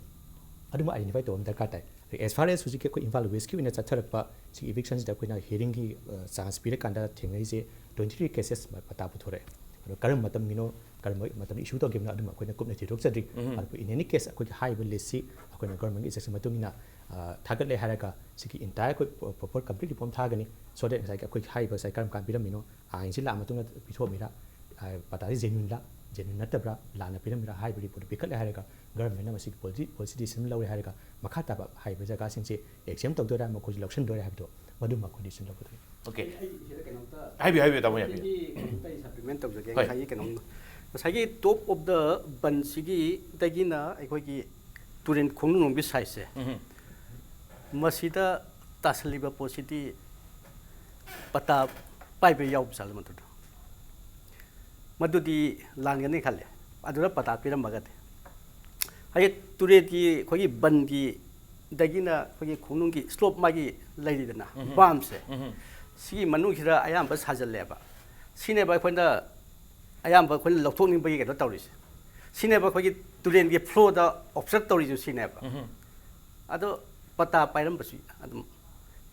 ꯑꯗꯨꯃ identify ꯇꯧꯕ ꯑꯃ ꯗꯔꯀꯥꯔ ꯇꯥꯏ꯫ ꯑꯗꯒꯤ as far as ꯍꯧꯖꯤꯛꯀꯤ ꯑꯩꯈꯣꯏ ꯏꯝꯐꯥꯜ West ꯀꯤ ꯑꯣꯏꯅ ꯆꯠꯊꯔꯛꯄ ꯁꯤꯒꯤ eviction ꯁꯤꯗ ꯑꯩꯈꯣꯏꯅ hearing ꯒꯤ, ꯑ, chance ꯄꯤꯔꯀꯥꯟꯗ ꯊꯦꯡꯅꯔꯤꯁꯦ twenty three cases ꯄꯇꯥ ꯄꯨꯊꯣꯔꯛꯑꯦ꯫ ꯑꯗꯣ ꯀꯔꯝꯕ ꯃꯇꯝꯒꯤꯅꯣ, ꯀꯔꯝꯕ ꯃꯇꯝꯗ issue ꯇꯧꯈꯤꯕꯅꯣ, ꯑꯗꯨꯝ ꯑꯩꯈꯣꯏꯅ ꯀꯨꯞꯅ ꯊꯤꯗꯣꯛꯆꯗ꯭ꯔꯤ꯫ ꯎꯝ꯫ ꯑꯗꯨꯕꯨ in any case ꯑꯩꯈꯣꯏꯒꯤ ꯍꯥꯏꯔꯤꯕ list ꯁꯤ ꯑꯩꯈꯣꯏꯅ government ꯀꯤ instruction ꯃꯇꯨꯡ ꯏꯟꯅ, ꯑ, ꯊꯥꯒꯠꯂꯦ ꯍꯥꯏꯔꯒ ꯁꯤꯒꯤ entire ꯑꯩꯈꯣꯏ proper complete report ꯊꯥꯒꯅꯤ, so that ꯉꯁꯥꯏꯒꯤ ꯑꯩꯈꯣꯏ ꯍꯥꯏꯔꯤꯕ ꯉꯁꯥꯏ ꯀꯔꯝ ꯀꯥꯟ ꯄꯤꯔꯝꯃꯤꯅꯣ, ꯑꯥꯏꯟꯁꯤ ꯂꯥꯛꯑ ꯃꯇꯨꯡꯗ ꯄꯤꯊꯣꯛꯑꯝꯃꯤꯔꯥ, ꯑ, ꯄꯇꯥꯁꯤ genuine ꯂꯥ, genuine ꯅꯠꯇꯕ꯭ꯔꯥ, ꯂꯥꯟꯅ ꯄꯤꯔꯝꯃꯤꯔꯥ ꯍꯥꯏꯕ report ꯇꯨ ꯄꯤꯈꯠꯂꯦ ꯍꯥꯏꯔꯒ government ꯅ ꯃꯁꯤꯒꯤ policy, policy decision ꯂꯧꯔꯦ ꯍꯥꯏꯔꯒ ꯃꯈꯥ ꯇꯥꯕ ꯍꯥꯏꯔꯤꯕ ꯖꯒꯥꯁꯤꯡꯁꯦ exempt ꯇꯧꯗꯣꯏꯔꯥ, ꯃꯈꯣꯏꯁꯦ ꯂꯧꯁꯤꯟꯗꯣꯏꯔꯥ ꯍꯥꯏꯕꯗꯣ ꯃꯗꯨꯃ ꯑꯩꯈꯣꯏ decision ꯂꯧꯒꯗꯣꯏꯅꯤ꯫ Okay. ꯑꯩ ꯁꯤꯗ ꯀꯩꯅꯣꯝꯇ ꯍꯥꯏꯕꯤꯌꯨ, ꯍꯥꯏꯕꯤꯌꯨ, ꯇꯥꯃꯣ, ꯍꯥꯏꯕꯤꯌꯨ꯫ ꯑꯩꯒꯤ ꯀꯩꯅꯣꯝꯇ ꯑꯩ supplement ꯇꯧꯖꯒꯦ꯫ ꯍꯣꯏ꯫ ꯉꯁꯥꯏꯒꯤ ꯀꯩꯅꯣꯝ, ꯉꯁꯥꯏꯒꯤ top of the ꯕꯟꯁꯤꯒꯤꯗꯒꯤꯅ ꯑꯩꯈꯣꯏꯒꯤ ꯇꯨꯔꯦꯟ ꯈꯣꯡꯅꯨꯡꯂꯣꯝꯒꯤ side ꯁꯦ, ꯎꯝ꯫ ꯃꯁꯤꯗ ꯇꯥꯁꯜꯂꯤꯕ ꯄꯣꯠꯁꯤꯗꯤ ꯄꯇꯥ ꯄꯥꯏꯕ ꯌꯥꯎꯕ ꯖꯥꯠꯂ ꯃꯗꯨꯗ? ꯃꯗꯨꯗꯤ ꯂꯥꯟꯒꯅꯤ ꯈꯜꯂꯦ, ꯑꯗꯨꯗ ꯄꯇꯥ ꯄꯤꯔꯝꯃꯒꯗꯤ꯫ ꯍꯥꯏꯗꯤ ꯇꯨꯔꯦꯜꯒꯤ ꯑꯩꯈꯣꯏꯒꯤ ꯕꯟꯒꯤ ꯗꯒꯤꯅ ꯑꯩꯈꯣꯏꯒꯤ ꯈꯣꯡꯅꯨꯡꯒꯤ ꯁ꯭ꯂꯣꯞ ꯃꯥꯒꯤ ꯂꯩꯔꯤꯗꯅ, ꯕꯥꯝꯁꯦ, ꯁꯤꯒꯤ ꯃꯅꯨꯡꯁꯤꯗ ꯑꯌꯥꯝꯕ ꯁꯥꯖꯜꯂꯦꯕ꯫ ꯁꯤꯅꯦꯕ ꯑꯩꯈꯣꯏꯅ ꯑꯌꯥꯝꯕ ꯑꯩꯈꯣꯏꯅ ꯂꯧꯊꯣꯛꯅꯤꯡꯕꯒꯤ ꯀꯩꯅꯣ ꯇꯧꯔꯤꯁꯦ꯫ ꯁꯤꯅꯦꯕ ꯑꯩꯈꯣꯏꯒꯤ ꯇꯨꯔꯦꯜꯒꯤ ꯐ꯭ꯂꯣꯗ ꯑꯣꯕꯁꯇ꯭ꯔꯛ ꯇꯧꯔꯤꯁꯨ ꯁꯤꯅꯦꯕ꯫ ꯑꯗꯣ ꯄꯇꯥ ꯄꯥꯏꯔꯝꯕꯁꯨ ꯑꯗꯨꯝ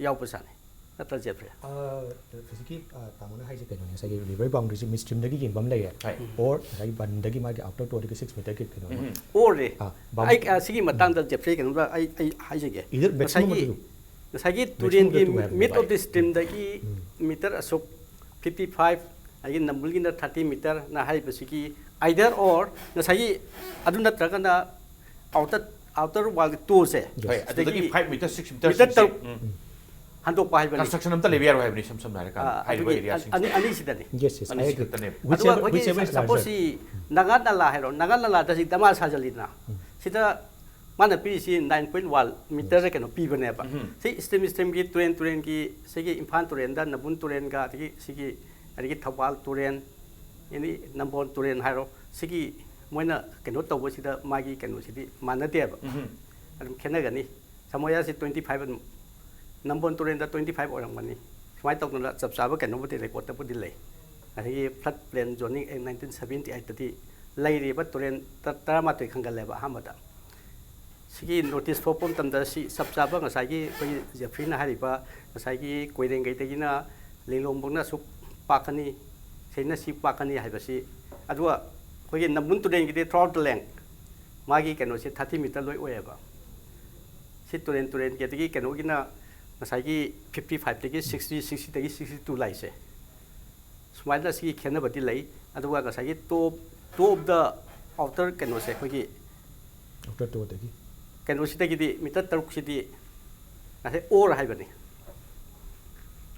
ꯌꯥꯎꯕꯖꯥꯠꯅꯤ꯫ ꯅꯠꯇ꯭ꯔ, ꯖꯦꯐ꯭ꯔꯤ? ꯍꯧꯖꯤꯛꯀꯤ ꯇꯥꯃꯣꯅ ꯍꯥꯏꯁꯦ ꯀꯩꯅꯣꯅꯦ, ꯉꯁꯥꯏꯒꯤ ꯔꯤꯚꯔ ꯕꯥꯎꯟꯗꯔꯤꯁꯦ ꯃꯤꯗꯁ꯭ꯇ꯭ꯔꯤꯝꯗꯒꯤ ꯌꯦꯡꯕ ꯑꯃ ꯂꯩꯌꯦ, ꯑꯣꯔ ꯉꯁꯥꯏꯒꯤ ꯕꯟꯗꯒꯤ ꯃꯥꯒꯤ ꯑꯥꯎꯇꯔ ꯇꯣꯔꯗꯒꯤ ꯁꯤꯛꯁ ꯃꯤꯇꯔꯒꯤ ꯀꯩꯅꯣ ꯑꯃ꯫ ꯑꯣꯔꯅꯦ꯫ ꯑꯥ, ꯕꯥꯎꯟ- ꯑꯩ ꯑ, ꯁꯤꯒꯤ ꯃꯇꯥꯡꯗ ꯖꯦꯐ꯭ꯔꯤ ꯀꯩꯅꯣꯝꯇ ꯑꯩ ꯑꯩ ꯍꯥꯏꯖꯒꯦ꯫ Either maximum ꯉꯁꯥꯏꯒꯤ ꯑꯗꯨ ꯉꯁꯥꯏꯒꯤ maximum ꯇꯨꯔꯦꯜꯒꯤ ꯃꯤꯠ ꯃꯤꯠ ꯑꯣꯐ ꯗꯤ ꯁ꯭ꯇ꯭ꯔꯤꯝꯗꯒꯤ ꯃꯤꯇꯔ ꯑꯁꯨꯛ, ꯐꯤꯐꯇꯤ ꯐꯥꯏꯚ, ꯑꯗꯒꯤ ꯅꯝꯕꯨꯜꯒꯤꯅ ꯊꯥꯔꯇꯤ ꯃꯤꯇꯔꯅ ꯍꯥꯏꯔꯤꯕꯁꯤꯒꯤ ꯑꯥꯏꯗꯔ ꯑꯣꯔ ꯉꯁꯥꯏꯒꯤ ꯑꯗꯨ ꯅꯠꯇ꯭ꯔꯒꯅ ꯑꯥꯎꯇꯔ ꯑꯥꯎꯇꯔ ꯋꯥꯜꯒꯤ ꯇꯣꯁꯦ, ꯍꯣꯏ, ꯑꯗꯨꯗꯒꯤ ꯁꯤꯗꯒꯤ five metre, six metre metre truck ꯍꯟꯗꯣꯛꯄ ꯍꯥꯏꯕꯅꯤ꯫ ꯀꯟꯁꯇ꯭ꯔꯛꯁꯟ ꯑꯝꯇ ꯂꯩꯕ ꯌꯥꯔꯣꯏ ꯍꯥꯏꯕꯅꯤ, ꯏꯁꯝ ꯁꯝꯅ ꯍꯥꯏꯔꯀꯥꯟꯗ ꯑꯥ, ꯍꯥꯏꯔꯤꯕ ꯑꯗꯨꯒꯤ ꯑꯦꯔꯤꯌꯥꯁꯤꯡ ꯑꯅꯤ- ꯑꯅꯤꯁꯤꯗꯅꯤ꯫ Yes, yes, I agree. ꯑꯅꯤꯁꯤꯈꯛꯇꯅꯦꯕ꯫ Whichever- ꯑꯗꯨꯒ ꯑꯩꯈꯣꯏꯒꯤ whichever is larger. ꯁꯄꯣꯁ ꯁꯤ ꯅꯥꯒꯥ ꯅꯂꯥ ꯍꯥꯏꯔꯣ, ꯅꯥꯒꯥ ꯅꯂꯥꯗ ꯁꯤ ꯗꯃꯥ ꯁꯥꯖꯜꯂꯤꯗꯅ, ꯁꯤꯗ ꯃꯥꯅ ꯄꯤꯔꯤꯁꯤ ꯅꯥꯏꯟ ꯄꯣꯏꯟ ꯋꯥꯟ ꯃꯤꯇꯔꯗ ꯀꯩꯅꯣ ꯄꯤꯕꯅꯦꯕ꯫ ꯁꯤ ꯁ꯭ꯇ꯭ꯔꯤꯝ ꯁ꯭ꯇ꯭ꯔꯤꯝꯒꯤ ꯇꯨꯔꯦꯟ ꯇꯨꯔꯦꯟꯒꯤ ꯁꯤꯒꯤ ꯏꯝꯐꯥꯜ ꯇꯨꯔꯦꯟꯗ ꯅꯝꯕꯨꯜ ꯇꯨꯔꯦꯟꯒ ꯑꯗꯒꯤ ꯁꯤꯒꯤ ꯑꯗꯒꯤ ꯊꯧꯕꯥꯜ ꯇꯨꯔꯦꯟ, ꯑꯦꯅꯤ ꯅꯝꯕꯣꯜ ꯇꯨꯔꯦꯟ ꯍꯥꯏꯔꯣ, ꯁꯤꯒꯤ ꯃꯣꯏꯅ ꯀꯩꯅꯣ ꯇꯧꯕꯁꯤꯗ ꯃꯥꯒꯤ ꯀꯩꯅꯣꯁꯤꯗꯤ ꯃꯥꯟꯅꯗꯦꯕ꯫ ꯑꯗꯨꯝ ꯈꯦꯠꯅꯒꯅꯤ꯫ ꯁꯃꯣꯌꯥꯁꯤ ꯇ꯭ꯋꯦꯟꯇꯤ ꯐꯥꯏꯚ ꯑꯗꯨꯝ, ꯅꯝꯕꯣꯜ ꯇꯨꯔꯦꯟꯗ ꯇ꯭ꯋꯦꯟꯇꯤ ꯐꯥꯏꯚ ꯑꯣꯏꯔꯝꯒꯅꯤ꯫ ꯁꯨꯃꯥꯏꯅ ꯇꯧꯗꯅ ꯆꯞ ꯆꯥꯕ ꯀꯩꯅꯣꯕꯨꯗꯤ ꯔꯦꯀꯣꯔꯠꯇꯕꯨꯗꯤ ꯂꯩ꯫ ꯑꯗꯒꯤ flood plain zoning act nineteen seventy eight ꯇꯗꯤ ꯂꯩꯔꯤꯕ ꯇꯨꯔꯦꯟ ꯇ-, ꯇꯔꯥꯃꯥꯊꯣꯏ ꯈꯟꯒꯠꯂꯦꯕ ꯑꯍꯥꯟꯕꯗ꯫ ꯁꯤꯒꯤ ꯅꯣꯇꯤꯁ ꯊꯣꯛꯄ ꯃꯇꯝꯗ ꯁꯤ ꯆꯞ ꯆꯥꯕ ꯉꯁꯥꯏꯒꯤ ꯑꯩꯈꯣꯏꯒꯤ ꯖꯦꯐ꯭ꯔꯤꯅ ꯍꯥꯏꯔꯤꯕ ꯉꯁꯥꯏꯒꯤ ꯀꯣꯏꯔꯦꯡꯒꯩꯗꯒꯤꯅ ꯂꯤꯂꯣꯡꯐꯥꯎꯅ ꯑꯁꯨꯛ ꯄꯥꯛꯀꯅꯤ, ꯁꯤꯅ ꯁꯤ ꯄꯥꯛꯀꯅꯤ ꯍꯥꯏꯕꯁꯤ, ꯑꯗꯨꯒ ꯑꯩꯈꯣꯏꯒꯤ ꯅꯝꯕꯨꯜ ꯇꯨꯔꯦꯟꯒꯤꯗꯤ throughout the length ꯃꯥꯒꯤ ꯀꯩꯅꯣꯁꯦ ꯊꯥꯔꯇꯤ ꯃꯤꯇꯔ ꯂꯣꯏ ꯑꯣꯏꯌꯦꯕ꯫ ꯁꯤ ꯇꯨꯔꯦꯟ ꯇꯨꯔꯦꯟꯒꯤ ꯑꯗꯒꯤ ꯀꯩꯅꯣꯒꯤꯅ ꯉꯁꯥꯏꯒꯤ ꯐꯤꯐꯇꯤ ꯐꯥꯏꯚꯇꯒꯤ ꯁꯤꯛꯁꯇꯤ, ꯁꯤꯛꯁꯇꯤꯗꯒꯤ ꯁꯤꯛꯁꯇꯤ ꯇꯨ ꯂꯥꯛꯏꯁꯦ꯫ ꯁꯨꯃꯥꯏꯅ ꯁꯤꯒꯤ ꯈꯦꯠꯅꯕꯗꯤ ꯂꯩ꯫ ꯑꯗꯨꯒ ꯉꯁꯥꯏꯒꯤ top, top of the outer ꯀꯩꯅꯣꯁꯦ ꯑꯩꯈꯣꯏꯒꯤ ꯑꯥꯎꯇꯔ ꯇꯣꯔꯗꯒꯤ ꯀꯩꯅꯣꯁꯤꯗꯒꯤꯗꯤ ꯃꯤꯇꯔ ꯇꯔꯨꯛꯁꯤꯗꯤ ꯉꯁꯥꯏ ꯑꯣꯔ ꯍꯥꯏꯕꯅꯤ꯫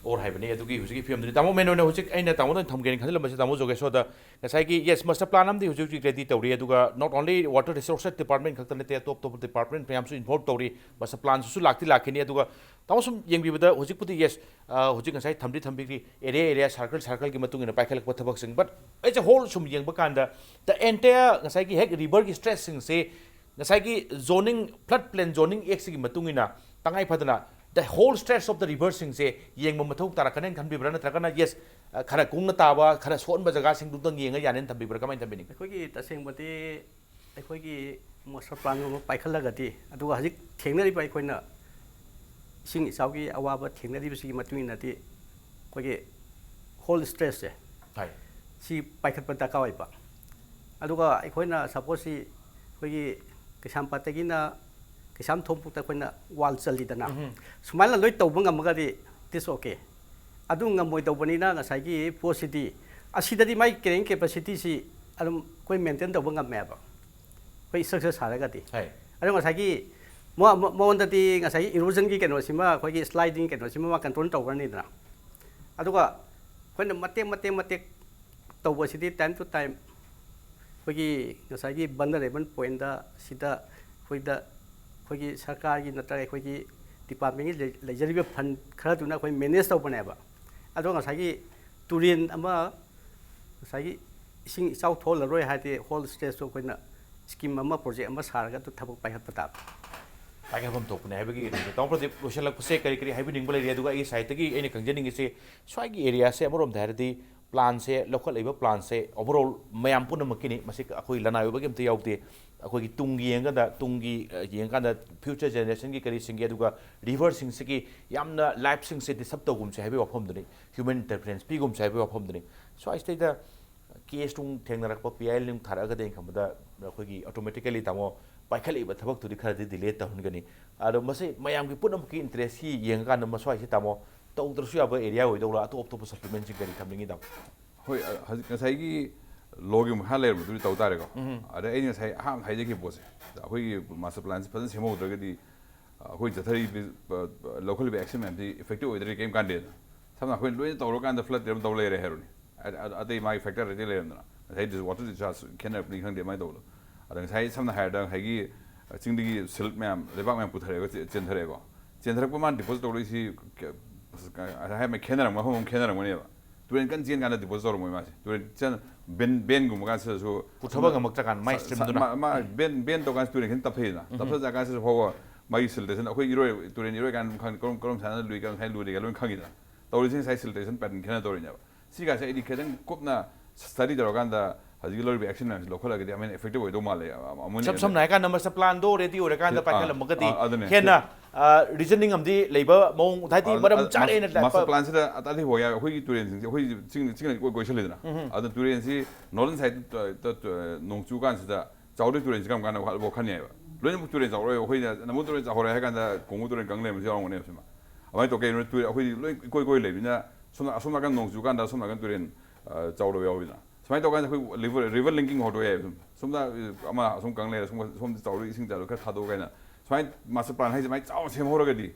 ꯑꯣꯔ ꯍꯥꯏꯕꯅꯤ꯫ ꯑꯗꯨꯒꯤ ꯍꯧꯖꯤꯛꯀꯤ ꯐꯤꯕꯝꯗꯨꯅꯤ꯫ ꯇꯥꯃꯣ, ꯃꯦꯟ ꯑꯣꯏꯅ ꯍꯧꯖꯤꯛ ꯑꯩꯅ ꯇꯥꯃꯣꯗ ꯊꯝꯒꯦꯅ ꯈꯟꯖꯤꯜꯂꯝꯕꯁꯦ, ꯇꯥꯃꯣ ꯖꯣꯒꯦꯁꯣꯔꯗ ꯉꯁꯥꯏꯒꯤ, ꯌꯦꯁ, ꯃꯥꯁꯇꯔ ꯄ꯭ꯂꯥꯟ ꯑꯃꯗꯤ ꯍꯧꯖꯤꯛ ꯍꯧꯖꯤꯛ ꯔꯦꯗꯤ ꯇꯧꯔꯤ꯫ ꯑꯗꯨꯒ not only water resources department ꯈꯛꯇ ꯅꯠꯇꯦ, ꯑꯇꯣꯞ ꯑꯇꯣꯞꯄ ꯗꯤꯄꯥꯔꯠꯃꯦꯟ ꯃꯌꯥꯝꯁꯨ ꯏꯟꯚꯣꯜꯕ ꯇꯧꯔꯤ꯫ ꯃꯥꯁꯇꯔ ꯄ꯭ꯂꯥꯟꯁꯤꯁꯨ ꯂꯥꯛꯇꯤ ꯂꯥꯛꯈꯤꯅꯤ꯫ ꯑꯗꯨꯒ ꯇꯥꯃꯣ, ꯁꯨꯝ ꯌꯦꯡꯕꯤꯕꯗ ꯍꯧꯖꯤꯛꯄꯨꯗꯤ, ꯌꯦꯁ, ꯍꯧꯖꯤꯛ ꯉꯁꯥꯏ ꯊꯝꯗꯤ ꯊꯝꯕꯤꯈ꯭ꯔꯤ, ꯑꯦꯔꯤꯌꯥ ꯑꯦꯔꯤꯌꯥ, ꯁꯥꯔꯀꯜ ꯁꯥꯔꯀꯜꯒꯤ ꯃꯇꯨꯡ ꯏꯟꯅ ꯄꯥꯏꯈꯠꯂꯛꯄ ꯊꯕꯛꯁꯤꯡ, but as a whole ꯁꯨꯝ ꯌꯦꯡꯕ ꯀꯥꯟꯗ, the entire ꯉꯁꯥꯏꯒꯤ ꯍꯦꯛ ꯔꯤꯚꯔꯒꯤ ꯁ꯭ꯇꯔꯦꯆꯁꯤꯡꯁꯦ ꯉꯁꯥꯏꯒꯤ ꯖꯣꯅꯤꯡ, ꯐ꯭ꯂꯗ ꯄ꯭ꯂꯦꯟ ꯖꯣꯅꯤꯡ ꯑꯦꯛꯁꯤꯒꯤ ꯃꯇꯨꯡ ꯏꯟꯅ ꯇꯉꯥꯏ ꯐꯗꯅ the whole stretch of the ꯔꯤꯚꯔꯁꯤꯡꯁꯦ ꯌꯦꯡꯕ ꯃꯊꯧ ꯇꯥꯔꯛꯀꯅꯦꯅ ꯈꯟꯕꯤꯕ꯭ꯔꯥ? ꯅꯠꯇ꯭ꯔꯒꯅ, ꯌꯦꯁ, ꯈꯔ ꯀꯨꯡꯅ ꯇꯥꯕ, ꯈꯔ ꯁꯣꯟꯕ ꯖꯒꯥꯁꯤꯡꯗꯨꯗꯪ ꯌꯦꯡꯉ ꯌꯥꯅꯦꯅ ꯊꯝꯕꯤꯕ꯭ꯔꯥ? ꯀꯃꯥꯏꯅ ꯊꯝꯕꯤꯅꯤꯡꯒꯦ? ꯑꯩꯈꯣꯏꯒꯤ ꯇꯁꯦꯡꯕꯗꯤ ꯑꯩꯈꯣꯏꯒꯤ ꯃꯥꯁꯇꯔ ꯄ꯭ꯂꯥꯟꯒꯨꯝꯕ ꯄꯥꯏꯈꯠꯂꯒꯗꯤ, ꯑꯗꯨꯒ ꯍꯧꯖꯤꯛ ꯊꯦꯡꯅꯔꯤꯕ ꯑꯩꯈꯣꯏꯅ ꯏꯁꯤꯡ ꯏꯆꯥꯎꯒꯤ ꯑꯋꯥꯕ ꯊꯦꯡꯅꯔꯤꯕꯁꯤꯒꯤ ꯃꯇꯨꯡ ꯏꯟꯅꯗꯤ ꯑꯩꯈꯣꯏꯒꯤ ꯍꯣꯜ ꯁ꯭ꯇꯔꯦꯆꯁꯦ, ꯍꯣꯏ꯫ ꯁꯤ ꯄꯥꯏꯈꯠꯄ ꯗꯔꯀꯥꯔ ꯑꯣꯏꯕ꯫ ꯑꯗꯨꯒ ꯑꯩꯈꯣꯏꯅ ꯁꯄꯣꯁꯁꯤ ꯑꯩꯈꯣꯏꯒꯤ ꯀꯩꯁꯥꯝꯄꯥꯠꯇꯒꯤꯅ ꯀꯩꯁꯥꯝꯊꯣꯡꯐꯥꯎꯗ ꯑꯩꯈꯣꯏꯅ ꯋꯥꯜ ꯆꯜꯂꯤꯗꯅ, ꯎꯝ꯫ ꯁꯨꯃꯥꯏꯅ ꯂꯣꯏ ꯇꯧꯕ ꯉꯝꯃꯒꯗꯤ it is okay꯫ ꯑꯗꯨ ꯉꯝꯃꯣꯏꯗꯧꯕꯅꯤꯅ ꯉꯁꯥꯏꯒꯤ ꯄꯣꯠꯁꯤꯗꯤ, ꯑꯁꯤꯗꯗꯤ ꯃꯥꯒꯤ carrying capacityꯁꯤ ꯑꯗꯨꯝ ꯑꯩꯈꯣꯏ ꯃꯦꯟꯇꯦꯟ ꯇꯧꯕ ꯉꯝꯃꯦꯕ, ꯑꯩꯈꯣꯏ ꯁ꯭ꯇꯔꯛꯆꯔ ꯁꯥꯔꯒꯗꯤ꯫ ꯍꯣꯏ꯫ ꯑꯗꯣ ꯉꯁꯥꯏꯒꯤ ꯃ-, ꯃ-, ꯃꯉꯣꯟꯗꯗꯤ ꯉꯁꯥꯏꯒꯤ ꯏꯔꯣꯖꯟꯒꯤ ꯀꯩꯅꯣꯁꯤꯃ, ꯑꯩꯈꯣꯏꯒꯤ ꯁ꯭ꯂꯥꯏꯗꯤꯡ ꯀꯩꯅꯣꯁꯤꯃ ꯃꯥ ꯀꯟꯇ꯭ꯔꯣꯜ ꯇꯧꯈ꯭ꯔꯅꯤꯗꯅ꯫ ꯑꯗꯨꯒ ꯑꯩꯈꯣꯏꯅ ꯃꯇꯦꯛ ꯃꯇꯦꯛ ꯃꯇꯦꯛ ꯇꯧꯕꯁꯤꯗꯤ time to time ꯑꯩꯈꯣꯏꯒꯤ ꯉꯁꯥꯏꯒꯤ vulnerable pointꯇ ꯁꯤꯗ ꯑꯩꯈꯣꯏꯗ ꯑꯩꯈꯣꯏꯒꯤ ꯁꯔꯀꯥꯔꯒꯤ ꯅꯠꯇ꯭ꯔꯒ ꯑꯩꯈꯣꯏꯒꯤ ꯗꯤꯄꯥꯔꯠꯃꯦꯟꯒꯤ ꯂꯩ-, ꯂꯩꯖꯔꯤꯕ ꯐꯟ ꯈꯔꯗꯨꯅ ꯑꯩꯈꯣꯏ ꯃꯦꯅꯦꯖ ꯇꯧꯕꯅꯦꯕ꯫ ꯑꯗꯣ ꯉꯁꯥꯏꯒꯤ ꯇꯨꯔꯦꯟ ꯑꯃ ꯉꯁꯥꯏꯒꯤ ꯏꯁꯤꯡ ꯏꯆꯥꯎ ꯊꯣꯛꯍꯜꯂꯔꯣꯏ ꯍꯥꯏꯔꯗꯤ ꯍꯣꯜ ꯁ꯭ꯇꯔꯦꯆꯇꯨ ꯑꯩꯈꯣꯏꯅ ꯁ꯭ꯀꯤꯝ ꯑꯃ, ꯄ꯭ꯔꯣꯖꯦꯛ ꯑꯃ ꯁꯥꯔꯒ ꯑꯗꯨ ꯊꯕꯛ ꯄꯥꯏꯈꯠꯄ ꯇꯥꯕ꯫ ꯄꯥꯏꯈꯠꯐꯝ ꯊꯣꯛꯄꯅꯦ ꯍꯥꯏꯕꯒꯤ ꯀꯩꯅꯣꯁꯦ꯫ ꯇꯥꯃꯣ ꯄ꯭ꯔꯗꯤꯞ, ꯂꯣꯏꯁꯤꯜꯂꯛꯄꯁꯦ ꯀꯔꯤ ꯀꯔꯤ ꯍꯥꯏꯕꯤꯅꯤꯡꯕ ꯂꯩꯔꯤ? ꯑꯗꯨꯒ ꯑꯩꯒꯤ ꯁꯥꯏꯠꯇꯒꯤ ꯑꯩꯅ ꯈꯪꯖꯅꯤꯡꯉꯤꯁꯦ, ꯁ꯭ꯋꯥꯏꯒꯤ ꯑꯦꯔꯤꯌꯥꯁꯦ ꯑꯃꯔꯣꯝꯗ ꯍꯥꯏꯔꯗꯤ ꯄ꯭ꯂꯥꯟꯁꯦ, ꯂꯧꯈꯠꯂꯛꯏꯕ ꯄ꯭ꯂꯥꯟꯁꯦ ꯑꯣꯚꯔꯑꯣꯜ ꯃꯌꯥꯝ ꯄꯨꯝꯅꯃꯛꯀꯤꯅꯤ꯫ ꯃꯁꯤ ꯑꯩꯈꯣꯏ ꯂꯅꯥꯏ ꯑꯣꯏꯕꯒꯤ ꯑꯝꯇ ꯌꯥꯎꯗꯦ꯫ ꯑꯩꯈꯣꯏꯒꯤ ꯇꯨꯡꯒꯤ ꯌꯦꯡꯀꯥꯟꯗ, ꯇꯨꯡꯒꯤ, ꯑ, ꯌꯦꯡꯀꯥꯟꯗ ꯐ꯭ꯌꯨꯆꯔ ꯖꯦꯅꯦꯔꯦꯁꯟꯒꯤ ꯀꯔꯤꯁꯤꯡꯒꯤ, ꯑꯗꯨꯒ ꯔꯤꯚꯔꯁꯤꯡꯁꯤꯒꯤ ꯌꯥꯝꯅ ꯂꯥꯏꯐꯁꯤꯡꯁꯦ ꯗꯤꯁꯇꯔꯕ ꯇꯧꯒꯨꯝꯁꯦ ꯍꯥꯏꯕꯒꯤ ꯋꯥꯐꯝꯗꯨꯅꯤ, ꯍ꯭ꯌꯨꯃꯦꯟ ꯏꯟꯇꯔꯐꯤꯌꯔꯦꯟꯁ ꯄꯤꯒꯨꯝꯁꯦ ꯍꯥꯏꯕꯒꯤ ꯋꯥꯐꯝꯗꯨꯅꯤ꯫ ꯁ꯭ꯋꯥꯏꯁꯤꯗꯩꯗ ꯀꯦꯁ ꯅꯨꯡ ꯊꯦꯡꯅꯔꯛꯄ, ꯄꯤ ꯑꯥꯏ ꯑꯦꯜ ꯅꯨꯡ ꯊꯥꯔꯛꯑꯒꯗꯤ ꯑꯩꯅ ꯈꯟꯕꯗ ꯑꯩꯈꯣꯏꯒꯤ ꯑꯣꯇꯣꯃꯦꯇꯤꯀꯦꯂꯤ, ꯇꯥꯃꯣ, ꯄꯥꯏꯈꯠꯂꯛꯏꯕ ꯊꯕꯛꯇꯨꯗꯤ ꯈꯔꯗꯤ ꯗꯤꯂꯦ ꯇꯧꯍꯟꯒꯅꯤ꯫ ꯑꯗꯣ ꯃꯁꯤ ꯃꯌꯥꯝꯒꯤ ꯄꯨꯝꯅꯃꯛꯀꯤ ꯏꯟꯇꯔꯦꯁꯀꯤ ꯌꯦꯡꯉꯀꯥꯟꯗ ꯃꯁ꯭ꯋꯥꯏꯁꯤ, ꯇꯥꯃꯣ, ꯇꯧꯗ꯭ꯔꯁꯨ ꯌꯥꯕ ꯑꯦꯔꯤꯌꯥ ꯑꯣꯏꯗꯧꯔꯥ? ꯑꯇꯣꯞ ꯑꯇꯣꯞꯄ ꯁꯄ꯭ꯂꯤꯃꯦꯟꯁꯤꯡ ꯀꯔꯤ ꯊꯝꯅꯤꯡꯉꯤ, ꯇꯥꯃꯣ? ꯍꯣꯏ, ꯑ, ꯍꯧꯖꯤꯛ ꯉꯁꯥꯏꯒꯤ ꯂꯣꯒꯤ ꯃꯈꯥ ꯂꯩꯔꯝꯕꯗꯨꯗꯤ ꯇꯧ ꯇꯥꯔꯦꯀꯣ꯫ ꯎꯝ꯫ ꯑꯗ ꯑꯩꯅ ꯉꯁꯥꯏ ꯑꯍꯥꯟꯕ ꯍꯥꯏꯖꯈꯤꯕ ꯄꯣꯠꯁꯦ, ꯑꯩꯈꯣꯏꯒꯤ ꯃꯥꯁꯇꯔ ꯄ꯭ꯂꯥꯟꯁꯦ ꯐꯖꯅ ꯁꯦꯝꯍꯧꯗ꯭ꯔꯒꯗꯤ, ꯑ, ꯑꯩꯈꯣꯏ ꯆꯠꯊꯔꯤꯕ, ꯑ, ꯂꯧꯈꯠꯂꯤꯕ ꯑꯦꯛꯁꯟ ꯃꯌꯥꯝꯁꯤ ꯏꯐꯦꯛꯇꯤꯚ ꯑꯣꯏꯗ꯭ꯔꯗꯤ ꯀꯩꯝ ꯀꯥꯟꯗꯦꯗꯅ꯫ ꯁꯝꯅ ꯑꯩꯈꯣꯏꯅ ꯂꯣꯏꯅ ꯇꯧꯔꯀꯥꯟꯗ ꯐ꯭ꯂꯠ ꯑꯗꯨꯝ ꯇꯧ ꯂꯩꯔꯦ ꯍꯥꯏꯔꯣꯅꯦ꯫ ꯑ- ꯑ- ꯑꯇꯩ ꯃꯥꯒꯤ ꯐꯦꯛꯇꯔ ꯑꯇꯩ ꯂꯩꯔꯝꯗꯅ, ꯉꯁꯥꯏ ꯋꯥꯇꯔ ꯗꯤꯁꯆꯥꯔꯖ ꯈꯦꯠꯅꯔꯛꯄꯅꯤ ꯈꯪꯗꯦ, ꯑꯗꯨꯃꯥꯏꯅ ꯇꯧꯕꯗꯣ꯫ ꯑꯗ ꯉꯁꯥꯏ ꯁꯝꯅ ꯍꯥꯏꯔꯕꯗ ꯉꯁꯥꯏꯒꯤ ꯆꯤꯡꯗꯒꯤ ꯁꯤꯜꯠ ꯃꯌꯥꯝ, ꯂꯩꯕꯥꯛ ꯃꯌꯥꯝ ꯄꯨꯊꯔꯛꯑꯒ ꯆꯦ- ꯆꯦꯟꯊꯔꯛꯑꯦꯀꯣ꯫ ꯆꯦꯟꯊꯔꯛꯄ ꯃꯥꯅ ꯗꯤꯄꯣꯖꯤꯠ ꯇꯧꯔꯛꯏꯁꯤ ꯀ- ꯍꯥꯏ ꯈꯦꯠꯅꯔꯝꯒ ꯃꯐꯝ ꯑꯃ ꯈꯦꯠꯅꯔꯝꯒꯅꯦꯕ꯫ ꯇꯨꯔꯦꯟ ꯀꯟꯅ ꯆꯦꯟ ꯀꯥꯟꯗ ꯗꯤꯄꯣꯖꯤꯠ ꯇꯧꯔꯝꯃꯣꯏ ꯃꯥꯁꯦ꯫ ꯇꯨꯔꯦꯟ ꯆꯦꯟ ꯕꯦꯟ ꯕꯦꯟꯒꯨꯝꯕ ꯀꯥꯟꯁꯤꯗꯁꯨ ꯄꯨꯊꯕ ꯉꯝꯃꯛꯇ꯭ꯔꯀꯥꯟꯗ ꯃꯥꯏ ꯁ- ꯁ- ꯁ꯭ꯇ꯭ꯔꯤꯝꯗꯨꯅ꯫ ꯃꯥ- ꯃꯥ ꯕꯦꯟ ꯕꯦꯟ ꯇꯧꯀꯥꯟꯁꯤ ꯇꯨꯔꯦꯟ ꯈꯤꯇꯪ ꯇꯞꯊꯩꯗꯅ꯫ ꯇꯞꯊꯖ ꯀꯥꯟꯁꯤꯗ ꯐꯥꯎꯕ ꯃꯥꯒꯤ ꯁꯤꯜꯇꯦꯁꯟ ꯑꯩꯈꯣꯏ ꯏꯔꯣꯏ ꯇꯨꯔꯦꯟ ꯏꯔꯣꯏ ꯀꯥꯟꯗ ꯑꯗꯨꯝ ꯈꯪꯉꯤ, ꯀꯔꯝ ꯀꯔꯝ ꯁꯥꯟꯅ ꯂꯨꯏ, ꯀꯔꯝ ꯁꯥꯟꯅ ꯂꯨꯗꯦ ꯀꯥꯏꯅ ꯂꯣꯏ ꯈꯪꯉꯤꯗꯅ꯫ ꯇꯧꯔꯤꯁꯤ ꯉꯁꯥꯏ ꯁꯤꯜꯇꯦꯁꯟ ꯄꯦꯇꯔꯟ ꯈꯦꯠꯅ ꯇꯧꯔꯤꯅꯦꯕ꯫ ꯁꯤꯒꯥꯁꯦ ꯑꯩꯗꯤ ꯈꯤꯇꯪ ꯀꯨꯞꯅ ꯁ꯭ꯇꯗꯤ ꯇꯧꯔꯀꯥꯟꯗ ꯍꯧꯖꯤꯛꯀꯤ ꯂꯧꯔꯤꯕ ꯑꯦꯛꯁꯟ ꯃꯌꯥꯝꯁꯤ ꯂꯧꯈꯠꯂꯒꯗꯤ ꯑꯃꯨꯛ ꯍꯦꯟꯅ ꯏꯐꯦꯛꯇꯤꯚ ꯑꯣꯏꯗꯧ ꯃꯥꯜꯂꯦ꯫ ꯑꯃꯨꯛ ꯍꯦꯟꯅ ꯁꯝ ꯁꯝꯅ ꯍꯥꯏꯔꯀꯥꯟꯗ ꯃꯥꯁꯇꯔ ꯄ꯭ꯂꯥꯟꯗꯣ ꯔꯦꯗꯤ ꯑꯣꯏꯔꯀꯥꯟꯗ ꯑꯥ, ꯄꯥꯏꯈꯠꯂꯝꯃꯒꯗꯤ ꯑꯥ, ꯑꯗꯨꯅꯦ꯫ ꯍꯦꯟꯅ ꯔꯤꯖꯅꯤꯡ ꯑꯃꯗꯤ ꯂꯩꯕ ꯃꯑꯣꯡ ꯍꯥꯏꯗꯤ ꯃꯔꯝ ꯆꯥꯔꯦꯅ ꯃꯥꯁꯇꯔ ꯄ꯭ꯂꯥꯟꯁꯤꯗ ꯑꯇꯩ ꯍꯣꯏ ꯑꯩꯈꯣꯏꯒꯤ ꯇꯨꯔꯦꯟꯁꯤꯡꯁꯦ ꯑꯩꯈꯣꯏ ꯆꯤꯡ ꯆꯤꯡꯅ ꯀꯣꯏ ꯀꯣꯏꯁꯜꯂꯤꯗꯅ꯫ ꯑꯗꯨꯅ ꯇꯨꯔꯦꯟꯁꯤ ꯅꯣꯔꯗꯔꯟ ꯁꯥꯏꯗꯇ ꯅꯣꯡ ꯆꯨ ꯀꯥꯟꯁꯤꯗ ꯆꯥꯎꯗꯣꯏ ꯇꯨꯔꯦꯟꯁꯤ ꯀꯔꯝ ꯀꯥꯟꯗ ꯋꯥꯈꯜ ꯋꯥꯈꯜꯅꯦꯕ꯫ ꯂꯣꯏꯅꯃꯛ ꯇꯨꯔꯦꯟ ꯆꯥꯎꯔꯣꯏ, ꯑꯩꯈꯣꯏꯅ ꯅꯝꯕꯨꯜ ꯇꯨꯔꯦꯟ ꯆꯥꯎꯍꯧꯔꯦ ꯍꯥꯏ ꯀꯥꯟꯗ ꯀꯣꯡꯒꯨ ꯇꯨꯔꯦꯟ ꯀꯪ ꯂꯩꯔꯝꯕꯁꯨ ꯌꯥꯎꯔꯝꯒꯅꯦꯕ ꯁꯤꯃ꯫ ꯑꯗꯨꯃꯥꯏꯅ ꯇꯧ ꯀꯩꯅꯣ ꯇꯨꯔꯦꯟ ꯑꯩꯈꯣꯏꯗꯤ ꯂꯣꯏ ꯏꯀꯣꯏ ꯀꯣꯏ ꯂꯩꯕꯅꯤꯅ ꯁꯣꯝ ꯑꯁꯣꯝ ꯅꯥꯀꯟ ꯅꯣꯡ ꯆꯨ ꯀꯥꯟꯗ ꯑꯁꯣꯝ ꯅꯥꯀꯟ ꯇꯨꯔꯦꯟ ꯑ, ꯆꯥꯎꯗꯕ ꯌꯥꯎꯋꯤꯗꯅ꯫ ꯁꯨꯃꯥꯏꯅ ꯇꯧꯀꯥꯟꯗ ꯑꯩꯈꯣꯏ ꯔꯤꯚꯔ ꯔꯤꯚꯔ ꯂꯤꯡꯀꯤꯡ ꯍꯧꯔꯛꯄ ꯌꯥꯏꯕ꯫ ꯁꯨꯝ ꯁꯣꯝꯗ ꯑꯃ ꯑꯁꯣꯝ ꯀꯪ ꯂꯩꯔꯦ, ꯁꯣꯝ ꯁꯣꯝꯗ ꯆꯥꯎꯔ ꯏꯁꯤꯡ ꯆꯥꯏꯔ ꯈꯔ ꯊꯥꯗꯣꯛꯑ ꯀꯥꯏꯅ ꯁꯨꯃꯥꯏꯅ ꯃꯥꯁꯇꯔ ꯄ꯭ꯂꯥꯟ ꯍꯥꯏꯁꯦ ꯁꯨꯃꯥꯏꯅ ꯆꯥꯎꯅ ꯁꯦꯝꯍꯧꯔꯒꯗꯤ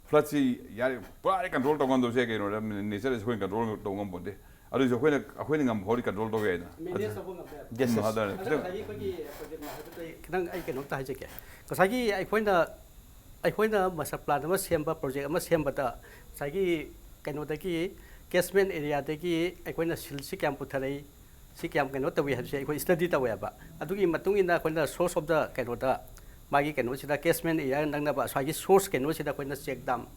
ꯐ꯭ꯂꯠꯁꯤ ꯌꯥꯔꯦ ꯄꯨꯔꯥ ꯀꯟꯇ꯭ꯔꯣꯜ ꯇꯧ ꯉꯝꯗꯕꯁꯦ ꯀꯩꯅꯣꯗ ꯅꯦꯆꯔꯁꯤ ꯑꯩꯈꯣꯏꯅ ꯀꯟꯇ꯭ꯔꯣꯜ ꯇꯧ ꯉꯝꯄꯣꯟꯇꯦ꯫ ꯑꯗꯨꯏꯁꯨ ꯑꯩꯈꯣꯏꯅ ꯑꯩꯈꯣꯏꯅ ꯉꯝꯕ ꯐꯥꯎꯗꯤ ꯀꯟꯇ꯭ꯔꯣꯜ ꯇꯧꯕ ꯌꯥꯏꯗꯅ꯫ ꯃꯦꯅꯦꯖ ꯇꯧꯕ ꯉꯝꯕ ꯌꯥꯕ꯫ Yes, yes. ꯑꯗꯨꯅ ꯑꯗꯣ ꯈꯤꯇꯪ ꯉꯁꯥꯏꯒꯤ ꯑꯩꯈꯣꯏꯒꯤ ꯄ꯭ꯔꯣꯖꯦꯛ ꯃꯥꯔꯛꯇꯨꯗ ꯑꯩ ꯈꯤꯇꯪ ꯑꯩ ꯀꯩꯅꯣꯝꯇ ꯍꯥꯏꯖꯒꯦ꯫ ꯉꯁꯥꯏꯒꯤ ꯑꯩꯈꯣꯏꯅ ꯑꯩꯈꯣꯏꯅ ꯃꯥꯁꯇꯔ ꯄ꯭ꯂꯥꯟ ꯑꯃ ꯁꯦꯝꯕ, ꯄ꯭ꯔꯣꯖꯦꯛ ꯑꯃ ꯁꯦꯝꯕꯗ ꯉꯁꯥꯏꯒꯤ ꯀꯩꯅꯣꯗꯒꯤ ꯀꯦꯁꯃꯦꯟ ꯑꯦꯔꯤꯌꯥꯗꯒꯤ ꯑꯩꯈꯣꯏꯅ ꯁꯤꯜꯁꯤ ꯀꯌꯥꯝ ꯄꯨꯊꯔꯛꯏ, ꯁꯤ ꯀꯌꯥꯝ ꯀꯩꯅꯣ ꯇꯧꯏ ꯍꯥꯏꯕꯁꯦ ꯑꯩꯈꯣꯏ ꯁ꯭ꯇꯗꯤ ꯇꯧꯋꯦꯕ꯫ ꯑꯗꯨꯒꯤ ꯃꯇꯨꯡ ꯏꯟꯅ ꯑꯩꯈꯣꯏꯅ ꯁꯣꯔꯁ ꯑꯣꯐ ꯗ ꯀꯩꯅꯣꯗ ꯃꯥꯒꯤ ꯀꯩꯅꯣꯁꯤꯗ ꯀꯦꯁꯃꯦꯟ ꯑꯦꯔꯤꯌꯥ ꯅꯛꯅꯕ ꯉꯁꯥꯏꯒꯤ ꯁꯣꯔꯁ ꯀꯩꯅꯣꯁꯤꯗ ꯑꯩꯈꯣꯏꯅ ꯆꯦꯛ ꯗꯥꯝ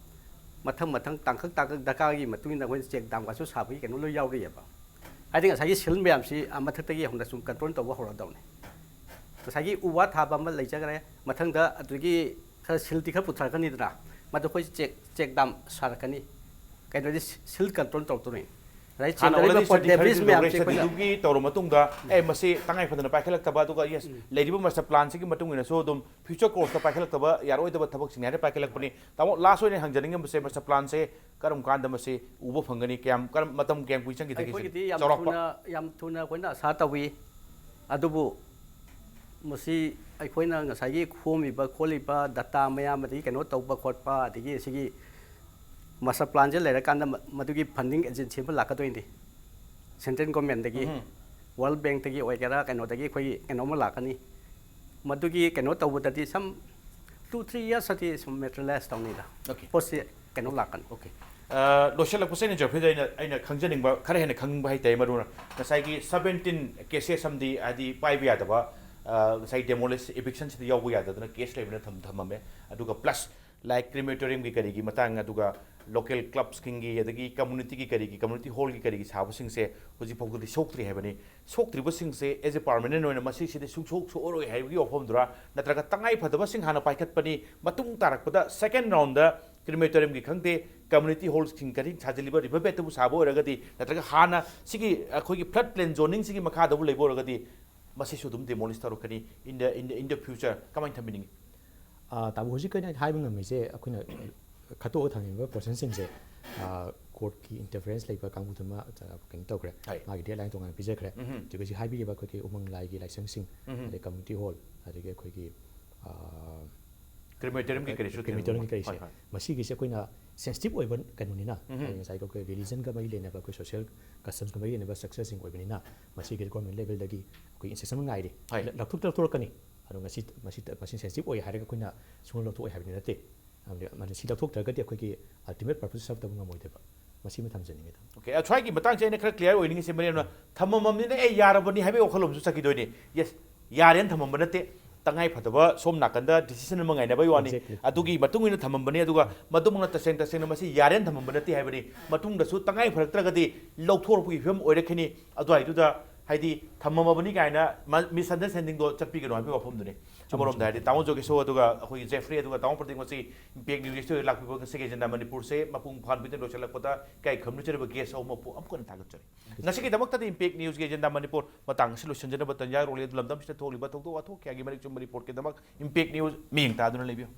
ꯃꯊꯪ ꯃꯊꯪ ꯇꯥꯡꯀꯛ ꯇꯥꯡꯀꯛ ꯗꯔꯀꯥꯔꯒꯤ ꯃꯇꯨꯡ ꯏꯟꯅ ꯑꯩꯈꯣꯏꯅ ꯆꯦꯛ ꯗꯥꯝꯒꯁꯨ ꯁꯥꯕꯒꯤ ꯀꯩꯅꯣ ꯂꯣꯏ ꯌꯥꯎꯔꯤꯑꯕ꯫ ꯍꯥꯏꯗꯤ ꯉꯁꯥꯏꯒꯤ ꯁꯤꯜ ꯃꯌꯥꯝꯁꯤ ꯑꯥ ꯃꯊꯛꯇꯒꯤ ꯍꯧꯅ ꯁꯨꯝ ꯀꯟꯇ꯭ꯔꯣꯜ ꯇꯧꯕ ꯍꯧꯔꯗꯧꯅꯤ꯫ ꯉꯁꯥꯏꯒꯤ ꯎ ꯋꯥ ꯊꯥꯕ ꯑꯃ ꯂꯩꯖꯈ꯭ꯔꯦ, ꯃꯊꯪꯗ ꯑꯗꯨꯒꯤ ꯈꯔ ꯁꯤꯜꯗꯤ ꯈꯔ ꯄꯨꯊꯔꯛꯀꯅꯤꯗꯅ, ꯃꯗꯨ ꯑꯩꯈꯣꯏ ꯆꯦꯛ ꯆꯦꯛ ꯗꯥꯝ ꯁꯥꯔꯛꯀꯅꯤ꯫ ꯀꯩꯅꯣꯗꯤ ꯁꯤꯜ ꯀꯟꯇ꯭ꯔꯣꯜ ꯇꯧꯔꯛꯇꯧꯅꯤ꯫ ꯉꯁꯥꯏ ꯍꯥꯟꯅ ꯆꯦꯟꯗꯔꯤꯕ already ꯁ꯭ꯇꯗꯤ ꯈꯔꯗꯤ ꯗꯦꯕ꯭ꯔꯤꯁ ꯃꯌꯥꯝꯁꯦ ꯇꯧꯔꯦ꯫ ꯑꯩꯈꯣꯏꯅ ꯁ꯭ꯇꯗꯤꯗꯨꯒꯤ ꯇꯧꯔ ꯃꯇꯨꯡꯗ ꯑꯦ ꯃꯁꯤ ꯇꯉꯥꯏ ꯐꯗꯅ ꯄꯥꯏꯈꯠꯂꯛꯇꯕ, ꯑꯗꯨꯒ ꯌꯦꯁ ꯂꯩꯔꯤꯕ ꯃꯥꯁꯇꯔ ꯄ꯭ꯂꯥꯟꯁꯤꯒꯤ ꯃꯇꯨꯡ ꯏꯟꯅꯁꯨ ꯑꯗꯨꯝ ꯐ꯭ꯌꯨꯆꯔ ꯀꯣꯔꯁꯇ ꯄꯥꯏꯈꯠꯂꯛꯇꯕ ꯌꯥꯔꯣꯏꯗꯕ ꯊꯕꯛꯁꯤꯡ ꯍꯥꯏꯅ ꯄꯥꯏꯈꯠꯂꯛꯄꯅꯤ꯫ ꯇꯥꯃꯣ, ꯂꯥꯁ ꯑꯣꯏꯅ ꯍꯪꯖꯅꯤꯡꯉꯤꯕꯁꯦ ꯃꯥꯁꯇꯔ ꯄ꯭ꯂꯥꯟꯁꯦ ꯀꯔꯝ ꯀꯥꯟꯗ ꯃꯁꯤ ꯎꯕ ꯐꯪꯒꯅꯤ? ꯀꯌꯥꯝ ꯀꯔꯝ ꯃꯇꯝ ꯀꯌꯥꯝ ꯀꯨꯏ ꯆꯪꯈꯤꯗꯒꯦ ꯁꯤꯅꯤ? ꯑꯩꯈꯣꯏꯒꯤꯗꯤ ꯌꯥꯝ ꯆꯥꯎꯔꯥꯛꯄ꯫ ꯊꯨꯅ ꯌꯥꯝ ꯊꯨꯅ ꯑꯩꯈꯣꯏꯅ ꯑꯁꯥ ꯇꯧꯏ꯫ ꯑꯗꯨꯕꯨ ꯃꯁꯤ ꯑꯩꯈꯣꯏꯅ ꯉꯁꯥꯏꯒꯤ ꯈꯣꯝꯃꯤꯕ ꯈꯣꯠꯂꯤꯕ ꯗꯇꯥ ꯃꯌꯥꯝ, ꯑꯗꯒꯤ ꯀꯩꯅꯣ ꯇꯧꯕ ꯈꯣꯠꯄ, ꯑꯗꯒꯤ ꯁꯤꯒꯤ ꯃꯥꯁꯇꯔ ꯄ꯭ꯂꯥꯟꯁꯦ ꯂꯩꯔꯀꯥꯟꯗ ꯃ- ꯃꯗꯨꯒꯤ ꯐꯟꯗꯤꯡ ꯑꯦꯖꯦꯟꯁꯤ ꯑꯃ ꯂꯥꯛꯀꯗꯣꯏꯅꯤ꯫ ꯁꯦꯟꯇ꯭ꯔꯦꯜ ꯒꯣꯔꯃꯦꯟꯗꯒꯤ, ꯎꯝ꯫ ꯋꯥꯔꯜ ꯕꯦꯡꯛꯇꯒꯤ ꯑꯣꯏꯒꯦꯔꯥ, ꯀꯩꯅꯣꯗꯒꯤ ꯑꯩꯈꯣꯏꯒꯤ ꯀꯩꯅꯣꯝꯃ ꯂꯥꯛꯀꯅꯤ꯫ ꯃꯗꯨꯒꯤ ꯀꯩꯅꯣ ꯇꯧꯕꯗꯗꯤ ꯁꯝ ꯇꯨ ꯊ꯭ꯔꯤ ꯌꯔꯁꯇꯗꯤ ꯁꯨꯝ ꯃꯦꯇꯔꯤꯌꯦꯂꯥꯏꯁ ꯇꯧꯅꯤꯗ꯫ Okay꯫ ꯄꯣꯠꯁꯤ ꯀꯩꯅꯣ ꯂꯥꯛꯀꯅꯤ꯫ Okay꯫ ꯑ, ꯂꯣꯏꯁꯤꯜꯂꯛꯄꯁꯦ ꯑꯩꯅ ꯖꯣꯐ꯭ꯔꯤꯗ ꯑꯩꯅ, ꯑꯩꯅ ꯈꯪꯖꯅꯤꯡꯕ, ꯈꯔ ꯍꯦꯟꯅ ꯈꯪꯅꯤꯡꯕ ꯍꯥꯏꯇꯥꯔꯦ, ꯃꯔꯨ ꯑꯣꯏꯅ ꯉꯁꯥꯏꯒꯤ ꯁꯕꯦꯟꯇꯤꯟ ꯀꯦꯁꯦꯁ ꯑꯃꯗꯤ ꯍꯥꯏꯗꯤ ꯄꯥꯏꯕ ꯌꯥꯗꯕ, ꯑ, ꯉꯁꯥꯏ ꯗꯦꯃꯣꯂꯤꯁ ꯏꯚꯤꯛꯁꯟꯁꯤꯗ ꯌꯥꯎꯕ ꯌꯥꯗꯗꯅ ꯀꯦꯁ ꯂꯩꯕꯅ ꯊꯝ-, ꯊꯝꯃꯝꯃꯦ꯫ ꯑꯗꯨꯒ ꯄ꯭ꯂꯁ ꯂꯥꯏꯛ ꯀ꯭ꯔꯤꯃꯦꯇꯣꯔꯤꯌꯝꯒꯤ ꯀꯔꯤꯒꯤ ꯃꯇꯥꯡ, ꯑꯗꯨꯒ ꯂꯣꯀꯦꯜ ꯀ꯭ꯂꯕꯁꯤꯡꯒꯤ, ꯑꯗꯒꯤ ꯀꯝꯃꯨꯅꯤꯇꯤꯒꯤ ꯀꯔꯤꯒꯤ, ꯀꯝꯃꯨꯅꯤꯇꯤ ꯍꯣꯜꯒꯤ ꯀꯔꯤꯒꯤ ꯁꯥꯕꯁꯤꯡꯁꯦ ꯍꯧꯖꯤꯛ ꯐꯥꯎꯕꯗꯗꯤ ꯁꯣꯛꯇ꯭ꯔꯤ ꯍꯥꯏꯕꯅꯤ꯫ ꯁꯣꯛꯇ꯭ꯔꯤꯕꯁꯤꯡꯁꯦ as a permanent ꯑꯣꯏꯅ ꯃꯁꯤꯁꯤꯗꯤ ꯁꯨꯡꯁꯣꯛ ꯁꯣꯛꯑꯔꯣꯏ ꯍꯥꯏꯕꯒꯤ ꯋꯥꯐꯝꯗꯨꯔꯥ, ꯅꯠꯇ꯭ꯔꯒ ꯇꯉꯥꯏ ꯐꯗꯕꯁꯤꯡ ꯍꯥꯟꯅ ꯄꯥꯏꯈꯠꯄꯅꯤ, ꯃꯇꯨꯡ ꯇꯥꯔꯛꯄꯗ ꯁꯦꯀꯦꯟ ꯔꯥꯎꯟꯗ ꯀ꯭ꯔꯤꯃꯦꯇꯣꯔꯤꯌꯝꯒꯤ ꯈꯪꯗꯦ, ꯀꯝꯃꯨꯅꯤꯇꯤ ꯍꯣꯜꯁꯤꯡ ꯀꯔꯤ ꯁꯥꯖꯤꯜꯂꯤꯕ ꯔꯤꯚꯔ ꯕꯦꯠꯇꯕꯨ ꯁꯥꯕ ꯑꯣꯏꯔꯒꯗꯤ, ꯅꯠꯇ꯭ꯔꯒ ꯍꯥꯟꯅ ꯁꯤꯒꯤ ꯑꯩꯈꯣꯏꯒꯤ ꯐ꯭ꯂꯠ ꯄ꯭ꯂꯦꯟ ꯖꯣꯅꯤꯡꯁꯤꯒꯤ ꯃꯈꯥꯗꯕꯨ ꯂꯩꯕ ꯑꯣꯏꯔꯒꯗꯤ, ꯃꯁꯤꯁꯨ ꯑꯗꯨꯝ ꯗꯦꯃꯣꯂꯤꯁ ꯇꯧꯔꯛꯀꯅꯤ in the, in the, in the future꯫ ꯀꯃꯥꯏꯅ ꯊꯝꯕꯤꯅꯤꯡꯉꯤ? ꯑ, ꯇꯥꯃꯣ, ꯍꯧꯖꯤꯛ ꯑꯩꯅ ꯍꯥꯏꯕ ꯉꯝꯃꯤꯁꯦ ꯑꯩꯈꯣꯏꯅ ꯈꯠꯇꯣꯛꯑꯒ ꯊꯝꯃꯤꯕ ꯄꯣꯔꯁꯟꯁꯤꯡꯁꯦ, ꯑ, ꯀꯣꯔꯠꯀꯤ ꯏꯟꯇꯔꯐꯤꯌꯔꯦꯟꯁ ꯂꯩꯕ ꯀꯥꯡꯕꯨꯗꯨꯃ, ꯑ, ꯀꯩꯅꯣ ꯇꯧꯈ꯭ꯔꯦ꯫ ꯍꯣꯏ꯫ ꯃꯥꯒꯤ ꯗꯦꯗꯂꯥꯏꯟ ꯇꯣꯉꯥꯟꯅ ꯄꯤꯖꯈ꯭ꯔꯦ꯫ ꯎꯝꯍꯨꯝ꯫ ꯑꯗꯨꯒ ꯍꯧꯖꯤꯛ ꯍꯥꯏꯕꯤꯔꯤꯕ ꯑꯩꯈꯣꯏꯒꯤ ꯎꯃꯪ ꯂꯥꯏꯒꯤ ꯂꯥꯏꯁꯪꯁꯤꯡ, ꯎꯝꯍꯨꯝ꯫ ꯑꯗꯩ ꯀꯝꯃ꯭ꯌꯨꯅꯤꯇꯤ ꯍꯣꯜ, ꯑꯗꯒꯤ ꯑꯩꯈꯣꯏꯒꯤ, ꯑ, ꯀ꯭ꯔꯤꯃꯦꯇꯣꯔꯤꯌꯝꯒꯤ ꯀꯔꯤꯁꯨ ꯀ꯭ꯔꯤꯃꯦꯇꯣꯔꯤꯌꯝꯒꯤ ꯊꯦꯡꯅꯕ꯫ ꯀꯔꯤꯁꯦ, ꯍꯣꯏ, ꯍꯣꯏ꯫ ꯃꯁꯤꯒꯤꯁꯦ ꯑꯩꯈꯣꯏꯅ ꯁꯦꯟꯁꯤꯇꯤꯞ ꯑꯣꯏꯕ ꯀꯩꯅꯣꯅꯤꯅ, ꯎꯝꯍꯨꯝ꯫ ꯍꯥꯏꯗꯤ ꯉꯁꯥꯏꯒꯤ ꯑꯩꯈꯣꯏ ꯔꯤꯂꯤꯖꯟꯒ ꯃꯔꯤ ꯂꯩꯅꯕ, ꯑꯩꯈꯣꯏ ꯁꯣꯁꯤꯌꯦꯜ ꯀꯁꯇꯝꯁꯀ ꯃꯔꯤ ꯂꯩꯅꯕ ꯁ꯭ꯇ꯭ꯔꯛꯆꯔꯁꯤꯡ ꯑꯣꯏꯕꯅꯤꯅ, ꯃꯁꯤꯒꯤ ꯒꯣꯔꯃꯦꯟ ꯂꯦꯚꯦꯜꯗꯒꯤ ꯑꯩꯈꯣꯏ ꯏꯟꯁꯇ꯭ꯔꯛꯁꯟ ꯑꯃ ꯉꯥꯏꯔꯤ꯫ ꯍꯣꯏ꯫ ꯂ-, ꯂꯧꯊꯣꯛꯇꯤ ꯂꯧꯊꯣꯔꯛꯀꯅꯤ꯫ ꯑꯗꯣ ꯉꯁꯤ, ꯃꯁꯤ, ꯃꯁꯤ ꯁꯦꯟꯁꯤꯇꯤꯞ ꯑꯣꯏ ꯍꯥꯏꯔꯒ ꯑꯩꯈꯣꯏꯅ ꯁꯨꯡꯂꯧ ꯂꯧꯊꯣꯛꯑꯣꯏ ꯍꯥꯏꯕꯗꯤ ꯅꯠꯇꯦ꯫ ꯑꯗꯨ, ꯃꯗꯨ ꯁꯤ ꯂꯧꯊꯣꯛꯇ꯭ꯔꯒꯗꯤ ꯑꯩꯈꯣꯏꯒꯤ ꯑꯜꯇꯤꯃꯦꯠ ꯄꯔꯄꯁ ꯁꯔꯚ ꯇꯧꯕ ꯉꯝꯃꯣꯏꯗꯕ꯫ ꯃꯁꯤꯃ ꯊꯝꯖꯅꯤꯡꯉꯦ, ꯇꯥꯃꯣ꯫ Okay, ꯑ, ꯁ꯭ꯋꯥꯏꯒꯤ ꯃꯇꯥꯡꯁꯦ ꯑꯩꯅ ꯈꯔ ꯀ꯭ꯂꯤꯌꯥꯔ ꯑꯣꯏꯅꯤꯡꯉꯤꯁꯦ, ꯃꯔꯝꯅ ꯊꯝꯃꯝꯃꯕꯅꯤꯅ ꯑꯦ ꯌꯥꯔꯕꯅꯤ ꯍꯥꯏꯕꯒꯤ ꯋꯥꯈꯜꯂꯣꯟꯁꯨ ꯆꯠꯈꯤꯗꯣꯏꯅꯤ꯫ Yes, ꯌꯥꯔꯦꯅ ꯊꯝꯃꯝꯕ ꯅꯠꯇꯦ꯫ ꯇꯉꯥꯏ ꯐꯗꯕ ꯁꯣꯝ ꯅꯥꯀꯟꯗ ꯗꯤꯁꯤꯖꯟ ꯑꯃ ꯉꯥꯏꯅꯕꯒꯤ ꯋꯥꯅꯤ꯫ Exactly. ꯑꯗꯨꯒꯤ ꯃꯇꯨꯡ ꯏꯟꯅ ꯊꯝꯃꯝꯕꯅꯤ, ꯑꯗꯨꯒ ꯃꯗꯨꯃꯛꯅ ꯇꯁꯦꯡ ꯇꯁꯦꯡꯅ ꯃꯁꯤ ꯌꯥꯔꯦꯅ ꯊꯝꯃꯝꯕ ꯅꯠꯇꯦ ꯍꯥꯏꯕꯅꯤ꯫ ꯃꯇꯨꯡꯗꯁꯨ ꯇꯉꯥꯏ ꯐꯔꯛꯇ꯭ꯔꯒꯗꯤ ꯂꯧꯊꯣꯔꯛꯄꯒꯤ ꯐꯤꯕꯝ ꯑꯣꯏꯔꯛꯈꯤꯅꯤ꯫ ꯑꯗꯨꯋꯥꯏꯗꯨꯗ ꯍꯥꯏꯗꯤ ꯊꯝꯃꯝꯃꯕꯅꯤ ꯀꯥꯏꯅ ꯃ-, ꯃꯤꯁꯑꯟꯗꯔꯁ꯭ꯇꯦꯟꯗꯤꯡꯗꯣ ꯆꯠꯄꯤꯒꯅꯨ ꯍꯥꯏꯕꯒꯤ ꯋꯥꯐꯝꯗꯨꯅꯤ꯫ ꯆꯨꯝꯃꯤ, ꯑꯃꯔꯣꯝꯗ ꯆꯨꯝꯃꯤ, ꯍꯥꯏꯔꯗꯤ ꯆꯨꯝꯃꯤ꯫ ꯇꯥꯃꯣ ꯖꯣꯒꯦꯁꯣ ꯑꯗꯨꯒ ꯑꯩꯈꯣꯏꯒꯤ ꯖꯦꯐ꯭ꯔꯤ ꯑꯗꯨꯒ ꯇꯥꯃꯣ ꯄ꯭ꯔꯗꯤꯞ ꯉꯁꯤ ꯏꯝꯄꯦꯛ ꯅ꯭ꯌꯨꯁ ꯁ꯭ꯇꯨꯗꯤꯑꯣꯗ ꯂꯥꯛꯄꯤꯕ ꯉꯁꯤꯒꯤ ꯑꯦꯖꯦꯟꯗꯥ ꯃꯅꯤꯄꯨꯔꯁꯦ ꯃꯄꯨꯡ ꯐꯥꯍꯟꯕꯤꯗꯨꯅ ꯂꯣꯏꯁꯤꯜꯂꯛꯄꯗ ꯏꯀꯥꯏ ꯈꯨꯝꯅꯖꯔꯤꯕ ꯒꯦꯁ ꯑꯍꯨꯝꯃꯛꯄꯨ ꯑꯃꯨꯛ ꯍꯟꯅ ꯊꯥꯒꯠꯆꯔꯤ꯫ ꯉꯁꯤꯒꯤꯗꯃꯛꯇꯗꯤ ꯏꯝꯄꯦꯛ ꯅ꯭ꯌꯨꯁꯀꯤ ꯑꯦꯖꯦꯟꯗꯥ ꯃꯅꯤꯄꯨꯔ ꯃꯇꯥꯡ ꯑꯁꯤ ꯂꯣꯏꯁꯤꯟꯖꯅꯕ ꯇꯟꯖꯥ ꯂꯧꯔꯦ꯫ ꯑꯗꯨ ꯂꯝꯗꯝꯁꯤꯗ ꯊꯣꯛꯂꯤꯕ ꯊꯧꯗꯣꯛ ꯋꯥꯊꯣꯛ ꯀꯌꯥꯒꯤ ꯃꯔꯤꯛ ꯆꯨꯝꯕ ꯔꯤꯄꯣꯔꯠꯀꯤꯗꯃꯛ ꯏꯝꯄꯦꯛ ꯅ꯭ꯌꯨꯁ ꯃꯤꯠꯌꯦꯡ ꯇꯥꯗꯨꯅ ꯂꯩꯕꯤꯌꯨ꯫